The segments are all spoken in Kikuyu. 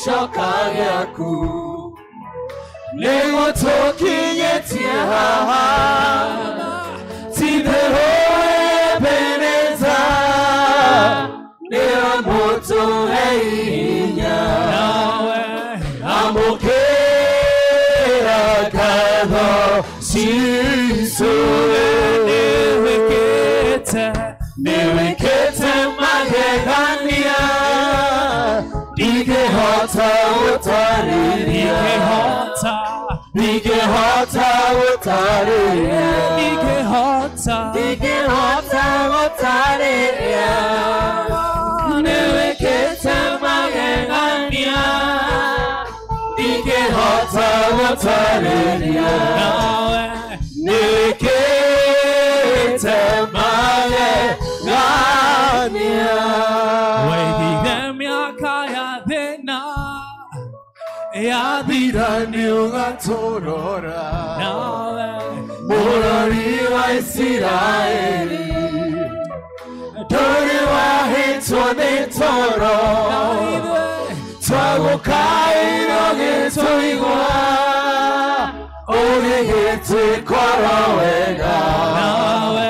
gĩcoka gĩaku nĩgũtũkinyĩtie haha ti-itherũ Ebeneza nĩwe mũtũhe hinya Nawe amũkĩra ngatho citũ nĩwĩkĩte nĩwĩkĩte magegania ndingĩhota gũtarĩria ndingĩhota ndingĩhota gũtarĩria ndingĩhota ndingĩhota gũtarĩria nĩwĩkĩte magegania ndingĩhota gũtarĩria nawe nĩwĩkĩte magegania waigire mĩaka ya thĩna yathira nĩũgatũrora nawe Mũrori wa Isiraeli ndũrĩ wahĩtwo nĩ toro na ithuĩ twagũkaĩra ũgĩtũigua ũgĩgĩtwĩkora wega nawe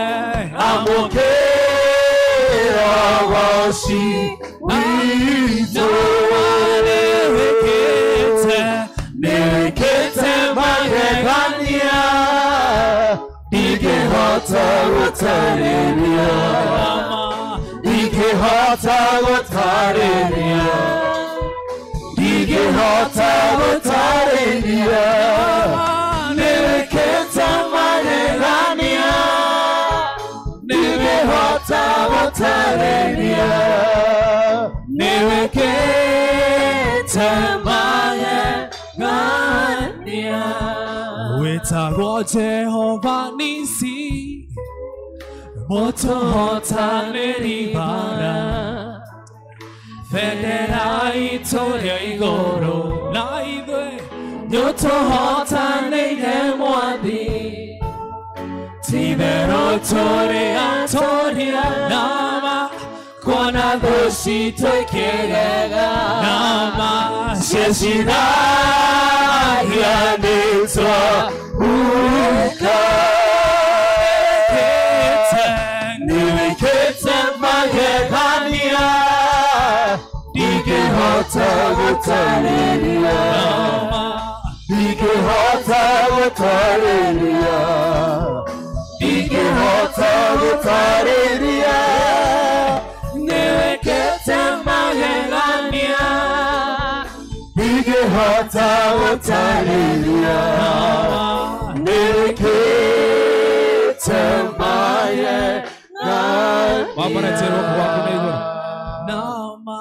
amũkĩra ũgoci witũ nĩwĩkĩte nĩwĩkĩte magegania ndingĩhota gũtarĩria nama ndingĩhota gũtarĩria ndingĩhota gũtarĩria nĩwĩkĩte magegania ndingĩhota gũtarĩria nĩwĩkĩte magegania wĩtagwo Jehova Nisi mũtũhotanĩri mbara bendera itũ rĩa igũrũ na ithuĩ nĩũtũhotanĩire mwathi ti-itherũ tũrĩ atoria nama kuona thũ citũ ikĩrega nama cieciragia nĩtwahuka kĩte nĩwĩkĩte magegania ndingĩhota gũtarĩria nama ndingĩhota gũtarĩria ndingĩhota gũtarĩria nĩwĩkĩte magegania ndingĩhota gũtarĩria nama nĩwĩkĩte magegania Wambaratie guoko gwaku na igũrũ nama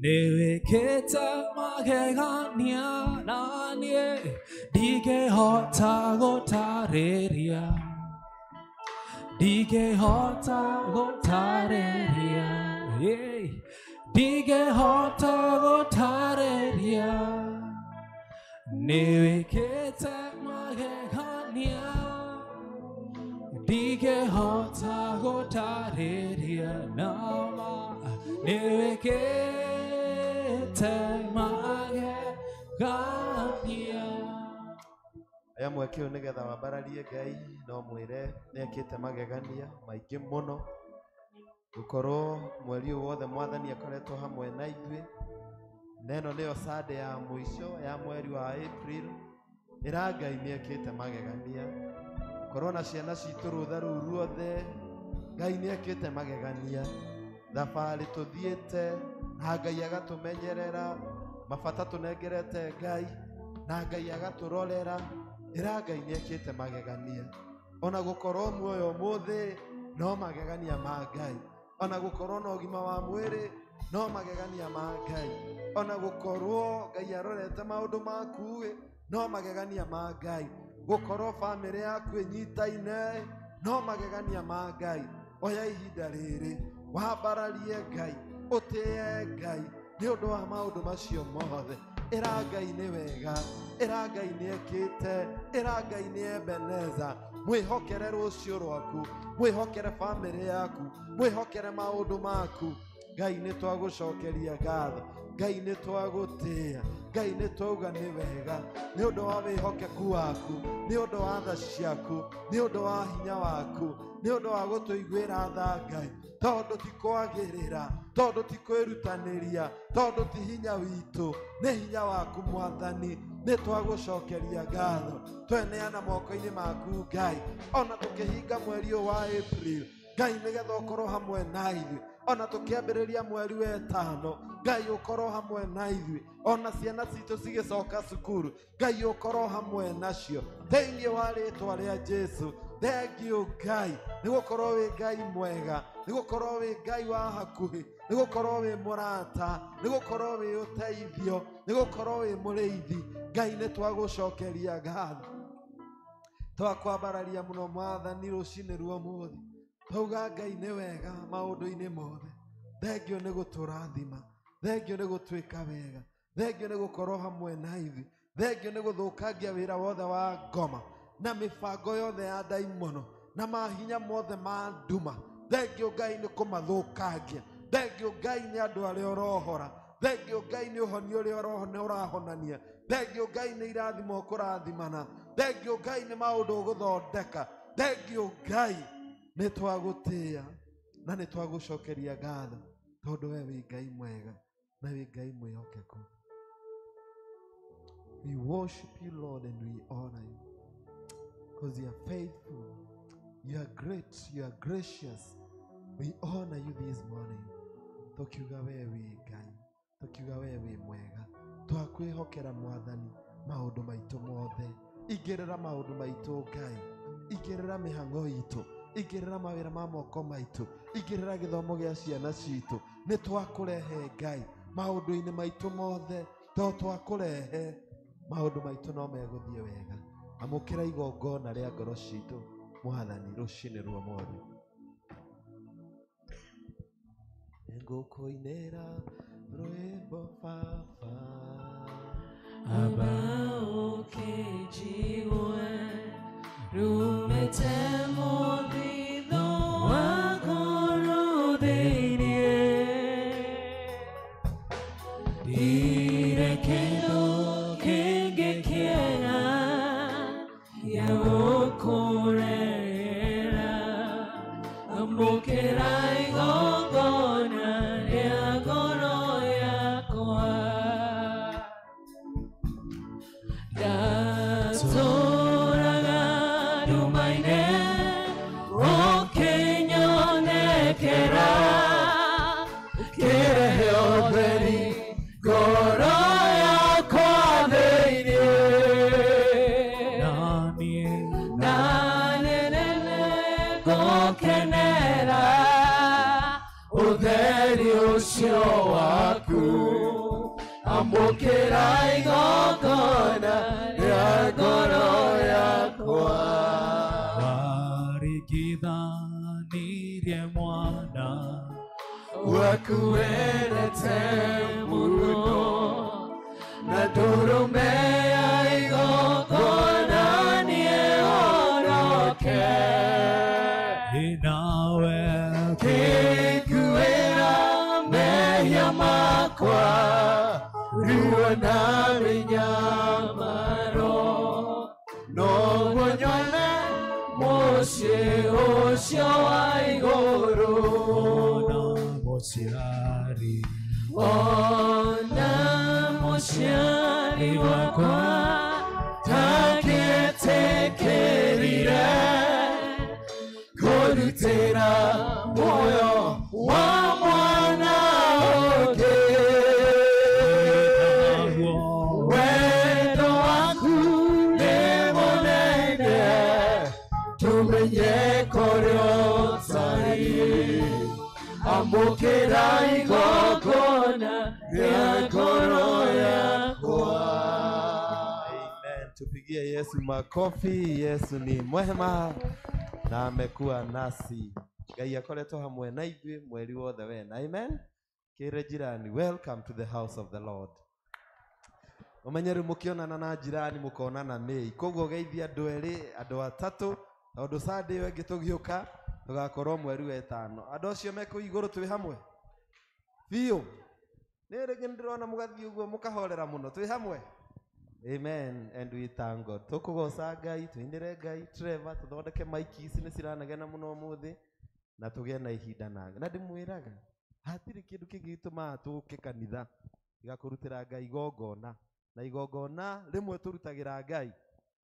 nĩwĩkĩte magegania na niĩ ndingĩhota gũtarĩria ndingĩhota gũtarĩria yeah. ndingĩhota gũtarĩria nĩwĩkĩte magegania ndingĩhota gũtarĩria nama nĩwĩkĩte magegania Aya mweke ũyũ nĩgetha wambararie Ngai no mwĩre nĩekĩte magegania maingĩ mũno gũkorwo mweri ũyũ wothe mwathani akoretwo hamwe na ithuĩ na ĩno nĩyo Sunday ya mũico ya mweri wa April ĩra Ngai nĩekĩte magegania korwo na ciana citũ rũtha rũu ruothe Ngai nĩekĩte magegania thabarĩ tũthiĩte na Ngai agatũmenyerera mabata tũnengerete Ngai na Ngai agatũrorera ĩra Ngai nĩekĩte magegania ona gũkorwo muoyo ũmũthĩ no magegania ma Ngai ona gũkorwo na ũgima wa mwĩrĩ no magegania ma Ngai ona gũkorwo Ngai arorete maũndũ maku no magegania ma Ngai gũkorwo bamĩrĩ yaku ĩnyitaine no magegania ma Ngai oya ihinda rĩrĩ wambararie Ngai ũtĩe Ngai nĩ ũndũ wa maũndũ macio mothe ĩra Ngai nĩ wega ĩra Ngai nĩ ekĩte ĩra Ngai nĩ Ebeneza mwĩhokere rũciũ rwaku mwĩhokere bamĩrĩ yaku mwĩhokere maũndũ maku Ngai nĩ twagũcokeria ngatho, Ngai nĩ twagũtĩĩa, Ngai nĩ twauga nĩ wega nĩ ũndũ wa wĩhokeku waku, nĩ ũndũ wa tha ciaku, nĩ ũndũ wa hinya waku, nĩ ũndũ wa gũtũiguĩra tha Ngai, tondũ ti kwagĩrĩra, tondũ ti kwĩrutanĩria, tondũ ti hinya witũ, nĩ hinya waku Mwathani. Nĩ twagũcokeria ngatho, tweneana moko-inĩ maku Ngai, ona tũkĩhinga mweri ũyũ wa April Ngai, nĩgetha ũkorwo hamwe na ithuĩ, ona tũkĩambĩrĩria mweri wa ĩtano Ngai ũkorwo hamwe na ithuĩ, ona ciana citũ cigĩcoka cukuru Ngai ũkorwo hamwe nacio thĩinĩ wa rĩtwa rĩa Jesu. Thengiũ Ngai, nĩ gũkorwo wĩ Ngai mwega, nĩ gũkorwo wĩ Ngai wa hakuhĩ, nĩ gũkorwo wĩ mũrata, nĩ gũkorwo wĩ ũteithio, nĩ gũkorwo wĩ mũrĩithi. Ngai nĩ twagũcokeria ngatho, twakwambararia mũno Mwathani rũcinĩ rwa ũmũthĩ, twauga Ngai nĩ wega maũndũ-inĩ mothe. Thengiũ nĩ gũtũrathima, thengiũ nĩ gũtwĩka wega, thengiũ nĩ gũkorwo hamwe na ithuĩ, thengiũ nĩ gũthũkangia wĩra wothe wa ngoma na mĩbango yothe ya ndaimono na mahinya mothe ma nduma. Thengiũ Ngai nĩ kũmathũkangia, thengiũ Ngai nĩ andũ arĩa ũrohora, thengiũ Ngai nĩ ũhonia ũrĩa ũrahonania, thengiũ Ngai nĩ irathimo ũkũrathimana, thengiũ Ngai nĩ maũndũ ũgũthondeka, thengiũ Ngai nĩ twagũtĩĩa na nĩ twagũcokeria ngatho, tondũ we wĩ Ngai mwega na wĩ Ngai mwĩhokeku. We worship you, Lord, and we honor you, because you are faithful, you are great, you are gracious. We honor you this morning. Tukiuga we wĩ Ngai, tukiuga we wĩ mwega, twakwĩhokera Mwathani maũndũ maitũ mothe. Igĩrĩra maũndũ maitũ Ngai, igĩrĩra mĩhang'o itũ, igĩrĩra mawĩra ma moko maitũ, igĩrĩra gĩthomo gĩa ciana citũ. Nĩ twakũrehe Ngai maũndũ-inĩ maitũ mothe, to twakũrehe maũndũ maitũ no megũthiĩ wega. Amũkĩra igongona rĩa ngoro citũ Mwathani rũcinĩ rwa ũmũthĩ. Ngũkũinĩra rwĩmbo Baba, Aba ũkĩnjigue rumĩte mũthithũ wa ngoro thĩinĩ, ndirĩ kĩndũ kĩngĩ kĩega gĩa gũkũrehera, amũkĩra igongona rĩa ngoro yakwa. Ndatũraga nduma-inĩ ũkĩnyonekera, ũkĩrehe ũtheri ngoro yakwa thĩinĩ. Na nĩnene ngũkenera ũtheri ũcio waku, amũkĩra igongona rĩa ngoro yakwa. Warigithanirie mwana waku wendete mũno, na ndũrũme ya igongona nĩĩhonoke. Nawe Kĩnguĩra mehia makwa, ruo na mĩnyamaro, noguo nyone mũciĩ ũcio wa igũrũ. Ona mũciari, Ona mũciari wakwa ndangĩtĩkĩrire kũrutĩra muoyo wa mwana ũngĩ. Wendo waku nĩ mũnene, tũmenye kũrĩa ũtariĩ. Amũkĩra igongona rĩa ngoro yakwa. Amen. Tupigie Yesu makofi. Yesu ni mwema na amekuwa nasi. Ngai akoretwo hamwe na ithuĩ mweri wothe wena. Amen. Kĩre jirani, welcome to the house of the Lord. Ũmenye rĩu mũkĩonana na jirani mũkonana May. Koguo geithia andũ erĩ, andũ atatũ, tondũ Sunday ĩyo ĩngĩ tũgĩũka tũgakorwo mweri wa ĩtano. Andũ acio me kũu igũrũ twĩ hamwe. Biũ. Nĩ rĩngĩ nĩndĩrona mũgathiĩ ũguo mũkahorera mũno. Twĩ hamwe. Amen and we thank God. Tũkũgoca Ngai, tũinĩre Ngai, Trevor, tũthondeke maiki ici nĩ ciranegena mũno ũmũthĩ na tũgĩe na ihinda nake. Na ndĩmwĩraga hatirĩ kĩndũ kĩngĩ gĩtũmaga tũke kanitha tiga kũrutĩra Ngai igongona, na igongona rĩmwe tũrutagĩra Ngai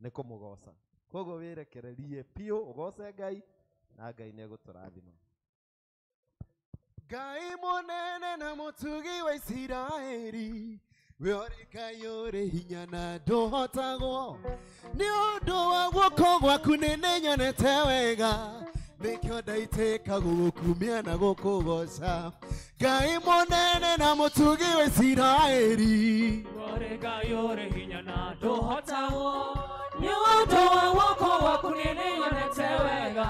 nĩ kũmũgoca. Koguo wĩrekererie biũ ũgoce Ngai na Ngai nĩ egũtũrathima. Ngai mũnene na mũtugi wa Isiraeli, we ũrĩ Ngai ũrĩ hinya na ndũhotagwo. Nĩ ũndũ wa guoko gwaku nĩ nĩnyonete wega, nĩkĩo ndaitĩka gũgũkumia na gũkũgoca. Ngai mũnene na mũtugi wa Isiraeli, ũrĩ Ngai ũrĩ hinya na ndũhotagwo. Nĩ ũndũ wa guoko gwaku nĩ nĩnyonete wega,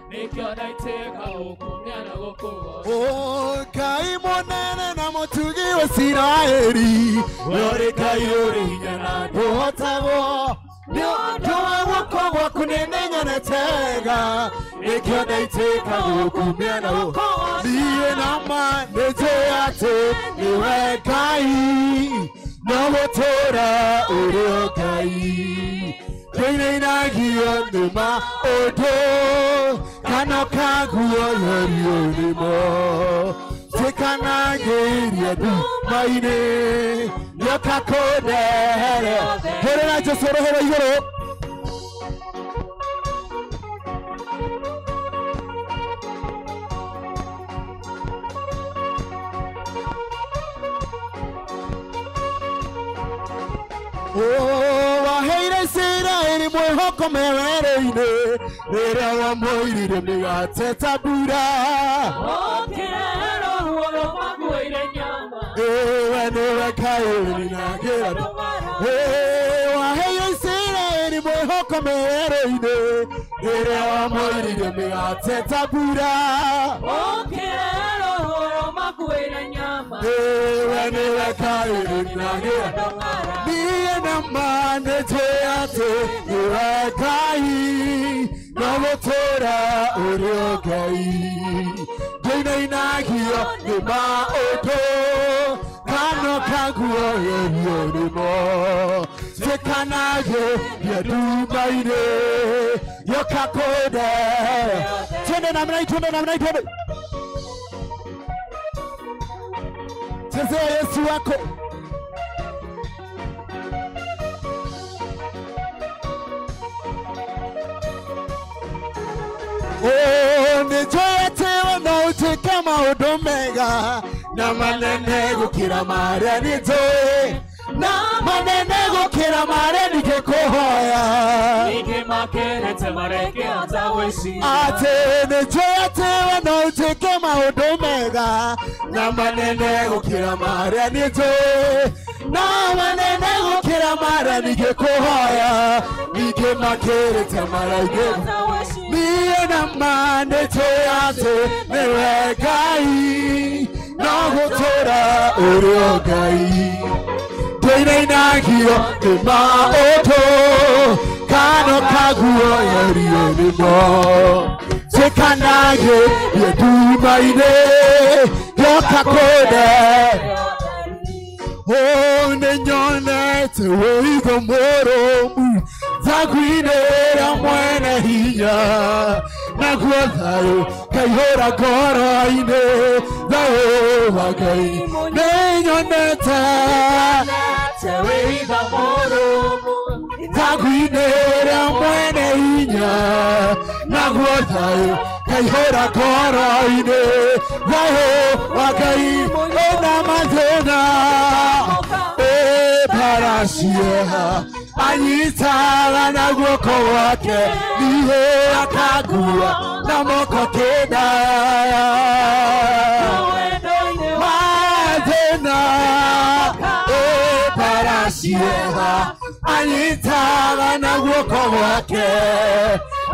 nĩkĩo ndaitĩka gũkumia na gũkũgoca. Oh, Ngai mũnene na mũtugi wa Isiraeli, we ũrĩ Ngai ũrĩ hinya na ndũhotagwo. Nĩ ũndũ wa guoko gwaku nĩ nĩnyonete wega, nĩkĩo ndaitĩka gũkumia na gũkũgoca. Niĩ na ma nĩnjũĩ atĩ nĩwe Ngai, no gũtũũra ũrĩ o Ngai. Ndĩinainagio nĩ maũndũ kana ũkaguoyorio nĩmo, Tuĩkanagĩria nduma-inĩ nĩũka kũndehere. Hũrĩra Jesũ rũhĩ rwa igũrũ. Oh, waheire Isiraeli mwĩhoko me werũ-inĩ, rĩrĩa wamũirire mĩgate ta mbura. Ũkĩrehera ruo rũmakuĩire nyama. Ewe nĩwe Ngai ũninagĩra. Waheire Isiraeli mwĩhoko me werũ-inĩ, rĩrĩa wamũirire mĩgate ta mbura. Ũkĩrehera ruo rũmakuĩire nyama. Ewe nĩwe Ngai ũninagĩra. Niĩ na ma nĩnjũĩ atĩ nĩwe Ngai, no gũtũũra ũrĩ o Ngai. Ndĩinainagio nĩ maũndũ kana ũkaguoyorio nĩmo, tuĩkanagĩria nduma-inĩ yoka kũndehere. Twende namna hii, twende namna hii, twende. Chezea Yesu wako. Oh, nĩnjũĩ atĩ we no ũtuĩke maũndũ mega na manene gũkĩra marĩa nĩnjũĩ, na manene gũkĩra marĩa ningĩkũhoya. Ningĩ makĩrĩte marĩa ingĩhota gwĩciria. Atĩ nĩnjũĩ atĩ we no ũtuĩke maũndũ mega na manene gũkĩra marĩa nĩnjũĩ, na manene gũkĩra marĩa ningĩkũhoya. Ningĩ makĩrĩte marĩa ingĩhota. Niĩ na ma nĩnjũĩ atĩ nĩwe Ngai, no gũtũũra ũrĩ o Ngai. Ndĩinainagio nĩ maũndũ kana ũkaguoyorio nĩmo, tuĩkanagĩria nduma-inĩ yoka kũnde. Oh, nĩnyonete wĩigo mũrũmu njaguinĩra mwene hinya, naguo thayũ kaihũra ngoro-inĩ, thayũ wa Ngai. Nĩnyonete wĩigo mũrũmu njaguinĩra mwene hinya, naguo thayũ kaihũra ngoro-inĩ, thayũ wa Ngai. Ĩna mathĩna paracieha anyitaga na guoko gwake, niĩ akangua na moko kenda. Mathĩna paracieha anyitaga na guoko gwake,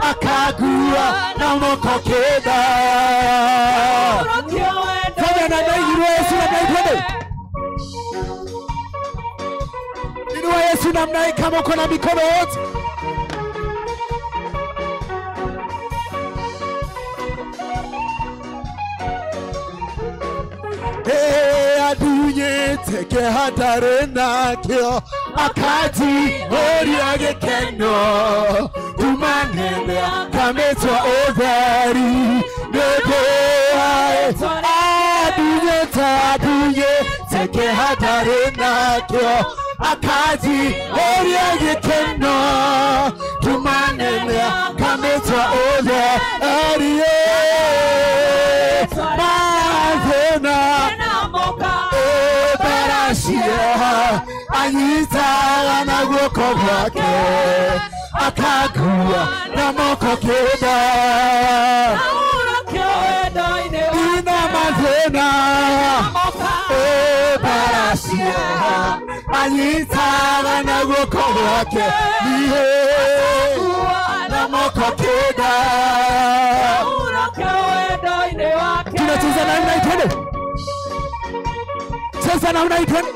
akangua na moko kenda. Twende namna hii, inua Yesu namna hii, twende. Inua Yesu namna hii kama uko na mikono yote. Andunyete kĩhatarĩ nakĩo akanjihũria gĩkeno tumanene akamĩtua ũtheri nĩũndũ wa andunyete kĩhatarĩ nakĩo akanjihũria gĩkeno tumanene akamĩtua ũtheri mathĩna anyitaga na guoko gwake akagua na moko kĩnda ina mathĩna baracia anyitaga na guoko gwake niĩ na moko kĩnda. Tunacheza namna hii, twende. Cheza namna hii, twende.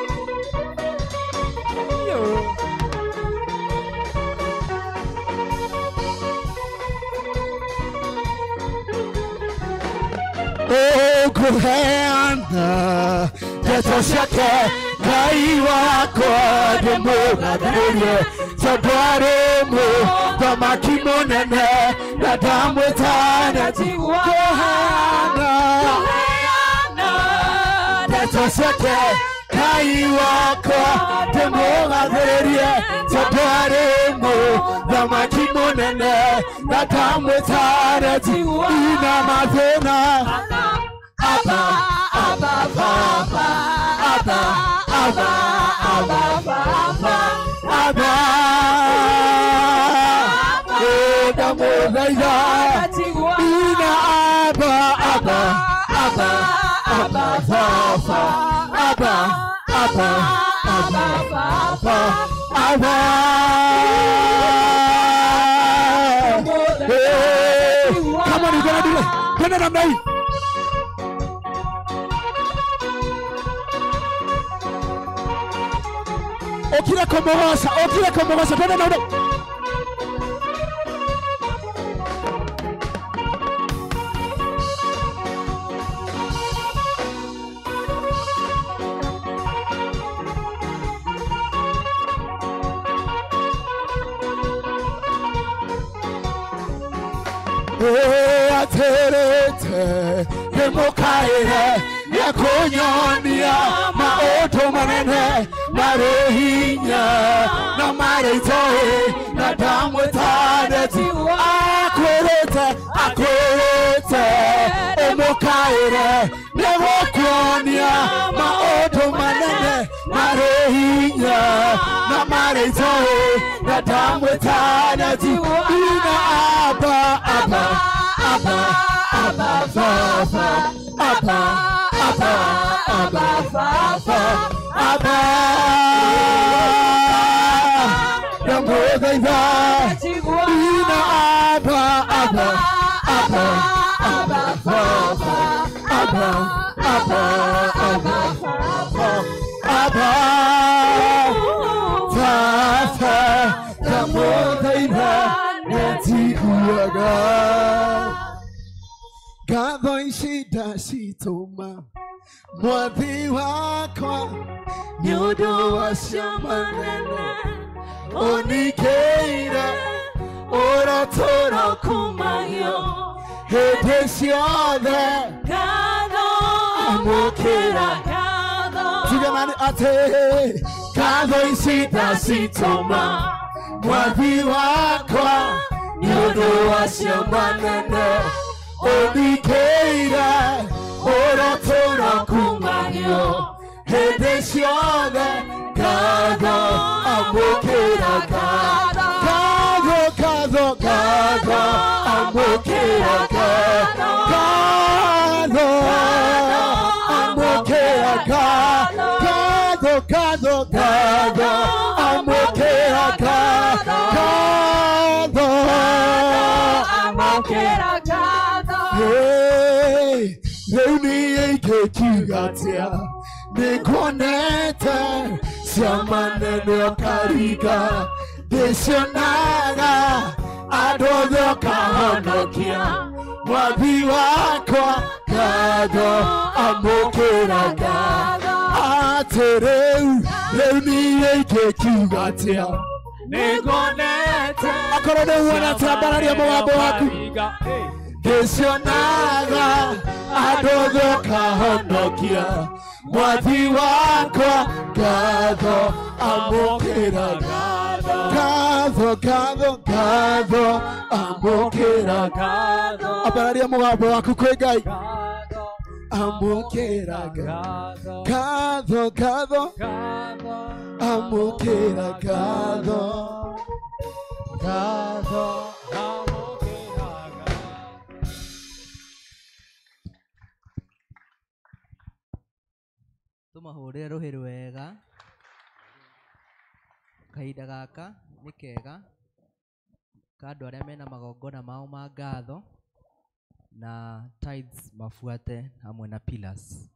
Okuheana ndeto ciake Ngai wakwa ndĩmũgathĩrĩrie tondũ arĩ mũthamaki mũnene na ndamwĩtana kũheana ndeto ciake Ngai wakwa ndĩmũgathĩrĩrie tondũ arĩ mũthamaki mũnene na ndamwĩtana ina mathĩna Abba, Abba, Papa, Abba, Abba, Abba, Papa, Abba. Eda Ina Abba, Abba, Abba, Abba, Papa, Abba, Abba, Abba, Papa, Abba. Hey, come on, you're gonna do it. Turn it on me. Okira komogosa, twende na aterete nĩmũkaĩre nĩekũnyonia maũndũ manene marĩ hinya na marĩ itoĩ na ndamwĩtanĩti akwĩrĩte akwĩrĩte ũmũkaĩre nĩgũkuonia maũndũ manene marĩ hinya na marĩ itoĩ na ndamwĩtanĩti ina Abba, Abba, Abba, Abba, Papa, Abba, Abba, Abba, Papa, Abba. Ndamũthaitha ina Abba, Abba, Abba, Abba, Papa, Abba, Abba, Abba, Papa, Abba, Papa, ndamũthaitha nĩnjiguaga ngatho ici ndacitũma mwathi wakwa nĩ ũndũ wa ciama nene ũningĩire ũratũra kumagio hĩndĩ ciothe ngatho amũkĩra tuge nani atĩ ngatho ici ndacitũma mwathi wakwa nĩ ũndũ wa ciama nene ũningĩire ũratũra kumagio hĩndĩ ciothe ngatho amũkĩra ngatho ngatho ngatho amũkĩra ngatho amũkĩra ngatho ngatho ngatho amũkĩra ngatho amũkĩra ngatho. Rĩu niĩ ingĩkiuga atĩa nĩnguonete ciama nene ũkaringa ndĩcionaga andũ othe ũkahonokia mwathi wakwa ngatho amũkĩra ngatho Atĩ rĩu rĩu niĩ ingĩkiuga atĩa Nĩnguonete akorwo nĩ wonete ambararia mũgambo waku ngĩcionaga andũ othe ũkahonokia mwathi wakwa ngatho amũkĩra ngatho ngatho ngatho amũkĩra ambararia mũgambo waku kwĩ Ngai amũkĩra ngatho ngatho amũkĩra ngatho ngatho amũkĩra ngatho. Tũmahũrĩre rũhĩ rwega. Kahinda gaka nĩ kega ka andũ arĩa mena magongona mao ma ngatho na tithes mabuate hamwe na pillars.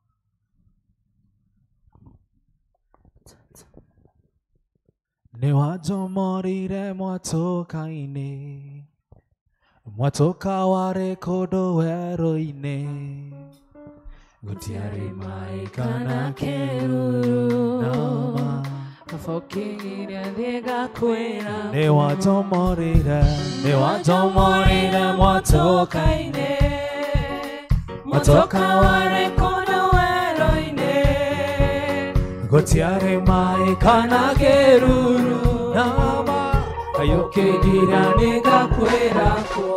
Nĩwanjomorire mwatũka-inĩ mwatũka warĩ kũndũ werũ-inĩ gũtiarĩ maĩ kana kĩruru nama nĩwanjomorire mwatũka-inĩ mwatũka warĩ kũndũ werũ-inĩ gũtiarĩ maĩ kana kĩruru nama kayũkĩngira nĩngakwĩra kuo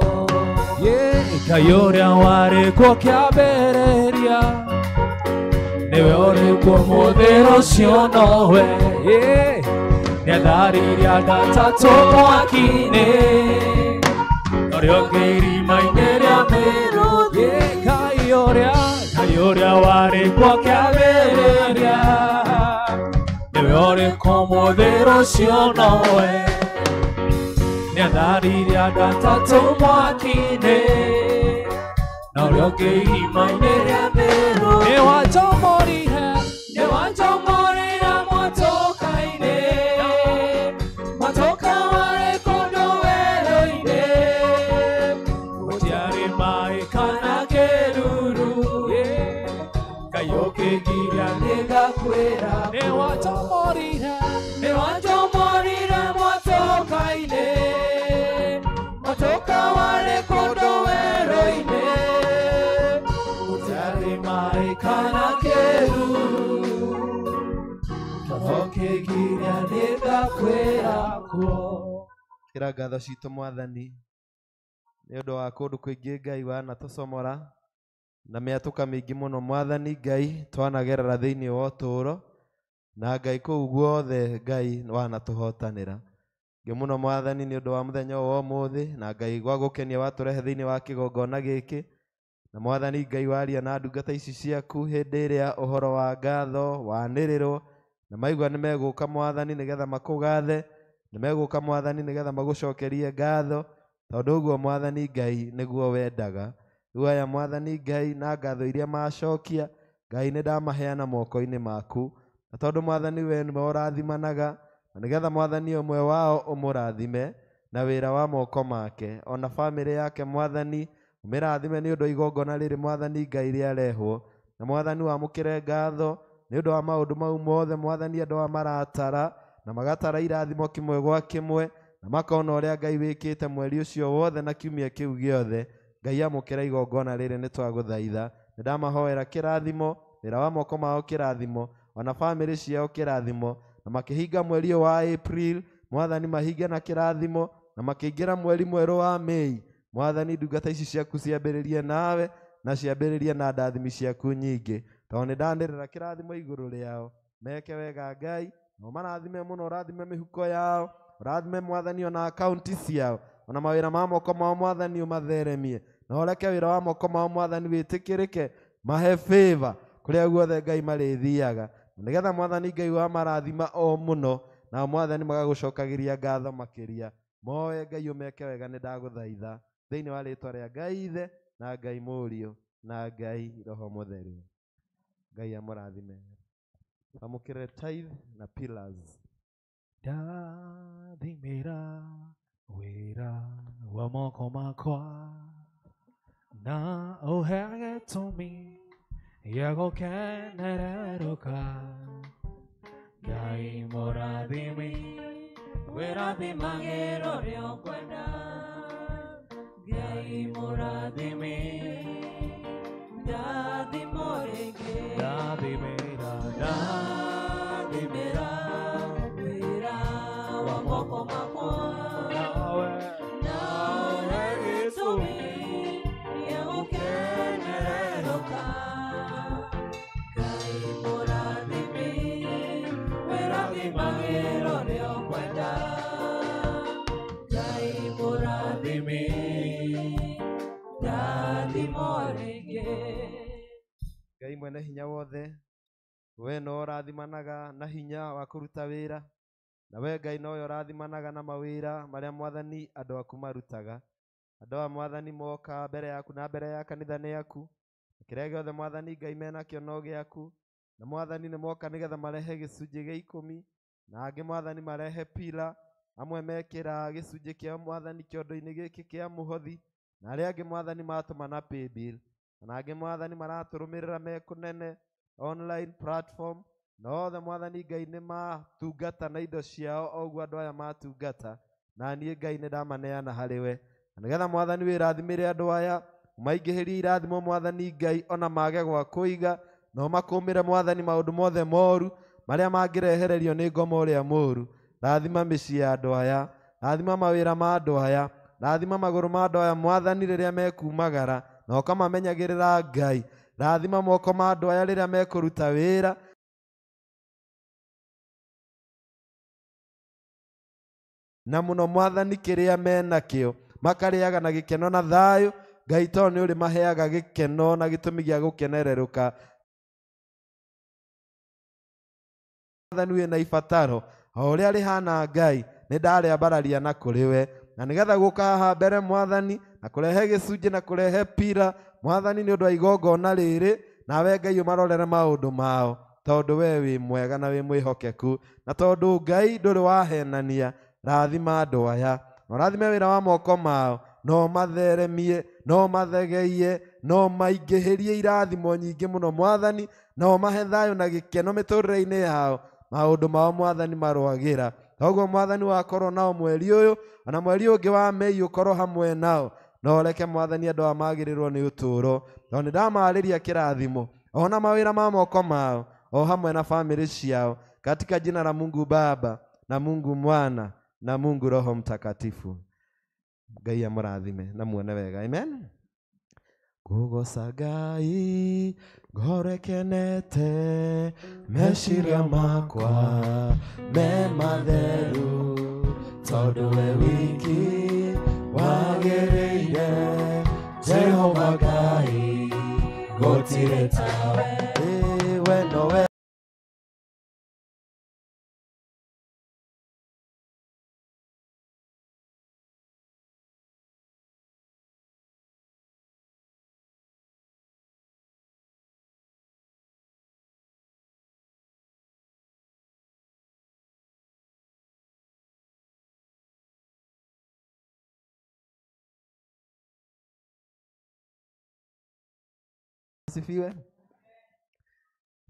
Ngai ũrĩa warĩ kuo kĩambĩrĩria nĩwe ũrĩ kuo mũthĩ rũciũ nowe nĩatharirie andũ atatũ mwaki-inĩ ũrĩa ũngĩ irima-inĩ rĩa mĩrũthi Ngai ũrĩa warĩ kuo kĩambĩrĩria nĩwe ũrĩ kuo mũthĩ rũciũ nowe nĩatharirie andũ atatũ mwaki-inĩ na ũrĩa ũngĩ irima-inĩ rĩa mĩrũthi nĩwanjomorire mwatũka-inĩ mwatũka warĩ kũndũ werũ-inĩ gũtiarĩ maĩ kana kĩruru Ngai ũkĩngiria nĩngakwĩra nĩwanjomorire mwatũka-inĩ mwatũka warĩ kũndũ werũ-inĩ gũtiarĩ maĩ kana kĩruru ũkĩngiria nĩngakwĩra kuo. Kĩra ngatho citũ mwathani nĩ ũndũ wa kũndũ kũingĩ Ngai wanatũcomora na mĩatũka mĩingĩ mũno mwathani Ngai twanagerera thĩinĩ wa ũtũũro na Ngai kũu guothe Ngai wanatũhotanĩra. Ngĩ mũno mwathani nĩ ũndũ wa mũthenya ũyũ wa ũmũthĩ na Ngai gwa gũkenia watũrehe thĩinĩ wa kĩgongona gĩkĩ na mwathani Ngai waria na ndungata ici ciaku hĩndĩ ĩrĩa ũhoro wa ngatho wanĩrĩrwo na maigua nĩmegũka mwathani nĩgetha makũgathe nĩmegũka mwathani nĩgetha magũcokerie ngatho tondũ ũguo mwathani Ngai nĩguo wendaga. Rĩu aya mwathani Ngai na ngatho iria macokia Ngai nĩndamaheana moko-inĩ maku na tondũ mwathani we nĩwe ũrathimanaga na nĩgetha mwathani ũmwe wao ũmũrathime na wĩra wa moko make ona bamĩrĩ yake mwathani ũmĩrathime nĩ ũndũ wa igongona rĩrĩ mwathani Ngai rĩarehwo na mwathani wamũkĩre ngatho nĩ ũndũ wa maũndũ mau mothe mwathani andũ aya maratara na magatara irathimo kĩmwe gwa kĩmwe na makona ũrĩa Ngai wĩkĩte mweri ũcio wothe na kiumia kĩu gĩothe. Ngai amũkĩra igongona rĩrĩ nĩtwagũthaitha nĩndamahoera kĩrathimo wĩra wa moko mao kĩrathimo ona bamĩrĩ ciao kĩrathimo na makĩhinga mweri ũyũ wa April mwathani mahinge na kĩrathimo na makĩingĩra mweri mwerũ wa May mwathani ndungata ici ciaku ciambĩrĩrie nawe na ciambĩrĩrie na ndathimi ciaku nyingĩ tondũ nĩndanĩrĩra kĩrathimo igũrũ rĩao meke wega Ngai na ũmarathime mũno ũrathime mĩhuko yao ũrathime mwathani ona akaunti ciao ona mawĩra ma moko mao mwathani ũmatheremie na ũreke wĩra wa moko mao mwathani wĩtĩkĩrĩke mahe favor kũrĩa guothe Ngai marĩthiaga na nĩgetha mwathani Ngai wamarathima o mũno nao mwathani magagũcokagĩria ngatho makĩria moe Ngai ũmeke wega nĩndagũthaitha thĩinĩ wa rĩtwa rĩa Ngai Ithe na Ngai Mũriũ na Ngai Roho Mũtheru. Ngai amũrathime. Amũkĩre tithe na pillars. Ndathimĩra wĩra wa moko makwa na ũhe gĩtũmi gĩa gũkenererũka Wĩrathimagĩra ũrĩa ũkwenda. Ngai mũrathimi, ndathimo rĩngĩ. Ndathimĩra, Ndathimĩra wĩra wa moko makwa. Nawe, Nawe gĩtũmi gĩa gũkenererũka. Ngai mũrathimi, wĩrathimagĩra ũrĩa ũkwenda. Ngai mũrathimi, ndathimo rĩngĩ. Ngai mwene hinya wothe, we no ũrathimanaga na hinya wa kũruta wĩra, na we Ngai nowe ũrathimanaga na mawĩra marĩa mwathani andũ aku marutaga. Andũ aya mwathani moka mbere yaku na mbere ya kanitha nĩ aku, na kĩrĩa gĩothe mwathani Ngai menakĩo no gĩaku, na mwathani nĩ moka nĩgetha marehe gĩcunjĩ gĩa ikũmi, na angĩ mwathani marehe pila, amwe mekĩra gĩcunjĩ kĩa mwathani kĩondo-inĩ gĩkĩ kĩa mũhothi, na arĩa angĩ mwathani matũma na paybill, na angĩ mwathani maratũrũmĩrĩra me kũnene online platform, na othe mwathani Ngai nĩ matungata na indo ciao o ũguo andũ aya matungata, na niĩ Ngai nĩ ndamaneana harĩ we, na nĩgetha mwathani wĩrathimĩre andũ aya, ũmaingĩhĩrie irathimo mwathani Ngai ona mage gwa kũiga, na ũmakũmĩre mwathani maũndũ mothe moru marĩa mangĩrehererio nĩ ngoma ũrĩa mũru. Rathima mĩciĩ ya andũ aya, rathima mawĩra ma andũ aya, rathima magũrũ ma andũ aya mwathani rĩrĩa mekumagara, na ũkamamenyagĩrĩra Ngai. Rathima moko ma andũ aya rĩrĩa mekũruta wĩra, na mũno mwathani kĩrĩa menakĩo makarĩaga na gĩkeno na thayũ. Ngai tondũ nĩ ũrĩmaheaga gĩkeno na gĩtũmi gĩa gũkenererũka. Mwathani wĩna ibataro o ũrĩa rĩhana Ngai nĩ ndarĩambararia na kũrĩ we, na nĩgetha gũka haha mbere mwathani na kũrehe gĩcunjĩ na kũrehe pira mwathani nĩ ũndũ wa igongona rĩrĩ, nawe Ngai ũmarorere maũndũ mao, tondũ we wĩ mwega na wĩ mwĩhokeku, na tondũ Ngai ndũrĩ wahenania. Rathima andũ aya, na ũrathime wĩra wa moko mao, no matheremie, no mathegeie, no maingĩhĩrie irathimo nyingĩ mũno mwathani, no mahe thayũ na gĩkeno mĩtũrĩre-inĩ yao. Maũndũ mao mwathani marwagĩra. Toguo mwathani wakorwo nao mweri ũyũ ona mweri ũngĩ wa Mei ũkorwo hamwe nao, no reke mwathani andũ aya magĩrĩrwo nĩ ũtũũro, tondũ nĩ ndamarĩria kĩrathimo ona mawĩra ma moko mao o hamwe na famĩlĩ ciao, katika jina la Mungu Baba na Mungu Mwana na Mungu Roho Mtakatifu. Ngai amũrathime na muone wega. Amen. Ngũgoca Ngai ngoro ĩkenete, meciria makwa me matheru, tondũ we wiki wagĩrĩire. Jehova Ngai gũtirĩ tawe, we nowe Sifiwe.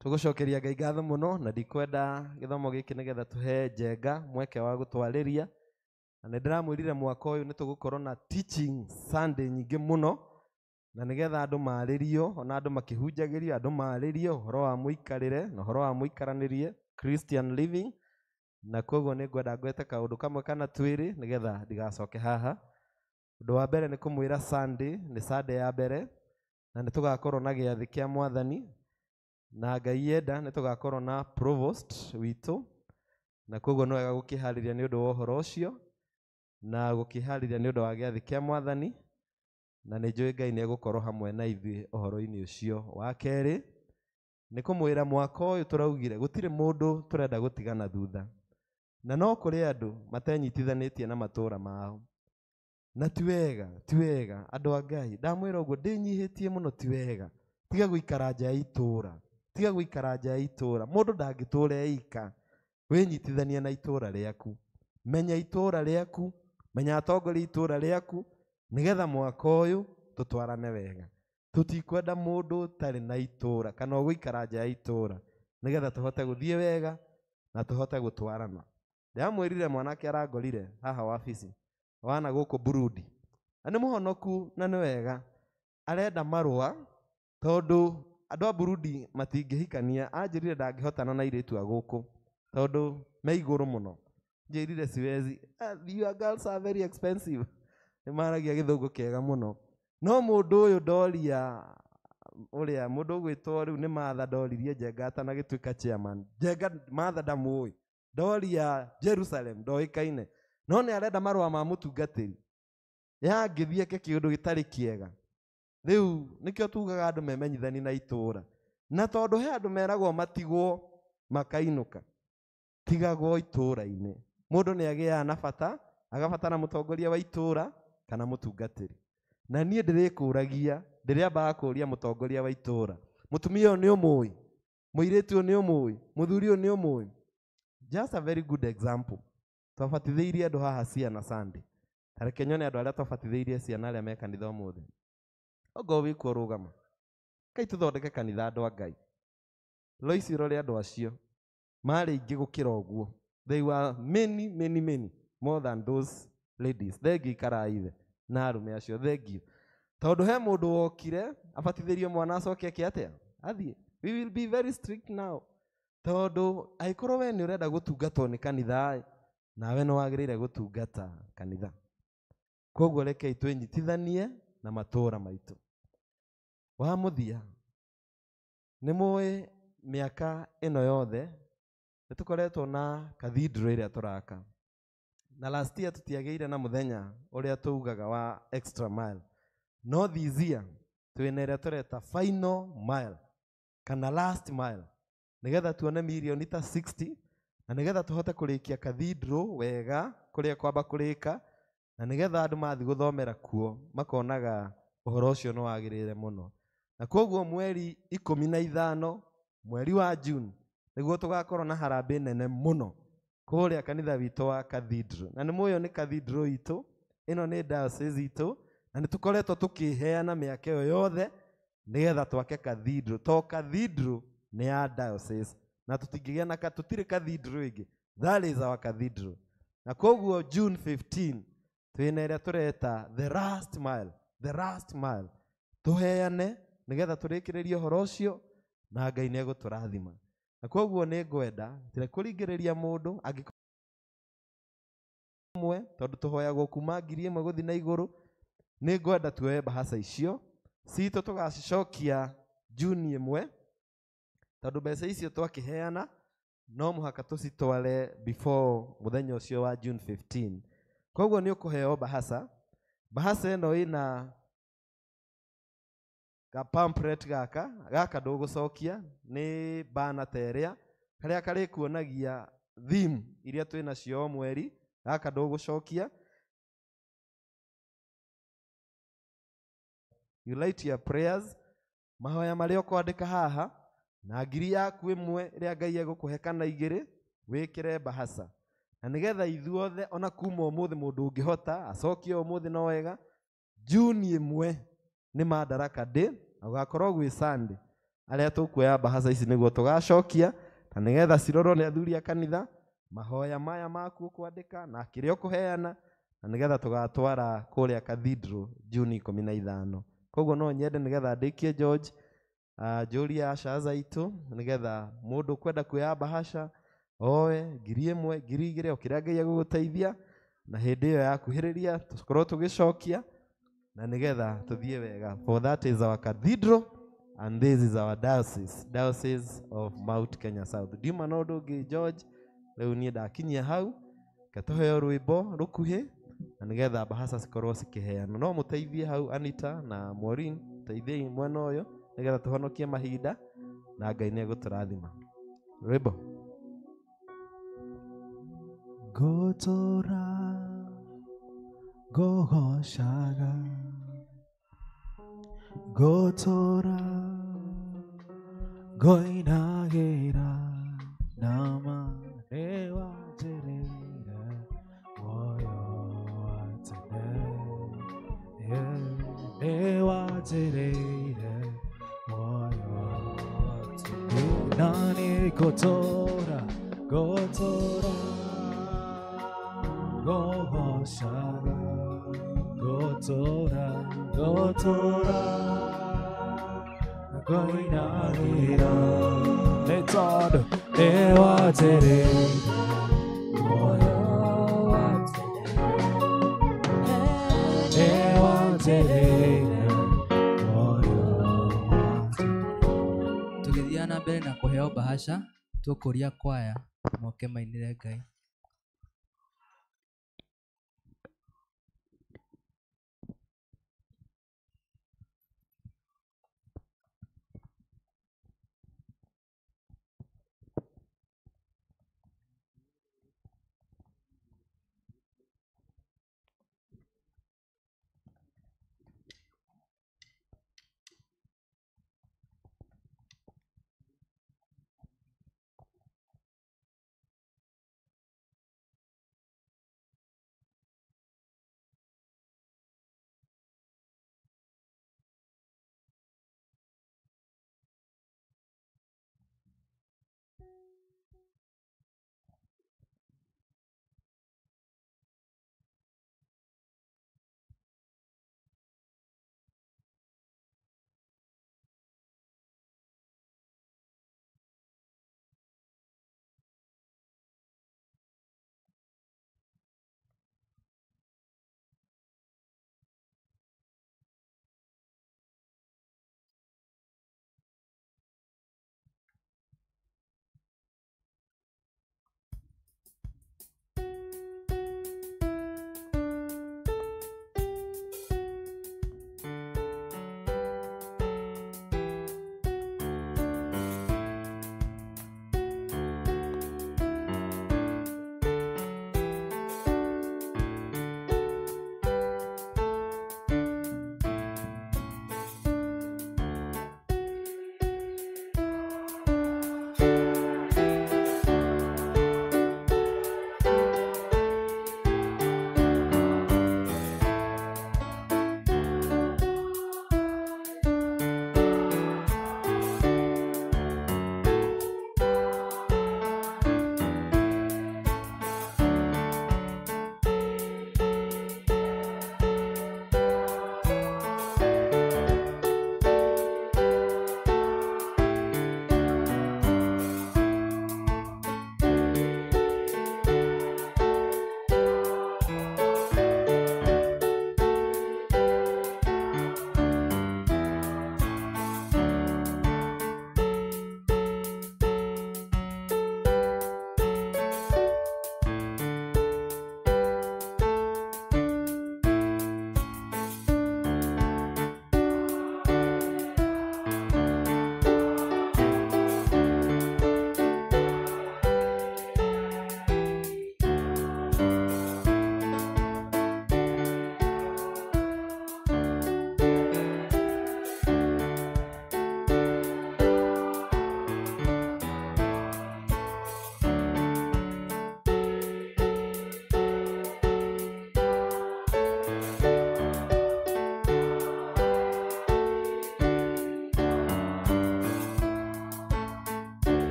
Tũgũcokeria Ngai ngatho mũno, na ndikwenda gĩthomo gĩkĩ nĩgetha tũhe Njenga mweke wa gũtwarĩria. Na nĩ ndĩramwĩrire mwaka ũyũ nĩ tũgũkorwo na teaching Sunday nyingĩ mũno, na nĩgetha andũ marĩrio, ona andũ makĩhunjagĩrio, andũ marĩrio ũhoro wa mũikarĩre na ũhoro wa mũikaranĩrie, Christian living. Na koguo nĩ ngwenda ngwete kaũndũ kamwe kana twĩrĩ nĩgetha ndigacoke haha. Ũndũ wa mbere nĩ kũmwĩra Sunday nĩ Sunday ya mbere, na nĩ tũgakorwo na gĩathĩ kĩa mwathani, na Ngai yenda nĩ tũgakorwo na provost witũ, na koguo nĩ wega gũkĩharĩria nĩ ũndũ wa ũhoro ũcio, na gũkĩharĩria nĩ ũndũ wa gĩathĩ kĩa mwathani, na nĩ njũĩ Ngai nĩ egũkorwo hamwe na ithuĩ ũhoro-inĩ ũcio. Wa kerĩ nĩ kũmwĩra mwaka ũyũ tũraugire gũtirĩ mũndũ tũrenda gũtigana thutha, na no kũrĩ andũ matenyitithanĩtie na matũũra mao, na ti wega, ti wega andũ a Ngai, ndamwĩra ũguo ndĩnyihĩtie mũno, ti wega. Tiga gũikara nja ya itũũra, tiga gũikara nja ya itũũra. Mũndũ ndangĩtũũra eika, wĩnyitithanie na itũũra rĩaku, menya itũũra rĩaku, menya atongoria itũũra rĩaku, nĩgetha mwaka ũyũ tũtwarane wega. Tũtikwenda mũndũ ũtarĩ na itũũra kana ũgũikara nja ya itũũra, nĩgetha tũhote gũthiĩ wega na tũhote gũtwarana. Ndĩramwĩrire mwanake arangorire haha wabici wana gũkũ Burundi. Na nĩ mũhonoku na nĩ wega. Arenda marũa tondũ andũ a Burundi matingĩhikania. Anjĩrire ndangĩhotana na airĩtu a gũkũ tondũ me igũrũ mũno. Njĩrire siwezi. Your girls are very expensive. Nĩ maragia gĩthũngũ kĩega mũno. No mũndũ ũyũ ndoria ũrĩa mũndũ ũgwĩtwo rĩu nĩ Martha ndoririe Njenga atanagĩtuĩka chairman. Njenga Martha ndamũĩ. Ndoria Jerusalem ndoĩkaine. No nĩ arenda marũa ma mũtungatĩri. Yangĩthiĩ eke kĩũndũ gĩtarĩ kĩega. Rĩu nĩkĩo tugaga andũ memenyithani na itũũra. Na tondũ he andũ meragwo matigwo makainũka. Tigagwo itũũra-inĩ. Mũndũ nĩ agĩaga na bata, agabatara mũtongoria wa itũũra kana mũtungatĩri. Na niĩ ndĩrĩkũragia, ndĩrĩambaga kũũria mũtongoria wa itũũra. Mũtumia ũyũ nĩ ũmũĩ, mũirĩtu ũyũ nĩ ũmũĩ, mũthuri ũyũ nĩ ũmũĩ. Just a very good example. Twabatithĩirie andũ haha ciana Sunday. Ta reke nyone andũ arĩa twabatithĩirie ciana arĩa me kanitha ũmũthĩ. Ongorwo wĩkuo rũgama. Kai tũthondeke kanitha andũ a Ngai. Loici ũrore andũ acio. Marĩ aingĩ gũkĩra ũguo. They were many, many, many more than those ladies. Thengiũ ikara ithe na arũme acio thengiũ. Tondũ he mũndũ wokire abatithĩrio mwana acoke eke atĩa? Athiĩ. We will be very strict now. Tondũ angĩkorwo we nĩ ũrenda gũtungatwo nĩ kanitha, nawe nĩ wagĩrĩire gũtungata kanitha. Koguo rekei twĩnyitithanie na matũũra maitũ. Wa mũthia, nĩ mũĩ mĩaka ĩno yothe nĩ tũkoretwo na cathedral ĩrĩa tũraka. Na last year tũtiagĩire na mũthenya ũrĩa tugaga wa extra mile. No this year twĩna ĩrĩa tũreta final mile kana last mile, nĩgetha tuone mirioni ta 60 na nĩgetha tũhote kũrĩkia cathedral wega kũrĩa kwamba kũrĩka, na nĩgetha andũ mathiĩ gũthomera kuo makonaga ũhoro ũcio nĩ wagĩrĩire mũno. Na koguo mweri 15 mweri wa June nĩguo tũgakorwo na harambee nene mũno kũrĩa kanitha witũ wa cathedral. Na nĩ mũĩ nĩ cathedral itũ, ĩno nĩ diocese itũ, na nĩ tũkoretwo tũkĩheana mĩaka ĩyo yothe nĩgetha twake cathedral. To cathedral nĩ ya diocese na tũtingĩgĩa na tũtirĩ cathedral ĩngĩ. That is our cathedral. Na koguo June 15 twĩna ĩrĩa tũreta the last mile, the last mile. Tũheane nĩgetha tũrĩkĩrĩrie ũhoro ũcio na Ngai nĩ egũtũrathima. Na koguo nĩ ngwenda tire kũringĩrĩria mũndũ angĩkorwo mwe tondũ tũhoyagwo kuma 1000 gũthiĩ na igũrũ, nĩ ngwenda tuoye mbahaca icio citũ tũgacicokia June 1 tondũ mbeca icio twakĩheana no mũhaka tũcitware before mũthenya ũcio wa June 15. Koguo nĩ ũkũheo mbahaca. Mbahaca ĩno ĩna ga pamphlet gaka, gaka ndũgũcokia, nĩ bana ta ĩrĩa karĩa karĩkuonagia theme iria twĩnacio o mweri, gaka ndũgũcokia. You light your prayers, mahoya marĩa ũkwandĩka haha na ngiri yaku ĩmwe ĩrĩa Ngai egũkũhe kana igĩrĩ wĩkĩre mbahaca. Na nĩgetha ithuothe ona kuma ũmũthĩ mũndũ ũngĩhota acokie ũmũthĩ no wega. June 1 nĩ Madaraka Day na gũgakorwo gwĩ Sunday. Arĩa tũkuoya mbahaca ici nĩguo tũgacokia na nĩgetha cirorwo nĩ athuri a kanitha mahoya maya maku ũkwandĩka na kĩrĩa ũkũheana na nĩgetha tũgatwara kũrĩa cathedral June 15. Koguo no nyende nĩgetha ndĩkie George njũrie aca zaitũ nĩgetha mũndũ ũkwenda kuoya mbahaca oe 1000, 2000 o kĩrĩa Ngai egũgũteithia, na hĩndĩ ĩyo yakuhĩrĩria tũkorwo tũgĩcokia na nĩgetha tũthiĩ wega. For that is our cathedral and this is our diocese, Diocese of Mount Kenya South. Ndiuma na ũndũ ũngĩ George, rĩu niĩ ndakinyia hau, reke tũheo rwĩmbo rũkuhĩ na nĩgetha mbahaca cikorwo cikĩheanwo. No mũteithie hau Anita na Maureen, teithiai mwena ũyũ nĩgetha tũhonokie mahinda na Ngai nĩ egũtũrathima. Rwĩmbo. Ngũtũũra ngũgoocaga, ngũtũũra ngũinagĩra, nama nĩwanjĩrĩire muoyo wa tene, nĩwanjĩrĩire muoyo wa tene, na nĩ ngũtũũra ngũtũũra Ngũgocaga ngũtũra ngũtũra ngũinagĩra nĩ tondũ nĩ wanjĩrĩire muoyo wa tene nĩ wanjĩrĩire muoyo wa tene. Tũgĩthiaga na mbere na kũheo bahasha, tũkũria kwaya moke mainĩre Ngai.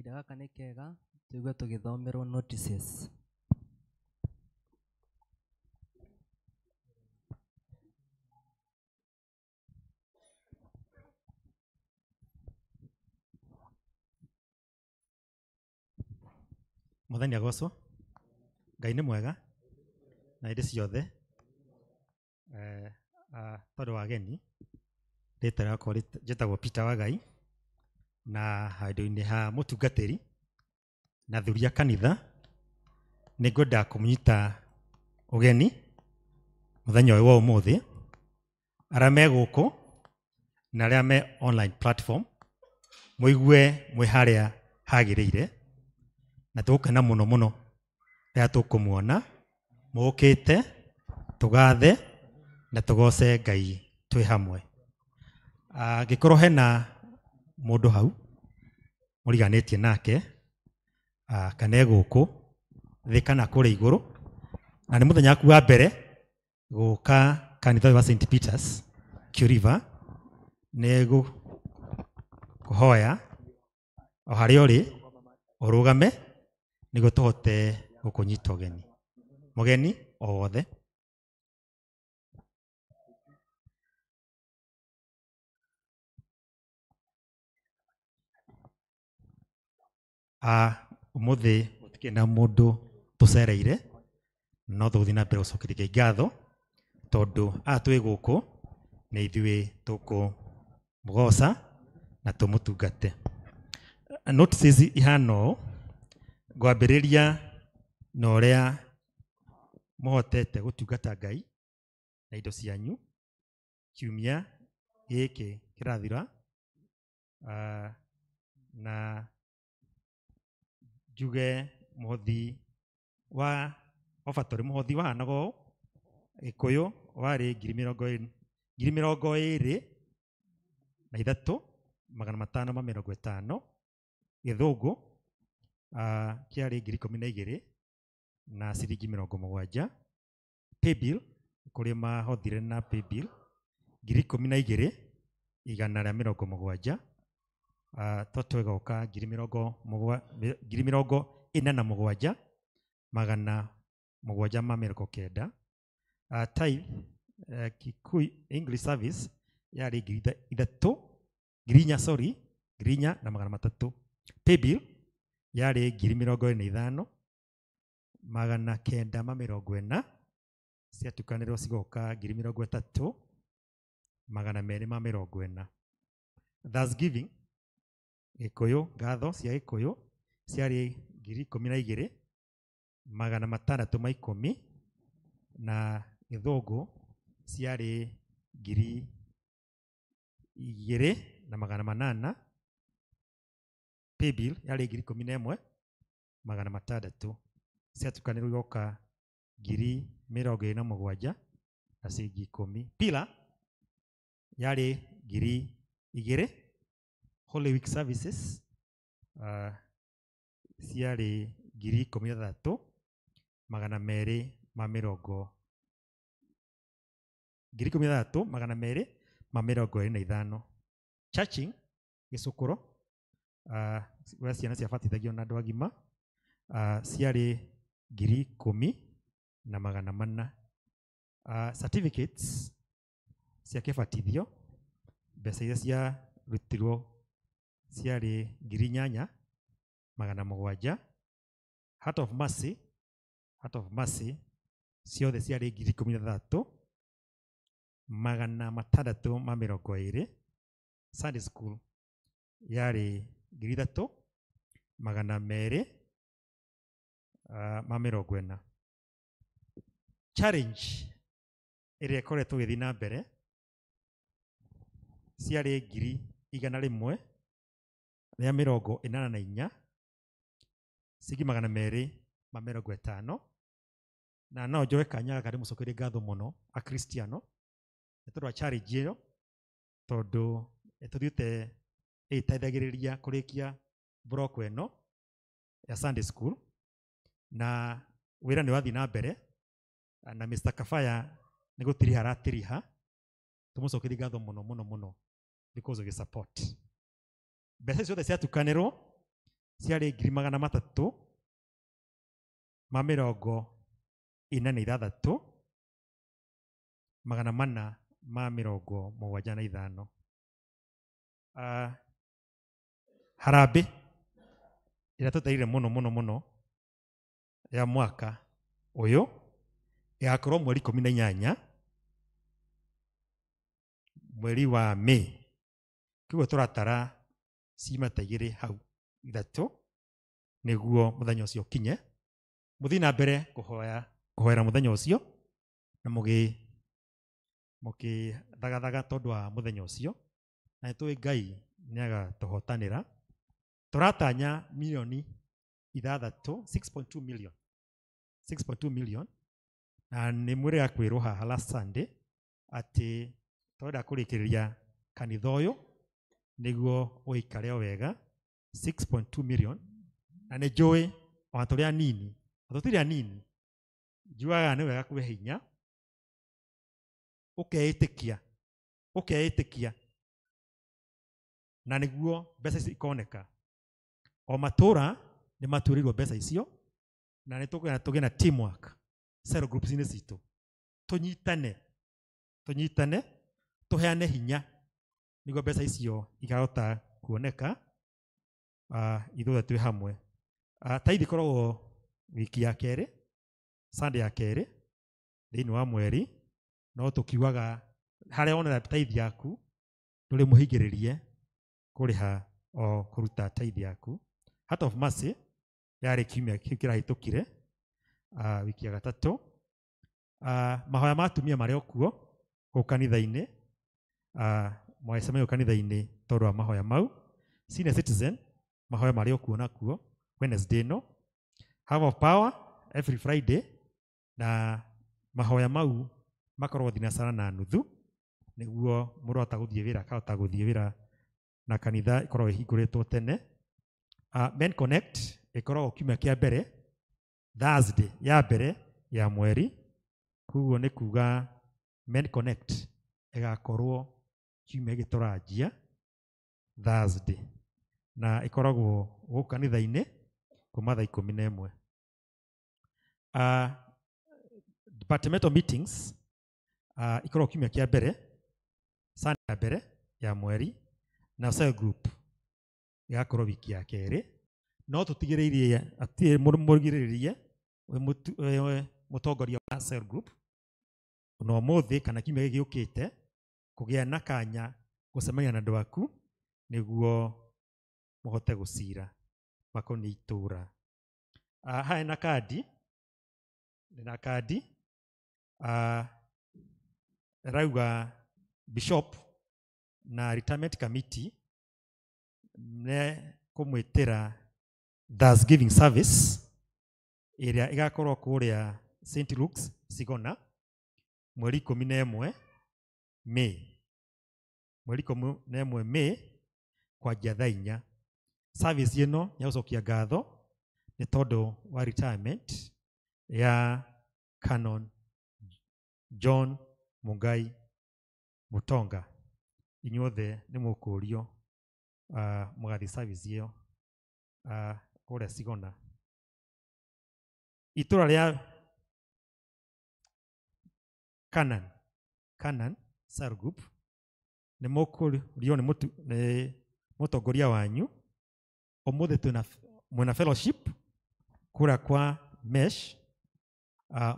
Kahinda gaka nĩ kega tũigue tũgĩthomerwo notices. Mwathani agocwo. Ngai nĩ mwega na hĩndĩ ciothe. Tondũ wa ageni, rĩtwa rĩakwa njĩtagwo Peter Wagai, na handũ-inĩ ha mũtungatĩri na thuri a kanitha nĩ ngwenda kũmũnyita ũgeni mũthenya ũyũ wa ũmũthĩ, arĩa me gũkũ na arĩa me online platform, mũigue mwĩ harĩa hagĩrĩire, na tũgũkena mũno mũno rĩrĩa tũkũmuona mũkĩte tũgathe na tũgoce Ngai twĩ hamwe. Angĩkorwo hena mũndũ hau mũriganĩtie nake, kana e gũkũ thĩ kana kũrĩa igũrũ, na nĩ mũthenya waku wa mbere gũka kanitha ũyũ wa St Peters Q River, nĩ ngũkũhoya o harĩa ũrĩ ũrũgame nĩguo tũhote gũkũnyita ũgeni. Mũgeni o wothe. Ũmũthĩ gũtikĩrĩ na mũndũ tũcereire, no tũgũthiĩ na mbere gũcokeria Ngai ngatho tondũ aya twĩ gũkũ nĩ ithuĩ tũkũmũgoca na tũmũtungate. Notices ihana ũũ, ngwambĩrĩria na ũrĩa mũhotete gũtungata Ngai na indo cianyu kiumia gĩkĩ kĩrathira, na njuge mũhothi wa offertory, mũhothi wahanaga ũũ, Gĩkũyũ warĩ 23,550, Gĩthũngũ kĩarĩ 12,000 na ciringi 70, Paybill kũrĩa mahothire na Paybill 12,170, toto ĩgoka 47,790, tithe Kikuyu English Service yarĩ 3,000, 4,000 sorry, 4,300, Paybill yarĩ 25,940, ciatukanĩrwo cigoka 30,240. Thanksgiving Gĩkũyũ, ngatho cia Gĩkũyũ ciarĩ 12,610, na Gĩthũngũ ciarĩ 2,800, Paybill yarĩ 11,600, ciatukanĩrwo igoka 27,010 na ciringi 10. Pillar yarĩ 2,000, Holy Week Services ciarĩ 13,220, 13,225. Churching gĩcukũro, ũrĩa ciana ciabatithagio na andũ agima, ciarĩ 10,400. Certificates cia kĩbatithio, mbeca iria ciarutirwo ciarĩ 8,700. Heart of Mercy, Heart of Mercy ciothe ciarĩ 13,620. Sunday School yarĩ 3,240. Challenge ĩrĩa ĩkoretwo ĩgĩthiĩ na mbere ciarĩ 184,250, na no njoe kanya gaka ndĩmũcokerie ngatho mũno Akristiano nĩ tondũ wa challenge ĩyo, tondũ ĩtũthiĩte ĩgĩteithagĩrĩria kũrĩkia block ĩno ya Sunday School, na wĩra nĩ wathiĩ na mbere, na Mr. Kafaya nĩ gũtiriha aratiriha, tũmũcokerie ngatho mũno mũno mũno because of your support. Mbeca ciothe ciatukanĩrwo ciarĩ 346,475. Harambĩ ĩrĩa tũteire mũno mũno mũno ya mwaka ũyũ ĩgakorwo mweri 18 mweri wa May. Kĩguo tũratara cima ta igĩrĩ hau ithatũ nĩguo mũthenya ũcio ũkinye. Mũthiĩ na mbere kũhoera mũthenya ũcio na mũgĩthagathaga tondũ wa mũthenya ũcio, na nĩtũĩ Ngai nĩagatũhotanĩra. Tũratanya milioni ithathatũ, 6.2 million. 6.2 million. Na nĩ mwĩrĩga kwĩrwo haha last Sunday atĩ tũrenda kũrĩkĩrĩria kanitha ũyũ nĩguo ũikare o wega 6.2 million. Na nĩ njũĩ ona tũrĩ anini, ona tũtirĩ anini, njugaga nĩ wega kwĩ hinya ũkeĩtĩkia na nĩguo mbeca ici ikoneka. O matũra nĩ matuĩrĩirwo mbeca icio, na nĩ tũkwenda tũgĩe na teamwork cell groups-inĩ citũ, tũnyitane tũheane hinya nĩguo mbeca icio ikahota kuoneka ithuothe twĩ hamwe. Tithe ĩkoragwo wiki ya kerĩ, Sunday ya kerĩ thĩinĩ wa mweri, no tũkiugaga harĩa wonera tithe yaku ndũrĩ mũhingĩrĩrie kũrĩha o kũruta tithe yaku. Heart of Mercy yarĩ kiumia kĩu kĩrahĩtũkire, wiki ya gatatũ. Mahoya ma atumia marĩ o kuo kũu kanitha-inĩ, mwagĩcemanio kanitha-inĩ tondũ wa mahoya mau. Senior Citizen mahoya marĩ o kuo nakuo Wednesday ĩno. Hour of Power every Friday, na mahoya mau makoragwo thinacara na nuthu nĩguo mũndũ ahota gũthiĩ wĩra akahota gũthiĩ wĩra na kanitha ĩkoragwo ĩhingũrĩtwo tene. Men Connect ĩkoragwo kiumia kĩa mbere Thursday ya mbere ya mweri, koguo nĩ kuga Men Connect ĩgakorwo kiumia gĩkĩ tũranjia Thursday, na ĩkoragwo gũkũ kanitha-inĩ kuma thaa 11. Departmental meetings ikoragwo kiumia kĩa mbere Sunday ya mbere ya mweri, na cell group ĩgakorwo wiki ya kerĩ. No tũtigĩrĩrie atirĩ mũgirĩrĩrie mũtongoria wa cell group ona ũmũthĩ kana kiumia gĩkĩ gĩũkĩte kũgĩa na kanya gũcemania na andũ aku nĩguo mũhote gũcira makoniĩ itũra. Haha na kandi, na kandi rauga bishop na retirement committee ne kũmwĩtĩra Thanksgiving service ĩrĩa ĩgakorwo kũrĩa St. Luke's Sigona mweri 11 May, mweri 11 May kwanjia thaa 4. Service ĩno ya gũcokia ngatho nĩ tondũ wa retirement ya Canon John Mungai Mutonga. Inyuothe nĩ mũkũrio mũgathiĩ service ĩyo kũrĩa Sigona. Itũra rĩa Canaan Cell Group nĩ mũkũrio nĩ mũtongoria wanyu. Ũmũthĩ twĩna mwena fellowship kũrĩa kwa Mesh,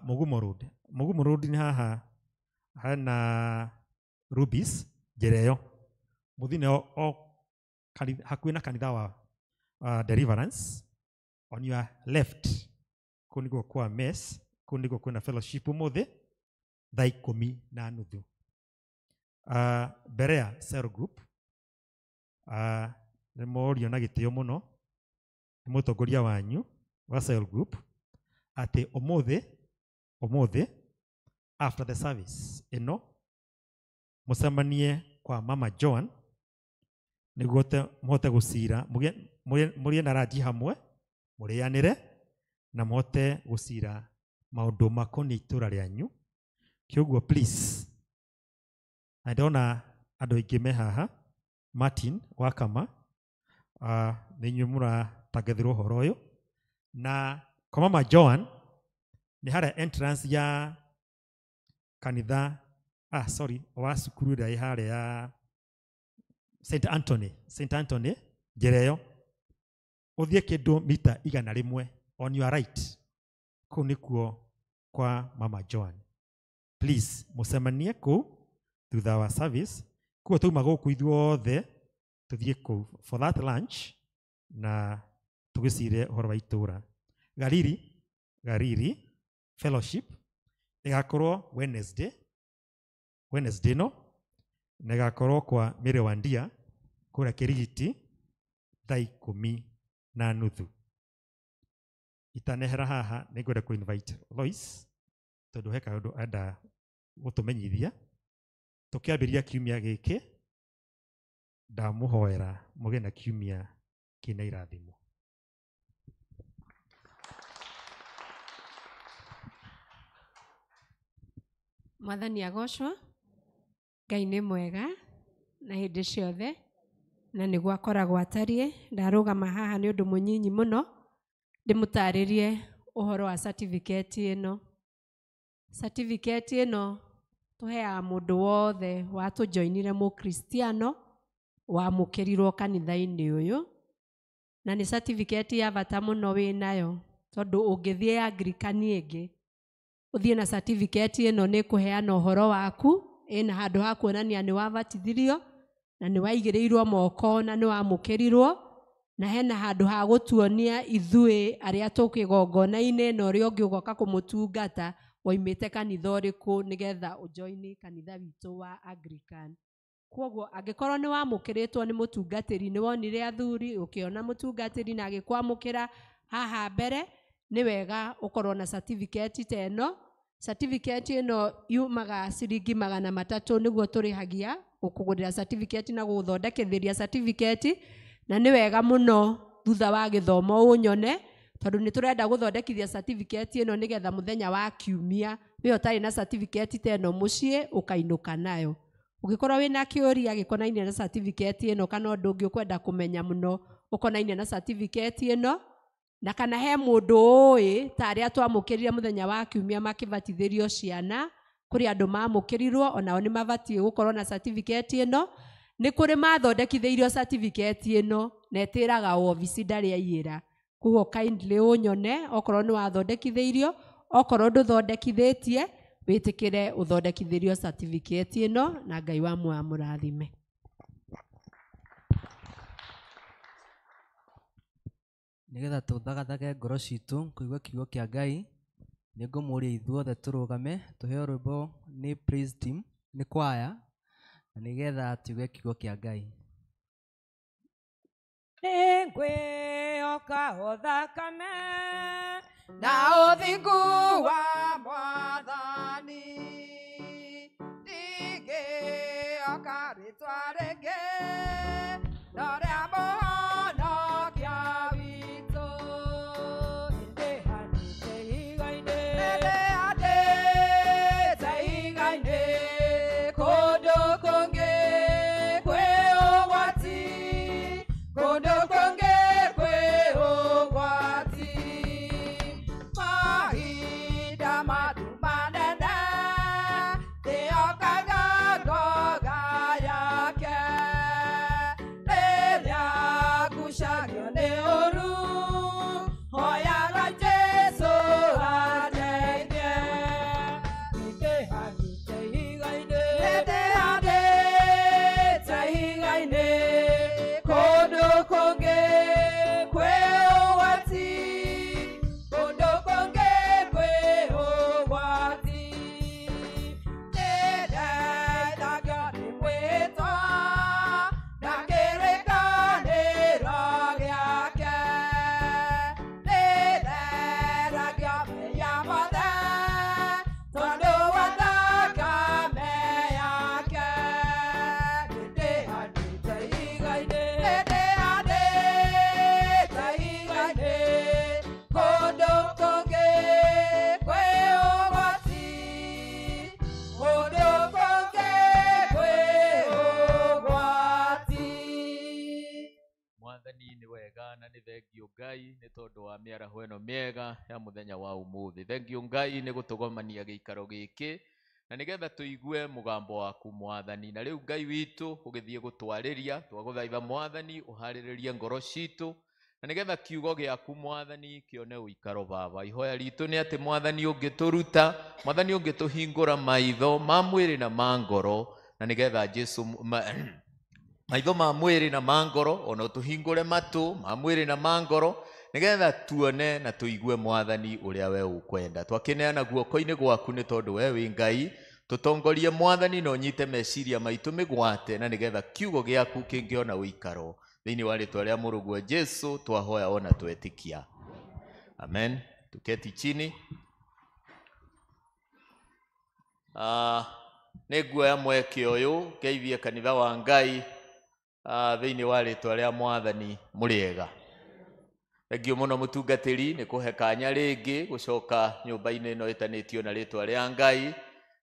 Mugumo Road. Mugumo Road nĩ haha hena Rubies njĩra ĩyo mũthine o hakuhĩ na kanitha wa Deliverance on your left, kũu nĩkuo kwa Mesh, kũu nĩkuo kwĩna fellowship ũmũthĩ thaa 10:30. Berea Cell Group nĩ morio na gĩtĩo mũno nĩ mũtongoria wanyu wa Cell Group atĩ ũmũthĩ after the service ĩno mũcemanie kwa Mama Joan nĩguo mũhote gũcira, mũrĩe na ranji hamwe, mũrĩanĩre na mũhote gũcira maũndũ makoniĩ itũra rĩanyu. Kĩoguo please, na ndona andũ aingĩ me haha, Martin Wakama, nĩ inyuĩ Tũratangethĩrwo ũhoro ũyũ. Na kwa Mama Joan nĩ harĩa entrance ya kanitha, sorry, wa cukuru ĩrĩa ĩ harĩa ya St Anthony, St Anthony njĩra ĩyo ũthiĩ kĩndũ mita 100 on your right, kũu nĩkuo kwa Mama Joan. Please mũcemanie kũu thutha wa service. Kuo twauma gũkũ ithuothe tũthiĩ kũu for that lunch na tũgĩcire ũhoro wa itũra. Gariri fellowship ĩgakorwo Wednesday no, na ĩgakorwo kwa Mary Wandia kũrĩa Kĩrigiti thaa 10:30. Itanehera haha nĩngwenda kũ invite Lois tondũ he kaũndũ enda gũtũmenyithia. Tũkĩambĩrĩria kiumia gĩkĩ ndamũhoera mũgĩe na kiumia kĩna irathimo. Mwathani agocwo. Ngai nĩ mwega na hĩndĩ ciothe, na nĩguo akoragwo atariĩ. Ndarũgama haha nĩ ũndũ mũnyinyi mũno ndĩmũtarĩrie ũhoro wa certificate ĩno. Certificate ĩno tũheaga mũndũ wothe watũjoinire mũkristiano wamũkĩrirwo kanitha-inĩ ũyũ, na nĩ certificate ya bata mũno wĩnayo, tondũ ũngĩthiĩ Anglican ĩngĩ ũthiĩ na certificate ĩno nĩ kũheana ũhoro waku, ĩna handũ ha kuonania nĩ wabatithirio na nĩ waigĩrĩirwo moko na nĩ wamũkĩrirwo, na hena handũ ha gũtuonia ithuĩ arĩa tũkĩgongona-inĩ na ũrĩa ũngĩ ũgoka kũmũtungata woimĩte kanitha ũrĩkũ nĩgetha ũjoini kanitha witũ wa Anglican. Kwoguo angĩkorwo nĩ wamũkĩrĩtwo nĩ mũtungatĩri, nĩ wonire athuri ũkĩona mũtungatĩri na agĩkwamũkĩra haha mbere, nĩ wega ũkorwo na certificate ta ĩno. Certificate ĩno yumaga ciringi 300 nĩguo tũrĩhagia gũkũgũrĩra certificate na gũgũthondekithĩria certificate, na nĩ wega mũno thutha wa gĩthomo ũnyone, tondũ nĩ tũrenda gũthondekithia certificate ĩno nĩgetha mũthenya wa kiumia we ũtarĩ na certificate ta ĩno mũciĩ ũkainũka nayo. Ũngĩkorwo wĩna kĩũria gĩkonainie na certificate ĩno kana ũndũ ũngĩ ũkwenda kũmenya mũno ũkonainie na certificate ĩno, na kana he mũndũ ũĩ ta arĩa twamũkĩrire mũthenya wa kiumia makĩbatithĩrio ciana, kũrĩ andũ mamũkĩrirwo onao nĩ mabatiĩ gũkorwo na certificate ĩno. Nĩ kũrĩ mathondekithĩirio certificate ĩno na ĩtĩraga obici ndarĩ aiyĩra. Koguo kindly ũnyone okorwo nĩ wathondekithĩirio, okorwo ndũthondekithĩtie wĩtĩkĩre ũthondekithĩrio certificate ĩno, na Ngai wa muoyo amũrathime. Nĩgetha tũthagathage ngoro citũ kũigua kiugo kĩa Ngai, nĩngũmũria ithuothe tũrũgame tũheo rwĩmbo nĩ praise team, nĩ kwaya, na nĩgetha tuigue kiugo kĩa Ngai. Nĩngwĩhoka o thakame na ũthingu wa Mwathani, ndingĩhoka rĩtwa rĩngĩ no rĩa Mũhonokia witũ. Nĩndĩhandĩte ihiga-inĩ, nĩndĩhandĩte ihiga-inĩ, kũndũ kũngĩ kwĩ ũgwati, kũndũ kũngĩ kwĩ ũgwati. Mahinda matu manene ndĩhokaga ngoga yake, rĩrĩa Mwathani nĩ wega na nĩ thengio Ngai nĩ tondũ wa mĩaraho ĩno mĩega ya mũthenya wa ũmũthĩ. Thengio Ngai nĩ gũtũgomania gĩikaro gĩkĩ na nĩgetha tũigue mũgambo waku Mwathani. Na rĩu Ngai witũ ũgĩthiĩ gũtwarĩria, twagũthaitha Mwathani ũharĩrĩrie ngoro citũ na nĩgetha kiugo gĩaku Mwathani kĩone ũikaro Baba. Ihoya ritũ nĩ atĩ Mwathani ũngĩtũruta, Mwathani ũngĩtũhingũra maitho ma mwĩrĩ na ma ngoro, na nĩgetha Jesu maitho ma mwĩrĩ na ma ngoro, ona ũtũhingũre matũ ma mwĩrĩ na ma ngoro, nĩgetha tuone na tũigue Mwathani ũrĩa we ũkwenda. Twakĩneana guoko-inĩ gwaku nĩ tondũ we wĩ Ngai, tũtongorie Mwathani na ũnyite meciria maitũ mĩgwate, na nĩgetha kiugo gĩaku kĩngĩona ũikaro. Thĩinĩ wa rĩtwa rĩa mũrũguo Jesu twahoya ona twetĩkia. Amen. Tuketi chini. Nĩ nguoya mweke ũyũ ngeithie kanitha wa Ngai thĩinĩ wa rĩtwa rĩa Mwathani mũrĩega. Thengio mũno mũtungatĩri nĩ kũhe kanya rĩngĩ gũcoka nyũmba-inĩ ĩno ĩtanĩtio na rĩtwa rĩa Ngai.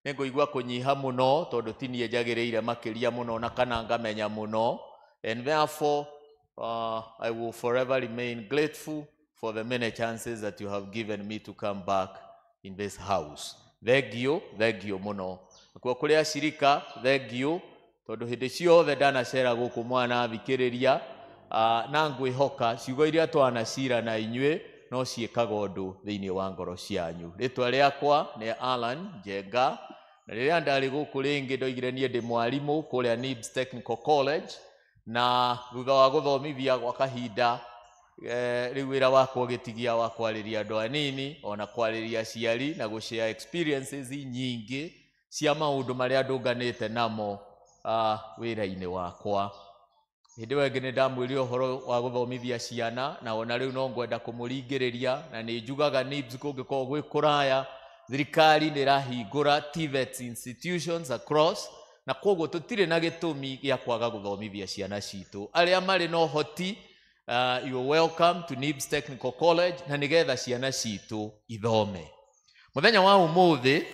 Nĩ ngũigua kũnyiha mũno tondũ ti niĩ njagĩrĩire makĩria mũno na kana ngamenya mũno. And therefore, I will forever remain grateful for the many chances that you have given me to come back in this house. Thengio, thengio mũno. Nakuo kũrĩ acirika, thengio, tondũ hĩndĩ ciothe ndanacera gũkũ mwana thikĩrĩria, na ngwĩhoka ciugo iria twanacira na inyuĩ no ciĩkaga ũndũ thĩinĩ wa ngoro cianyu. Rĩtwa rĩakwa nĩ Alan Njenga, na rĩrĩa ndarĩ gũkũ rĩngĩ ndoigire niĩ ndĩ mwarimũ kũrĩa NIBS Technical College, na thutha wa gũthomithia gwa kahinda rĩu wĩra wakwa ũgĩtigia wa kwarĩria andũ anini ona kwarĩria aciari na gũshare experiences nyingĩ cia maũndũ marĩa ndũnganĩte namo wĩra-inĩ wakwa. Hĩndĩ ĩyo ĩngĩ nĩ ndamwĩrire ũhoro wa gũthomithia ciana, na ona rĩu no ngwenda kũmũringĩrĩria, na nĩ njugaga NIBS kũngĩkorwo gwĩ kũraya, thirikari nĩ ĩrahingũra TVET institutions across, na koguo tũtirĩ na gĩtũmi gĩa kwaga gũthomithia ciana citũ. Arĩa marĩ na ũhoti, you are welcome to NIBS Technical College, na nĩgetha ciana citũ ithome. Mũthenya wa ũmũthĩ,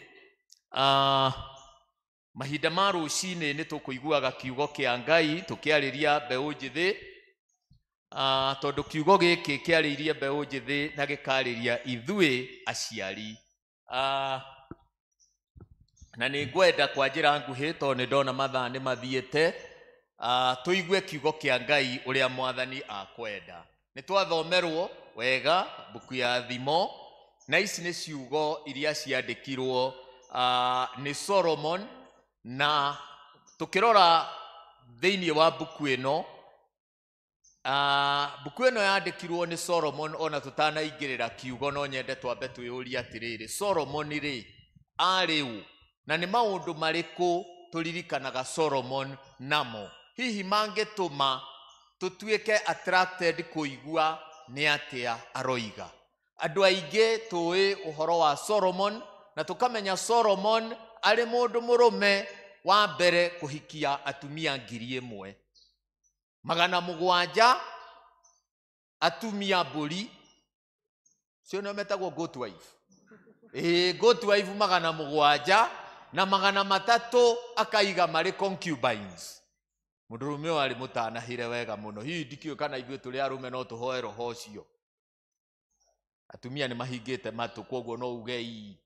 mahinda ma rũcinĩ nĩ tũkũiguaga kiugo kĩa Ngai tũkĩarĩria mbeũ njĩthĩ, tondũ kiugo gĩkĩ kĩarĩirie mbeũ njĩthĩ na gĩkarĩria ithuĩ aciari. Na nĩ ngwenda kwa njĩra nguhĩ tondũ nĩ ndona mathaa nĩ mathiĩte, tũigue kiugo kĩa Ngai ũrĩa Mwathani akwenda. Nĩ twathomerwo wega mbuku ya Thimo, na ici nĩ ciugo iria ciandĩkirwo nĩ Solomon, na tũkĩrora thĩinĩ wa mbuku ĩno, mbuku ĩno yandĩkirwo nĩ Solomon. Ona tũtanaingĩrĩra kiugo no nyende twambe twĩyũrie atĩrĩrĩ, Solomon rĩ arĩ ũ, na nĩ maũndũ marĩkũ tũririkanaga Solomon namo hihi mangĩtũma tũtuĩke attracted kũigua nĩ atĩa aroiga. Andũ aingĩ tũĩ ũhoro wa Solomon na tũkamenya Solomon arĩ mũndũ mũrũme wa mbere kũhikia atumia 1,700 atumia mbũri, cio nĩo metagwo goat wife. Goat wife 700 na 300 akaiga marĩ concubines. Mũndũrũme ũyũ arĩ mũtanahĩre wega mũno. Hihi ndikĩũĩ kana ithuĩ tũrĩ arũme no tũhoe roho ũcio. Atumia nĩ mahingĩte matũ, koguo no uge ii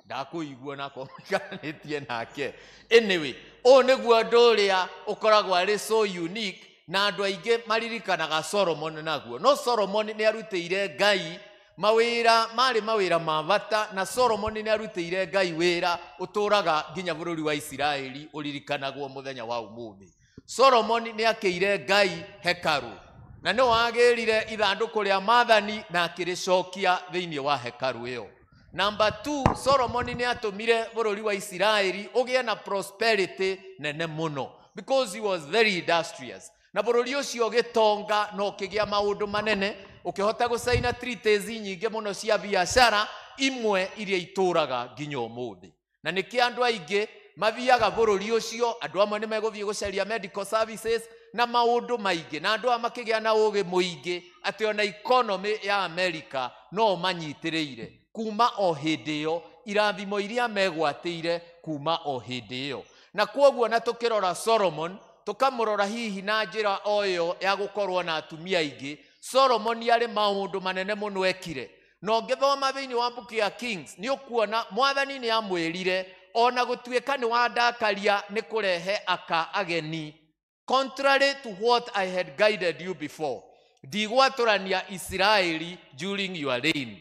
ndakũigua na akorwo mũikaranĩtie nake. Anyway, ũyũ nĩguo ũndũ ũrĩa ũkoragwo arĩ so unique na andũ aingĩ maririkanaga Solomon naguo. No Solomon nĩ arutĩire Ngai mawĩra, marĩ mawĩra ma bata, na Solomon nĩ arutĩire Ngai wĩra ũtũraga nginya bũrũri wa Isiraeli ũririkanagwo mũthenya wa ũmũthĩ. Solomon nĩ akĩire Ngai hekarũ, na nĩ wagĩrire ithandũkũ rĩa maathani na akĩrĩcokia thĩinĩ wa hekarũ ĩyo. Number 2, Solomon nĩ atũmire bũrũri wa Isiraeli ũgĩe na prosperity nene mũno because he was very industrious. Na bũrũri ũcio ũgĩtonga na ũkĩgĩa maũndũ manene, ũkĩhota gũcaina treaties nyingĩ mũno cia biacara imwe iria itũraga nginya ũmũthĩ. Na nĩkĩo andũ aingĩ mathiaga bũrũri ũcio, andũ amwe nĩ megũthiĩ gũcaria medical services na maũndũ maingĩ, na andũ aya makĩgĩa na ũgĩ mũingĩ atĩ ona economy ya America no manyitĩrĩire kuma o hĩndĩ ĩyo, irathimo iria megwatĩire kuma o hĩndĩ ĩyo. Na kwoguo na tũkĩrora Solomon, Tũkamũrora hihi na njĩra o ĩyo ya gũkorwo na atumia aingĩ. Solomoni arĩ maũndũ manene mũno ekire, na ũngĩthoma thĩinĩ wa mbuku ya Kings nĩ ũkuona mwathani nĩ amwĩrire ona gũtuĩka nĩ wandakaria nĩ kũrehe aka ageni, contrary to what I had guided you before, ndigwatũrania Isiraeli during your reign,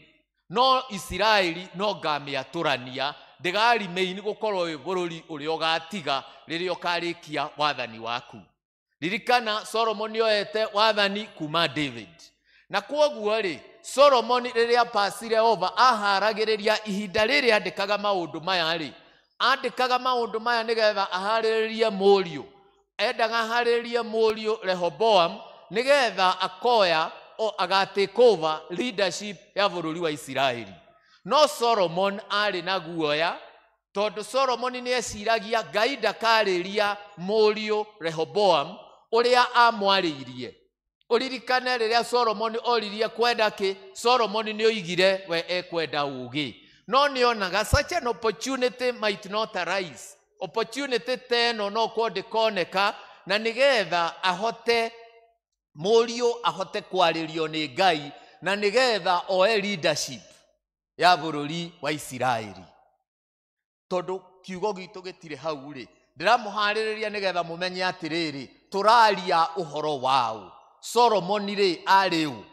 no Isiraeli no ngamĩatũrania ndĩgarimeini gũkorwo wĩ bũrũri ũrĩa ũgatiga rĩrĩa ũkarĩkia wathani waku. Ririkana Solomoni oete wathani kuma David, na kwoguo rĩ, Solomoni rĩrĩa pasire over aharagĩrĩria ihinda rĩrĩa andĩkaga maũndũ maya rĩ, andĩkaga maũndũ maya nĩgetha aharĩrĩrie mũriũ, endaga aharĩrĩrie mũriũ Rehoboam nĩgetha akoya o agatake over leadership ya bũrũri wa Isiraeli. No Solomon arĩ na guoya tondũ Solomoni nĩ eciragia Ngai ndakarĩria mũriũ Rehoboam ũrĩa amwarĩirie. Ũririkane rĩrĩa Solomoni oririe kwenda kĩ, Solomoni nĩ oigire we ekwenda ũũgĩ, no nĩ onaga such an opportunity might not arise. Opportunity ta ĩno no korwo ndĩkoneka, na nĩgetha ahote mũriũ ahote kwarĩrio nĩ Ngai na nĩgetha oe leadership ya bũrũri wa Isiraeli. Tondũ kiugo gitũ gĩtirĩ hau rĩ, ndĩramũharĩrĩria nĩgetha mũmenye atĩrĩrĩ, tũraria ũhoro waũ. Solomoni rĩ arĩ ũ?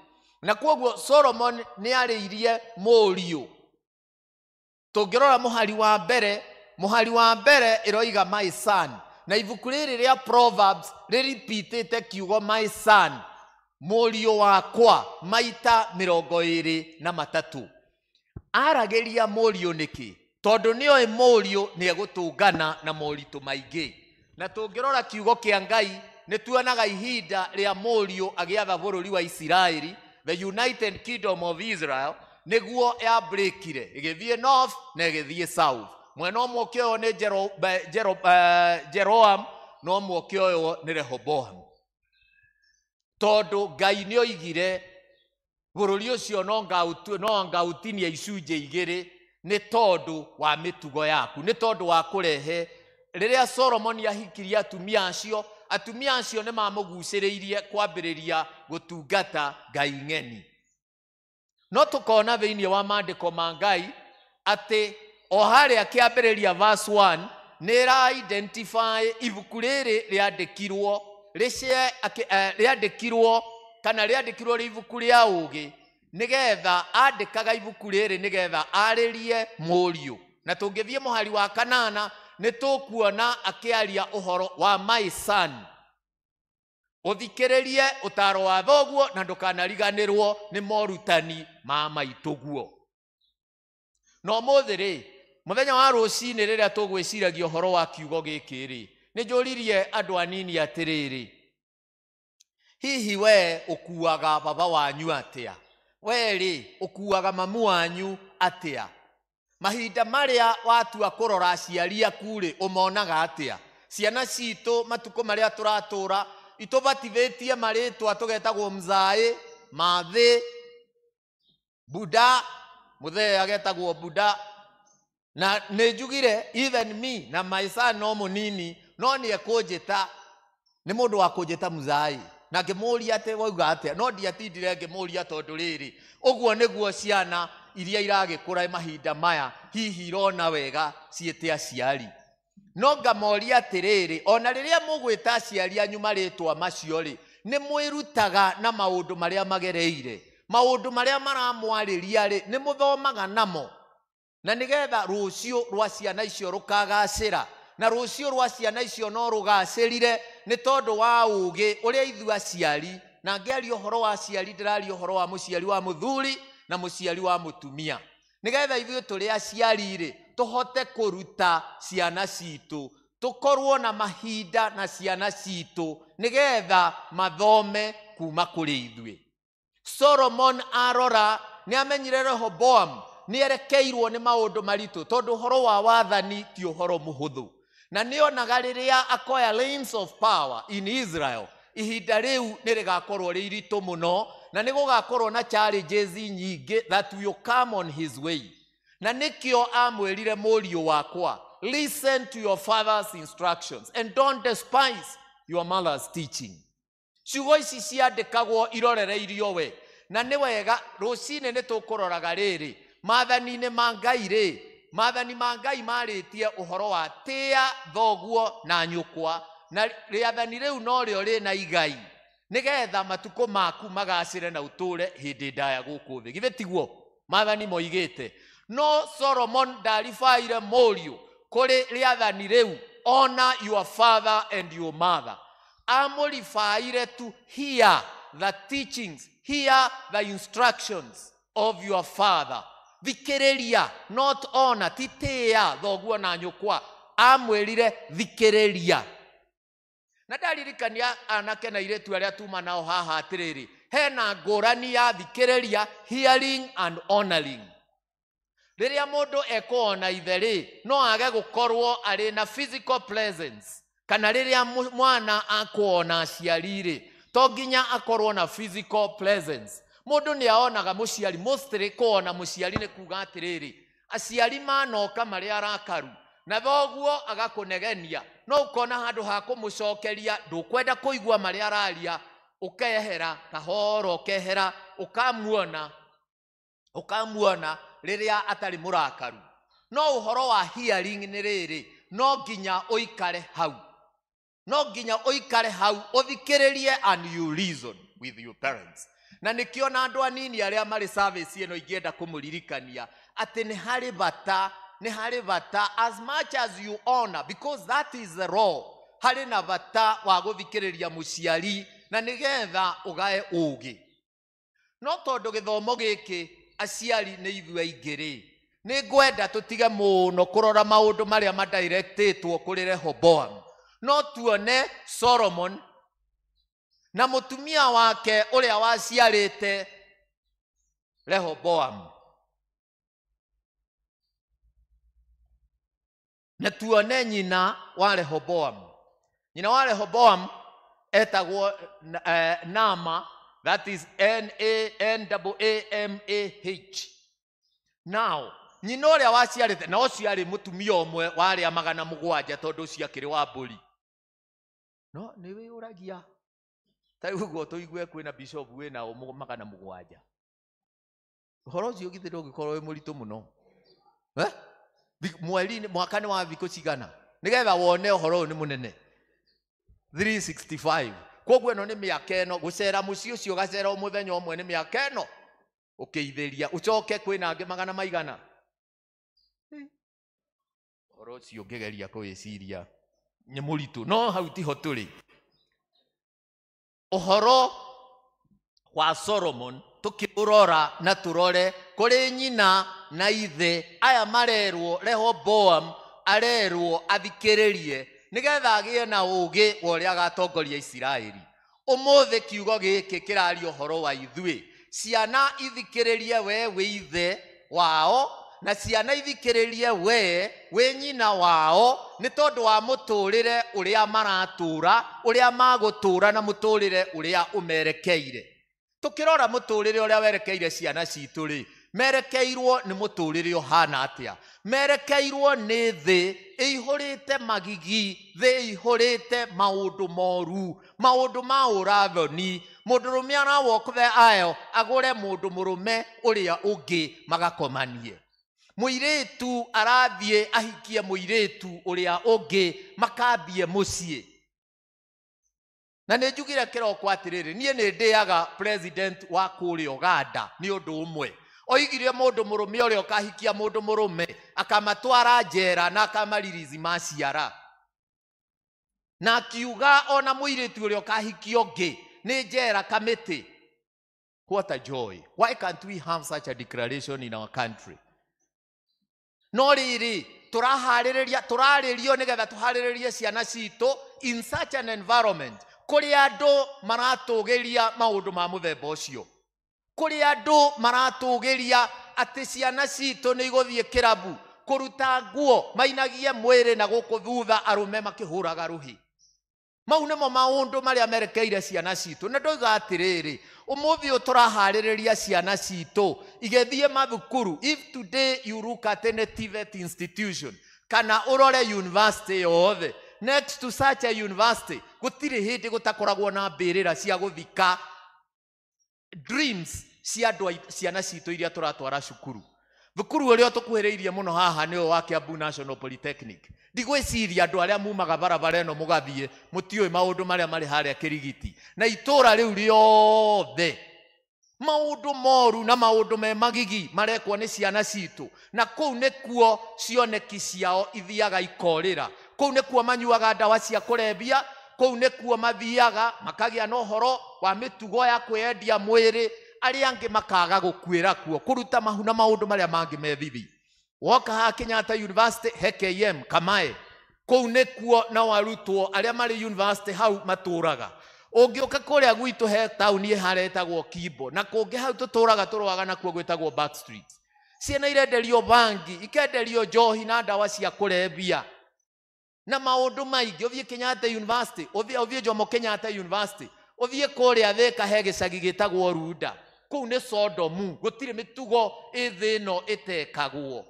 Na kwoguo Solomon nĩ arĩirie mũriũ. Tũngĩrora mũhari wa mbere, mũhari wa mbere ĩroiga my son, na ibuku rĩrĩ rĩa Proverbs rĩripitĩte kiugo my son, mũriũ wakwa, maita 23. Aragĩria mũriũ nĩkĩ? Tondũ nĩoĩ mũriũ nĩ egũtũngana na moritũ maingĩ. Na tũngĩrora kiugo kĩa Ngai nĩ tuonaga ihinda rĩa mũriũ agĩatha bũrũri wa Isiraeli, the United Kingdom of Israel, nĩguo yambĩrĩkire ĩgĩthiĩ north na ĩgĩthiĩ south. Mwena ũmwe ũkĩoywo nĩ Jeroam, na ũmwe ũkĩoywo nĩ Rehoboam. Tondũ Ngai nĩ oigire bũrũri ũcio no ngaũtinia icunjĩ igĩrĩ nĩ tondũ wa mĩtugo yaku, nĩ tondũ wa kũrehe. Rĩrĩa Solomoni ahikirie atumia acio, atumia acio nĩ mamũgucĩrĩirie kwambĩrĩria gũtungata Ngai ng'eni. No tũkona thĩinĩ wa maandĩko ma Ngai atĩ o harĩa kĩambĩrĩria verse 1 nĩ ĩra identify ibuku rĩrĩ rĩandĩkirwo rĩandĩkirwo kana rĩandĩkirwo rĩ ibuku rĩa ũũgĩ nĩgetha andĩkaga ibuku rĩrĩ nĩgetha arĩrie mũriũ. Na tũngĩthiĩ mũhari wa 8 nĩ tũkuona akĩaria ũhoro wa my son. Ũthikĩrĩrie ũtaaro wa thoguo na ndũkanariganĩrwo nĩ morutani ma maitũguo. Na ũmũthĩ rĩ, mũthenya wa rũcinĩ rĩrĩa tũgwĩciragia ũhoro wa kiugo gĩkĩ rĩ, nĩ njũririe andũ anini atĩrĩrĩ, hihi we ũkuaga baba wanyu atĩa? We rĩ, ũkuaga mamu wanyu atĩa? Mahinda marĩa watua kũrora aciari aku rĩ, ũmonaga atĩa? Ciana citũ matukũ marĩa tũratũra itũbatithĩtie marĩtwa tũgetagwo mzaĩ, mathĩ, buda, mũthee agetagwo buda. Na nĩ njugire even me na my son no mũnini no nĩ ekũnjĩta, nĩ mũndũ wa kũnjĩta mzaĩ. Na ngĩmũria atĩ wauga atĩa, no ndiatindire ngĩmũria tondũ rĩrĩ, ũguo nĩguo ciana iria iragĩkũra mahinda maya hihi irona wega ciĩte aciari. No ngamoria atĩrĩrĩ, ona rĩrĩa mũgwĩta aciari anyu marĩtwa macio rĩ, nĩ mwĩrutaga na maũndũ marĩa magereire, maũndũ marĩa maramwarĩria rĩ, nĩ mũthomaga namo, na nĩgetha rũciũ rwa ciana icio rũkagacĩra. Na rũciũ rwa ciana icio no rũgacĩrire nĩ tondũ wa ũũgĩ ũrĩa ithuĩ aciari, na ngĩaria ũhoro wa aciari ndĩraria ũhoro wa mũciari wa mũthuri na mũciari wa mũtumia, nĩgetha ithuĩ tũrĩ aciari rĩ tũhote kũruta ciana citũ, tũkorwo na mahinda na ciana citũ nĩgetha mathome kuma kũrĩ ithuĩ. Solomon arora nĩ amenyire Rehoboam nĩ erekeirwo nĩ maũndũ maritũ tondũ ũhoro wa wathani ti ũhoro mũhũthũ. Na nĩ onaga rĩrĩa akoya reins of power in Israel, ihinda rĩu nĩ rĩgakorwo rĩ iritũ mũno na nĩ gũgakorwo na challenges nyingĩ that will come on his way. Na nĩkĩo amwĩrire mũriũ wakwa, listen to your father's instructions and don't despise your mother's teaching. Ciugo ici ciandĩkagwo irorereirio we. Na nĩ wega rũcinĩ nĩ tũkũroraga rĩrĩ maathani-inĩ ma Ngai rĩ, maathani ma Ngai marĩtie ũhoro wa tĩa thoguo na nyũkwa, na rĩathani rĩu norĩo rĩna igai nĩgetha matukũ maku magacĩre na ũtũre hĩndĩ ndaya gũkũ thĩ. Githĩ tiguo maathani moigĩte? No Solomon ndaribaire mũriũ kũrĩ rĩathani rĩu, honor your father and your mother. Amũribaire to hear the teachings, hear the instructions of your father. Thikĩrĩria, not honor, ti tĩa thoguo na nyũkwa. Amwĩrire thikĩrĩria. Na ndaririkania anake na airĩtu arĩa tuma nao haha atĩrĩrĩ, hena ngũrani ya thikĩrĩria, hearing and honoring. Rĩrĩa mũndũ ekuona ithe rĩ, no age gũkorwo arĩ na physical presence, kana rĩrĩa mwana akuona aciari rĩ, to nginya akorwo na physical presence. Mũndũ nĩ aonaga mũciari, mostly kuona mũciari nĩ kuga atĩrĩrĩ, aciari manoka marĩ arakaru na thoguo agakũnegenia, no ũkona handũ ha kũmũcokeria ndũkwenda kũigua marĩa araria, ũkehera kahoro, ũkehera, ũkamuona rĩrĩa atarĩ mũrakaru. No ũhoro wa hearing nĩ rĩrĩ, no nginya ũikare hau, no nginya ũikare hau ũthikĩrĩrie and you reason with your parents. Na nĩkĩo na andũ anini arĩa marĩ service ĩno ingĩenda kũmũririkania atĩ nĩ harĩ bata, nĩ harĩ bata as much as you honor, because that is the law. Harĩ na bata wa gũthikĩrĩria mũciari na nĩgetha ũgae ũũgĩ. No tondũ gĩthomo gĩkĩ aciari nĩ ithuĩ aingĩ rĩ, nĩ ngwenda tũtige mũno kũrora maũndũ marĩa madirectĩtwo kũrĩ Rehoboam. No tuone Solomon na mũtumia wake ũrĩa waciarĩte Rehoboam, na tuone nyina wa Rehoboam. Nyina wa Rehoboam etagwo Naama, that is N-A-N-A-A-M-A-H. Now, nyina ũrĩa waciarĩte, na ũcio arĩ mũtumia ũmwe wa arĩa 700 tondũ ũcio akĩrĩ wa mbũri. No nĩ wĩyũragia ta rĩu ũguo tũigue kwĩna bishop wĩna 700. Ũhoro ũcio githĩ ndũngĩkorwo wĩ mũritũ mũno? Mweri mwaka nĩ wa thikũ cigana nĩgetha wone ũhoro ũyũ nĩ mũnene? 365. Koguo ĩno nĩ mĩaka ĩno gũcera mũciĩ ũcio ũgacera o mũthenya ũmwe nĩ mĩaka ĩno ũkĩithĩria, ũcoke kwĩna angĩ magana maigana. Ũhoro ũcio ũngĩgeria kũwĩciria nĩ mũritũ, no hau tiho tũrĩ. Ũhoro wa Solomon tũkĩũrora na tũrore kũrĩ nyina na ithe aya marerwo, Rehoboam arerwo athikĩrĩrie nĩgetha agĩe na ũũgĩ wa ũrĩa agatongoria Isiraeli. Ũmũthĩ kiugo gĩkĩ kĩraria ũhoro wa ithuĩ, ciana ithikĩrĩrie we wĩ ithe wao, na ciana ithikĩrĩrie we wĩ nyina wao, nĩ tondũ wa mũtũrĩre ũrĩa maratũra, ũrĩa magũtũra na mũtũrĩre ũrĩa ũmerekeire. Tũkĩrora mũtũrĩre ũrĩa werekeire ciana citũ rĩ, merekeirwo nĩ mũtũrĩre ũhana atĩa? Merekeirwo nĩ thĩ ĩihũrĩte magigi, thĩ ĩihũrĩte maũndũ moru, maũndũ ma ũrathoni. Mũndũrũme ara walk the aisle agũre mũndũ mũrũme ũrĩa ũngĩ magakomanie. Mũirĩtu arathiĩ ahikie mũirĩtu ũrĩa ũngĩ makambie mũciĩ. Na nĩ njugire kĩroko atĩrĩrĩ, niĩ nĩ ndĩaga president wa kũrĩa Uganda nĩ ũndũ ũmwe. Oigire mũndũ mũrũme ũrĩa ũkahikia mũndũ mũrũme akamatwara njera na akamaririzi maciara. Na akiuga ona mũirĩtu ũrĩa ũkahikia ũngĩ nĩ njera kamĩtĩ. What a joy. Why can't we have such a declaration in our country? No rĩrĩ, tũraharĩrĩria, tũrarĩrio nĩgetha tũharĩrĩrie ciana citũ in such an environment kũrĩa andũ maratũgĩria maũndũ ma mũthemba ũcio, kũrĩa andũ maratũgĩria atĩ ciana citũ nĩ igũthiĩ kĩrabu kũruta nguo mainagie mwĩrĩ na gũkũ thutha arũme makĩhũraga rũhĩ. Mau nĩmo maũndũ marĩa merekeire ciana citũ. Na ndoiga atĩrĩrĩ, ũmũthĩ ũyũ tũraharĩrĩria ciana citũ igĩthiĩ mathukuru. If today you look at any TVET institution kana ũrore university yothe, Next to such a university gũtirĩ hĩndĩ gũtakoragwo na mbĩrĩra cia gũthika dreams cia andũ ciana citũ iria tũratwara cukuru. Thukuru ũrĩa tũkuhĩrĩirie mũno haha nĩwe wa Kiambu National Polytechnic. Ndigwĩciria andũ arĩa mumaga barabara ĩno mũgathiĩ mũtiũĩ maũndũ marĩa marĩ harĩa Kĩrigiti. Na itũra rĩu rĩothe maũndũ moru na maũndũ me magigi marekwo nĩ ciana citũ, na kũu nĩkuo cioneki ciao ithiaga ikorĩra. Kũu nĩkuo manyuaga ndawa cia kũrebia, kũu nĩkuo mathiaga makagĩa na ũhoro wa mĩtugo ya kwĩyendia mwĩrĩ, arĩa angĩ makaga gũkuĩra kuo, kũruta mahu na maũndũ marĩa mangĩ me thithi. Woka haha Kenyatta University, he KM Kamae, kũu nĩkuo nao arutwo arĩa marĩ university hau matũraga. Ũngĩũka kũrĩa gwitũ he taũni ĩharĩa ĩtagwo Kimbo, na kũngĩ hau tũtũraga tũrũaga nakuo gwĩtagwo Back Street. Ciana irenderio bangi, ikenderio njohi na ndawa cia kũrebia na maũndũ maingĩ. Ũthiĩ Kenyatta University, ũthiĩ Jomo Kenyatta University, ũthiĩ kũrĩa Thĩka he gĩcagi gĩtagwo Runda, kũu nĩ Sodomu, gũtirĩ mĩtugo ĩ thĩ ĩno ĩtekagwo.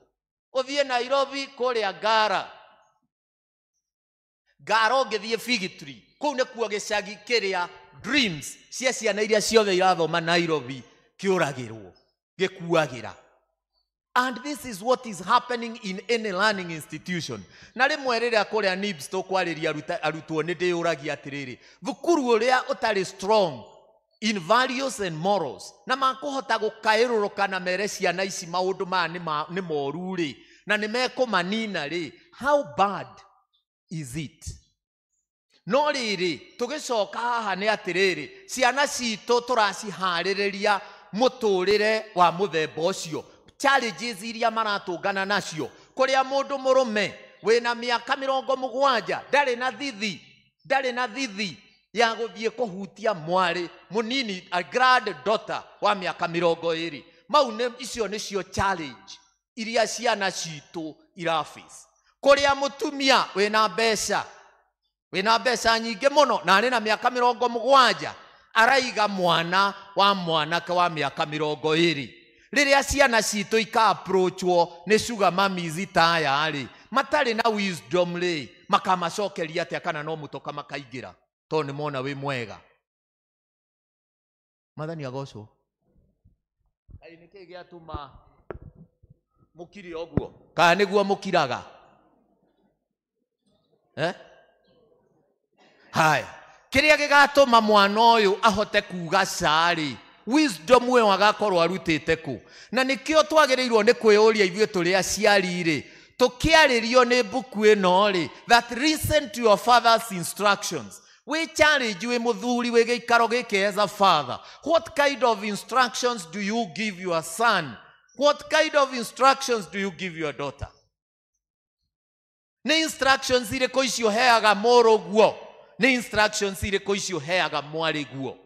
Ũthiĩ Nairobi kũrĩa Ngara, Ngara ũngĩthiĩ Fig Tree, kũu nĩkuo gĩcagi kĩrĩa dreams cia ciana iria ciothe irathoma Nairobi kĩũragĩrwo, gĩkuagĩra. And this is what is happening in any learning institution. Na rĩmwe rĩrĩa kũrĩa NIBS tũkwarĩria arutwo nĩ ndĩyũragia atĩrĩrĩ, thukuru ũrĩa ũtarĩ strong in values and morals na makũhota gũkaĩrũrũka na mere ciana ici maũndũ maya nĩ moru rĩ, na nĩ mekũmanina rĩ, how bad is it? No rĩrĩ, tũgĩcoka haha nĩ atĩrĩrĩ, ciana citũ tũraciharĩrĩria mũtũrĩre wa mũthemba ũcio, challenges iria maratũngana nacio, kũrĩa mũndũ mũrũme wĩna mĩaka 70 ndarĩ na thithi ya gũthiĩ kũhutia mwarĩ mũnini, a granddaughter wa mĩaka 20. Mau nĩ icio nĩcio challenge iria ciana citũ iraface. Kũrĩa mũtumia wĩna mbeca nyingĩ mũno na arĩ na mĩaka 70 araiga mwana wa mwanake wa mĩaka 20. Rĩrĩa ciana citũ ika-approachwo nĩ sugar mummies ta aya rĩ, matarĩ na wisdom rĩ, makamacokeria atĩa kana no mũtoka makaingĩra tondũ nĩ mona wĩ mwega. Mwathani agocwo. Kaĩ nĩkĩĩ gĩatũma mũkire ũguo? Kana nĩguo mũkiraga? Haya, kĩrĩa gĩgatũma mwana ũyũ ahote kuga ca-rĩ, wisdom ĩyo agakorwo arutĩte kũ? Na nĩkĩo twagĩrĩirwo nĩ kwĩyũria ithuĩ tũrĩ aciari rĩ, tũkĩarĩrio nĩ mbuku ĩno rĩ, that listen to your father's instructions. We challenge wĩ mũthuri wĩ gĩikaro gĩkĩ as a father. What kind of instructions do you give your son? What kind of instructions do you give your daughter? Nĩ instructions irĩkũ icio heaga mũrũguo? Nĩ instructions irĩkũ icio heaga mwarĩguo?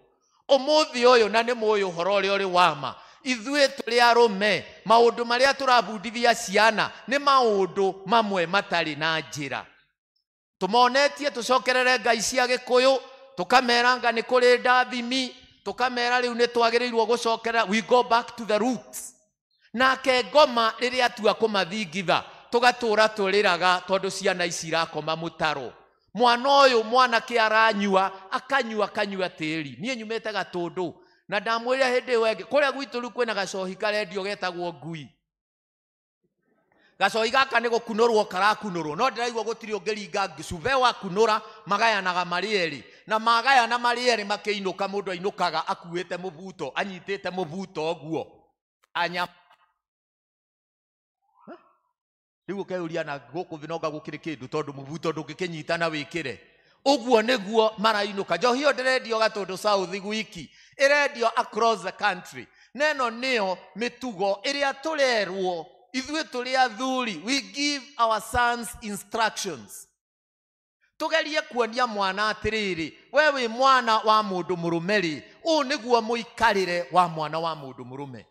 Ũmũthĩ ũyũ, na nĩ mũĩ ũhoro ũrĩa ũrĩ wama, ithuĩ tũrĩ arũme, maũndũ marĩa tũrabundithia ciana nĩ maũndũ mamwe matarĩ na njĩra. Tũmonetie tũcokerere ngai cia Gĩkũyũ, tũkameranga nĩ kũrĩ ndathimi, tũkamera rĩu nĩ twagĩrĩirwo gũcokerera, we go back to the roots. Nake ngoma rĩrĩa atua kũmathingitha, tũgatũra tũrĩraga tondũ ciana ici irakoma mũtaro. Mwana ũyũ mwanake aranyua, akanyua akanyua tĩri. Niĩ nyumĩte Gatũndũ na ndamwĩrire hĩndĩ ĩyo ĩngĩ, kũrĩa gwitũ rĩu kwĩna gacohi karendio getagwo ngui. Gacohi gaka nĩ gũkunũrwo karakunũrwo, no ndĩraigua gũtirĩ ũngĩringa cube wakunũra, magayanaga marĩ erĩ, na magayana marĩ erĩ makĩinũka, mũndũ ainũkaga akuĩte mũbuto, anyitĩte mũbuto ũguo anya. Rĩu ũkeyũria na gũkũ thĩ nonga gũkĩrĩ kĩndũ tondũ mũbuto ndũngĩkĩnyita na wĩkĩre. Ũguo nĩguo marainũka. Njohi ĩyo ndĩrendio Gatũndũ South gwiki, ĩrendio across the country. Na ĩno nĩyo mĩtugo ĩrĩa tũrerwo ithuĩ tũrĩ athuri. We give our sons instructions. Tũgerie kuonia mwana atĩrĩrĩ, we wĩ mwana wa mũndũ mũrũme rĩ, ũũ nĩguo mũikarĩre wa mwana wa mũndũ mũrũme.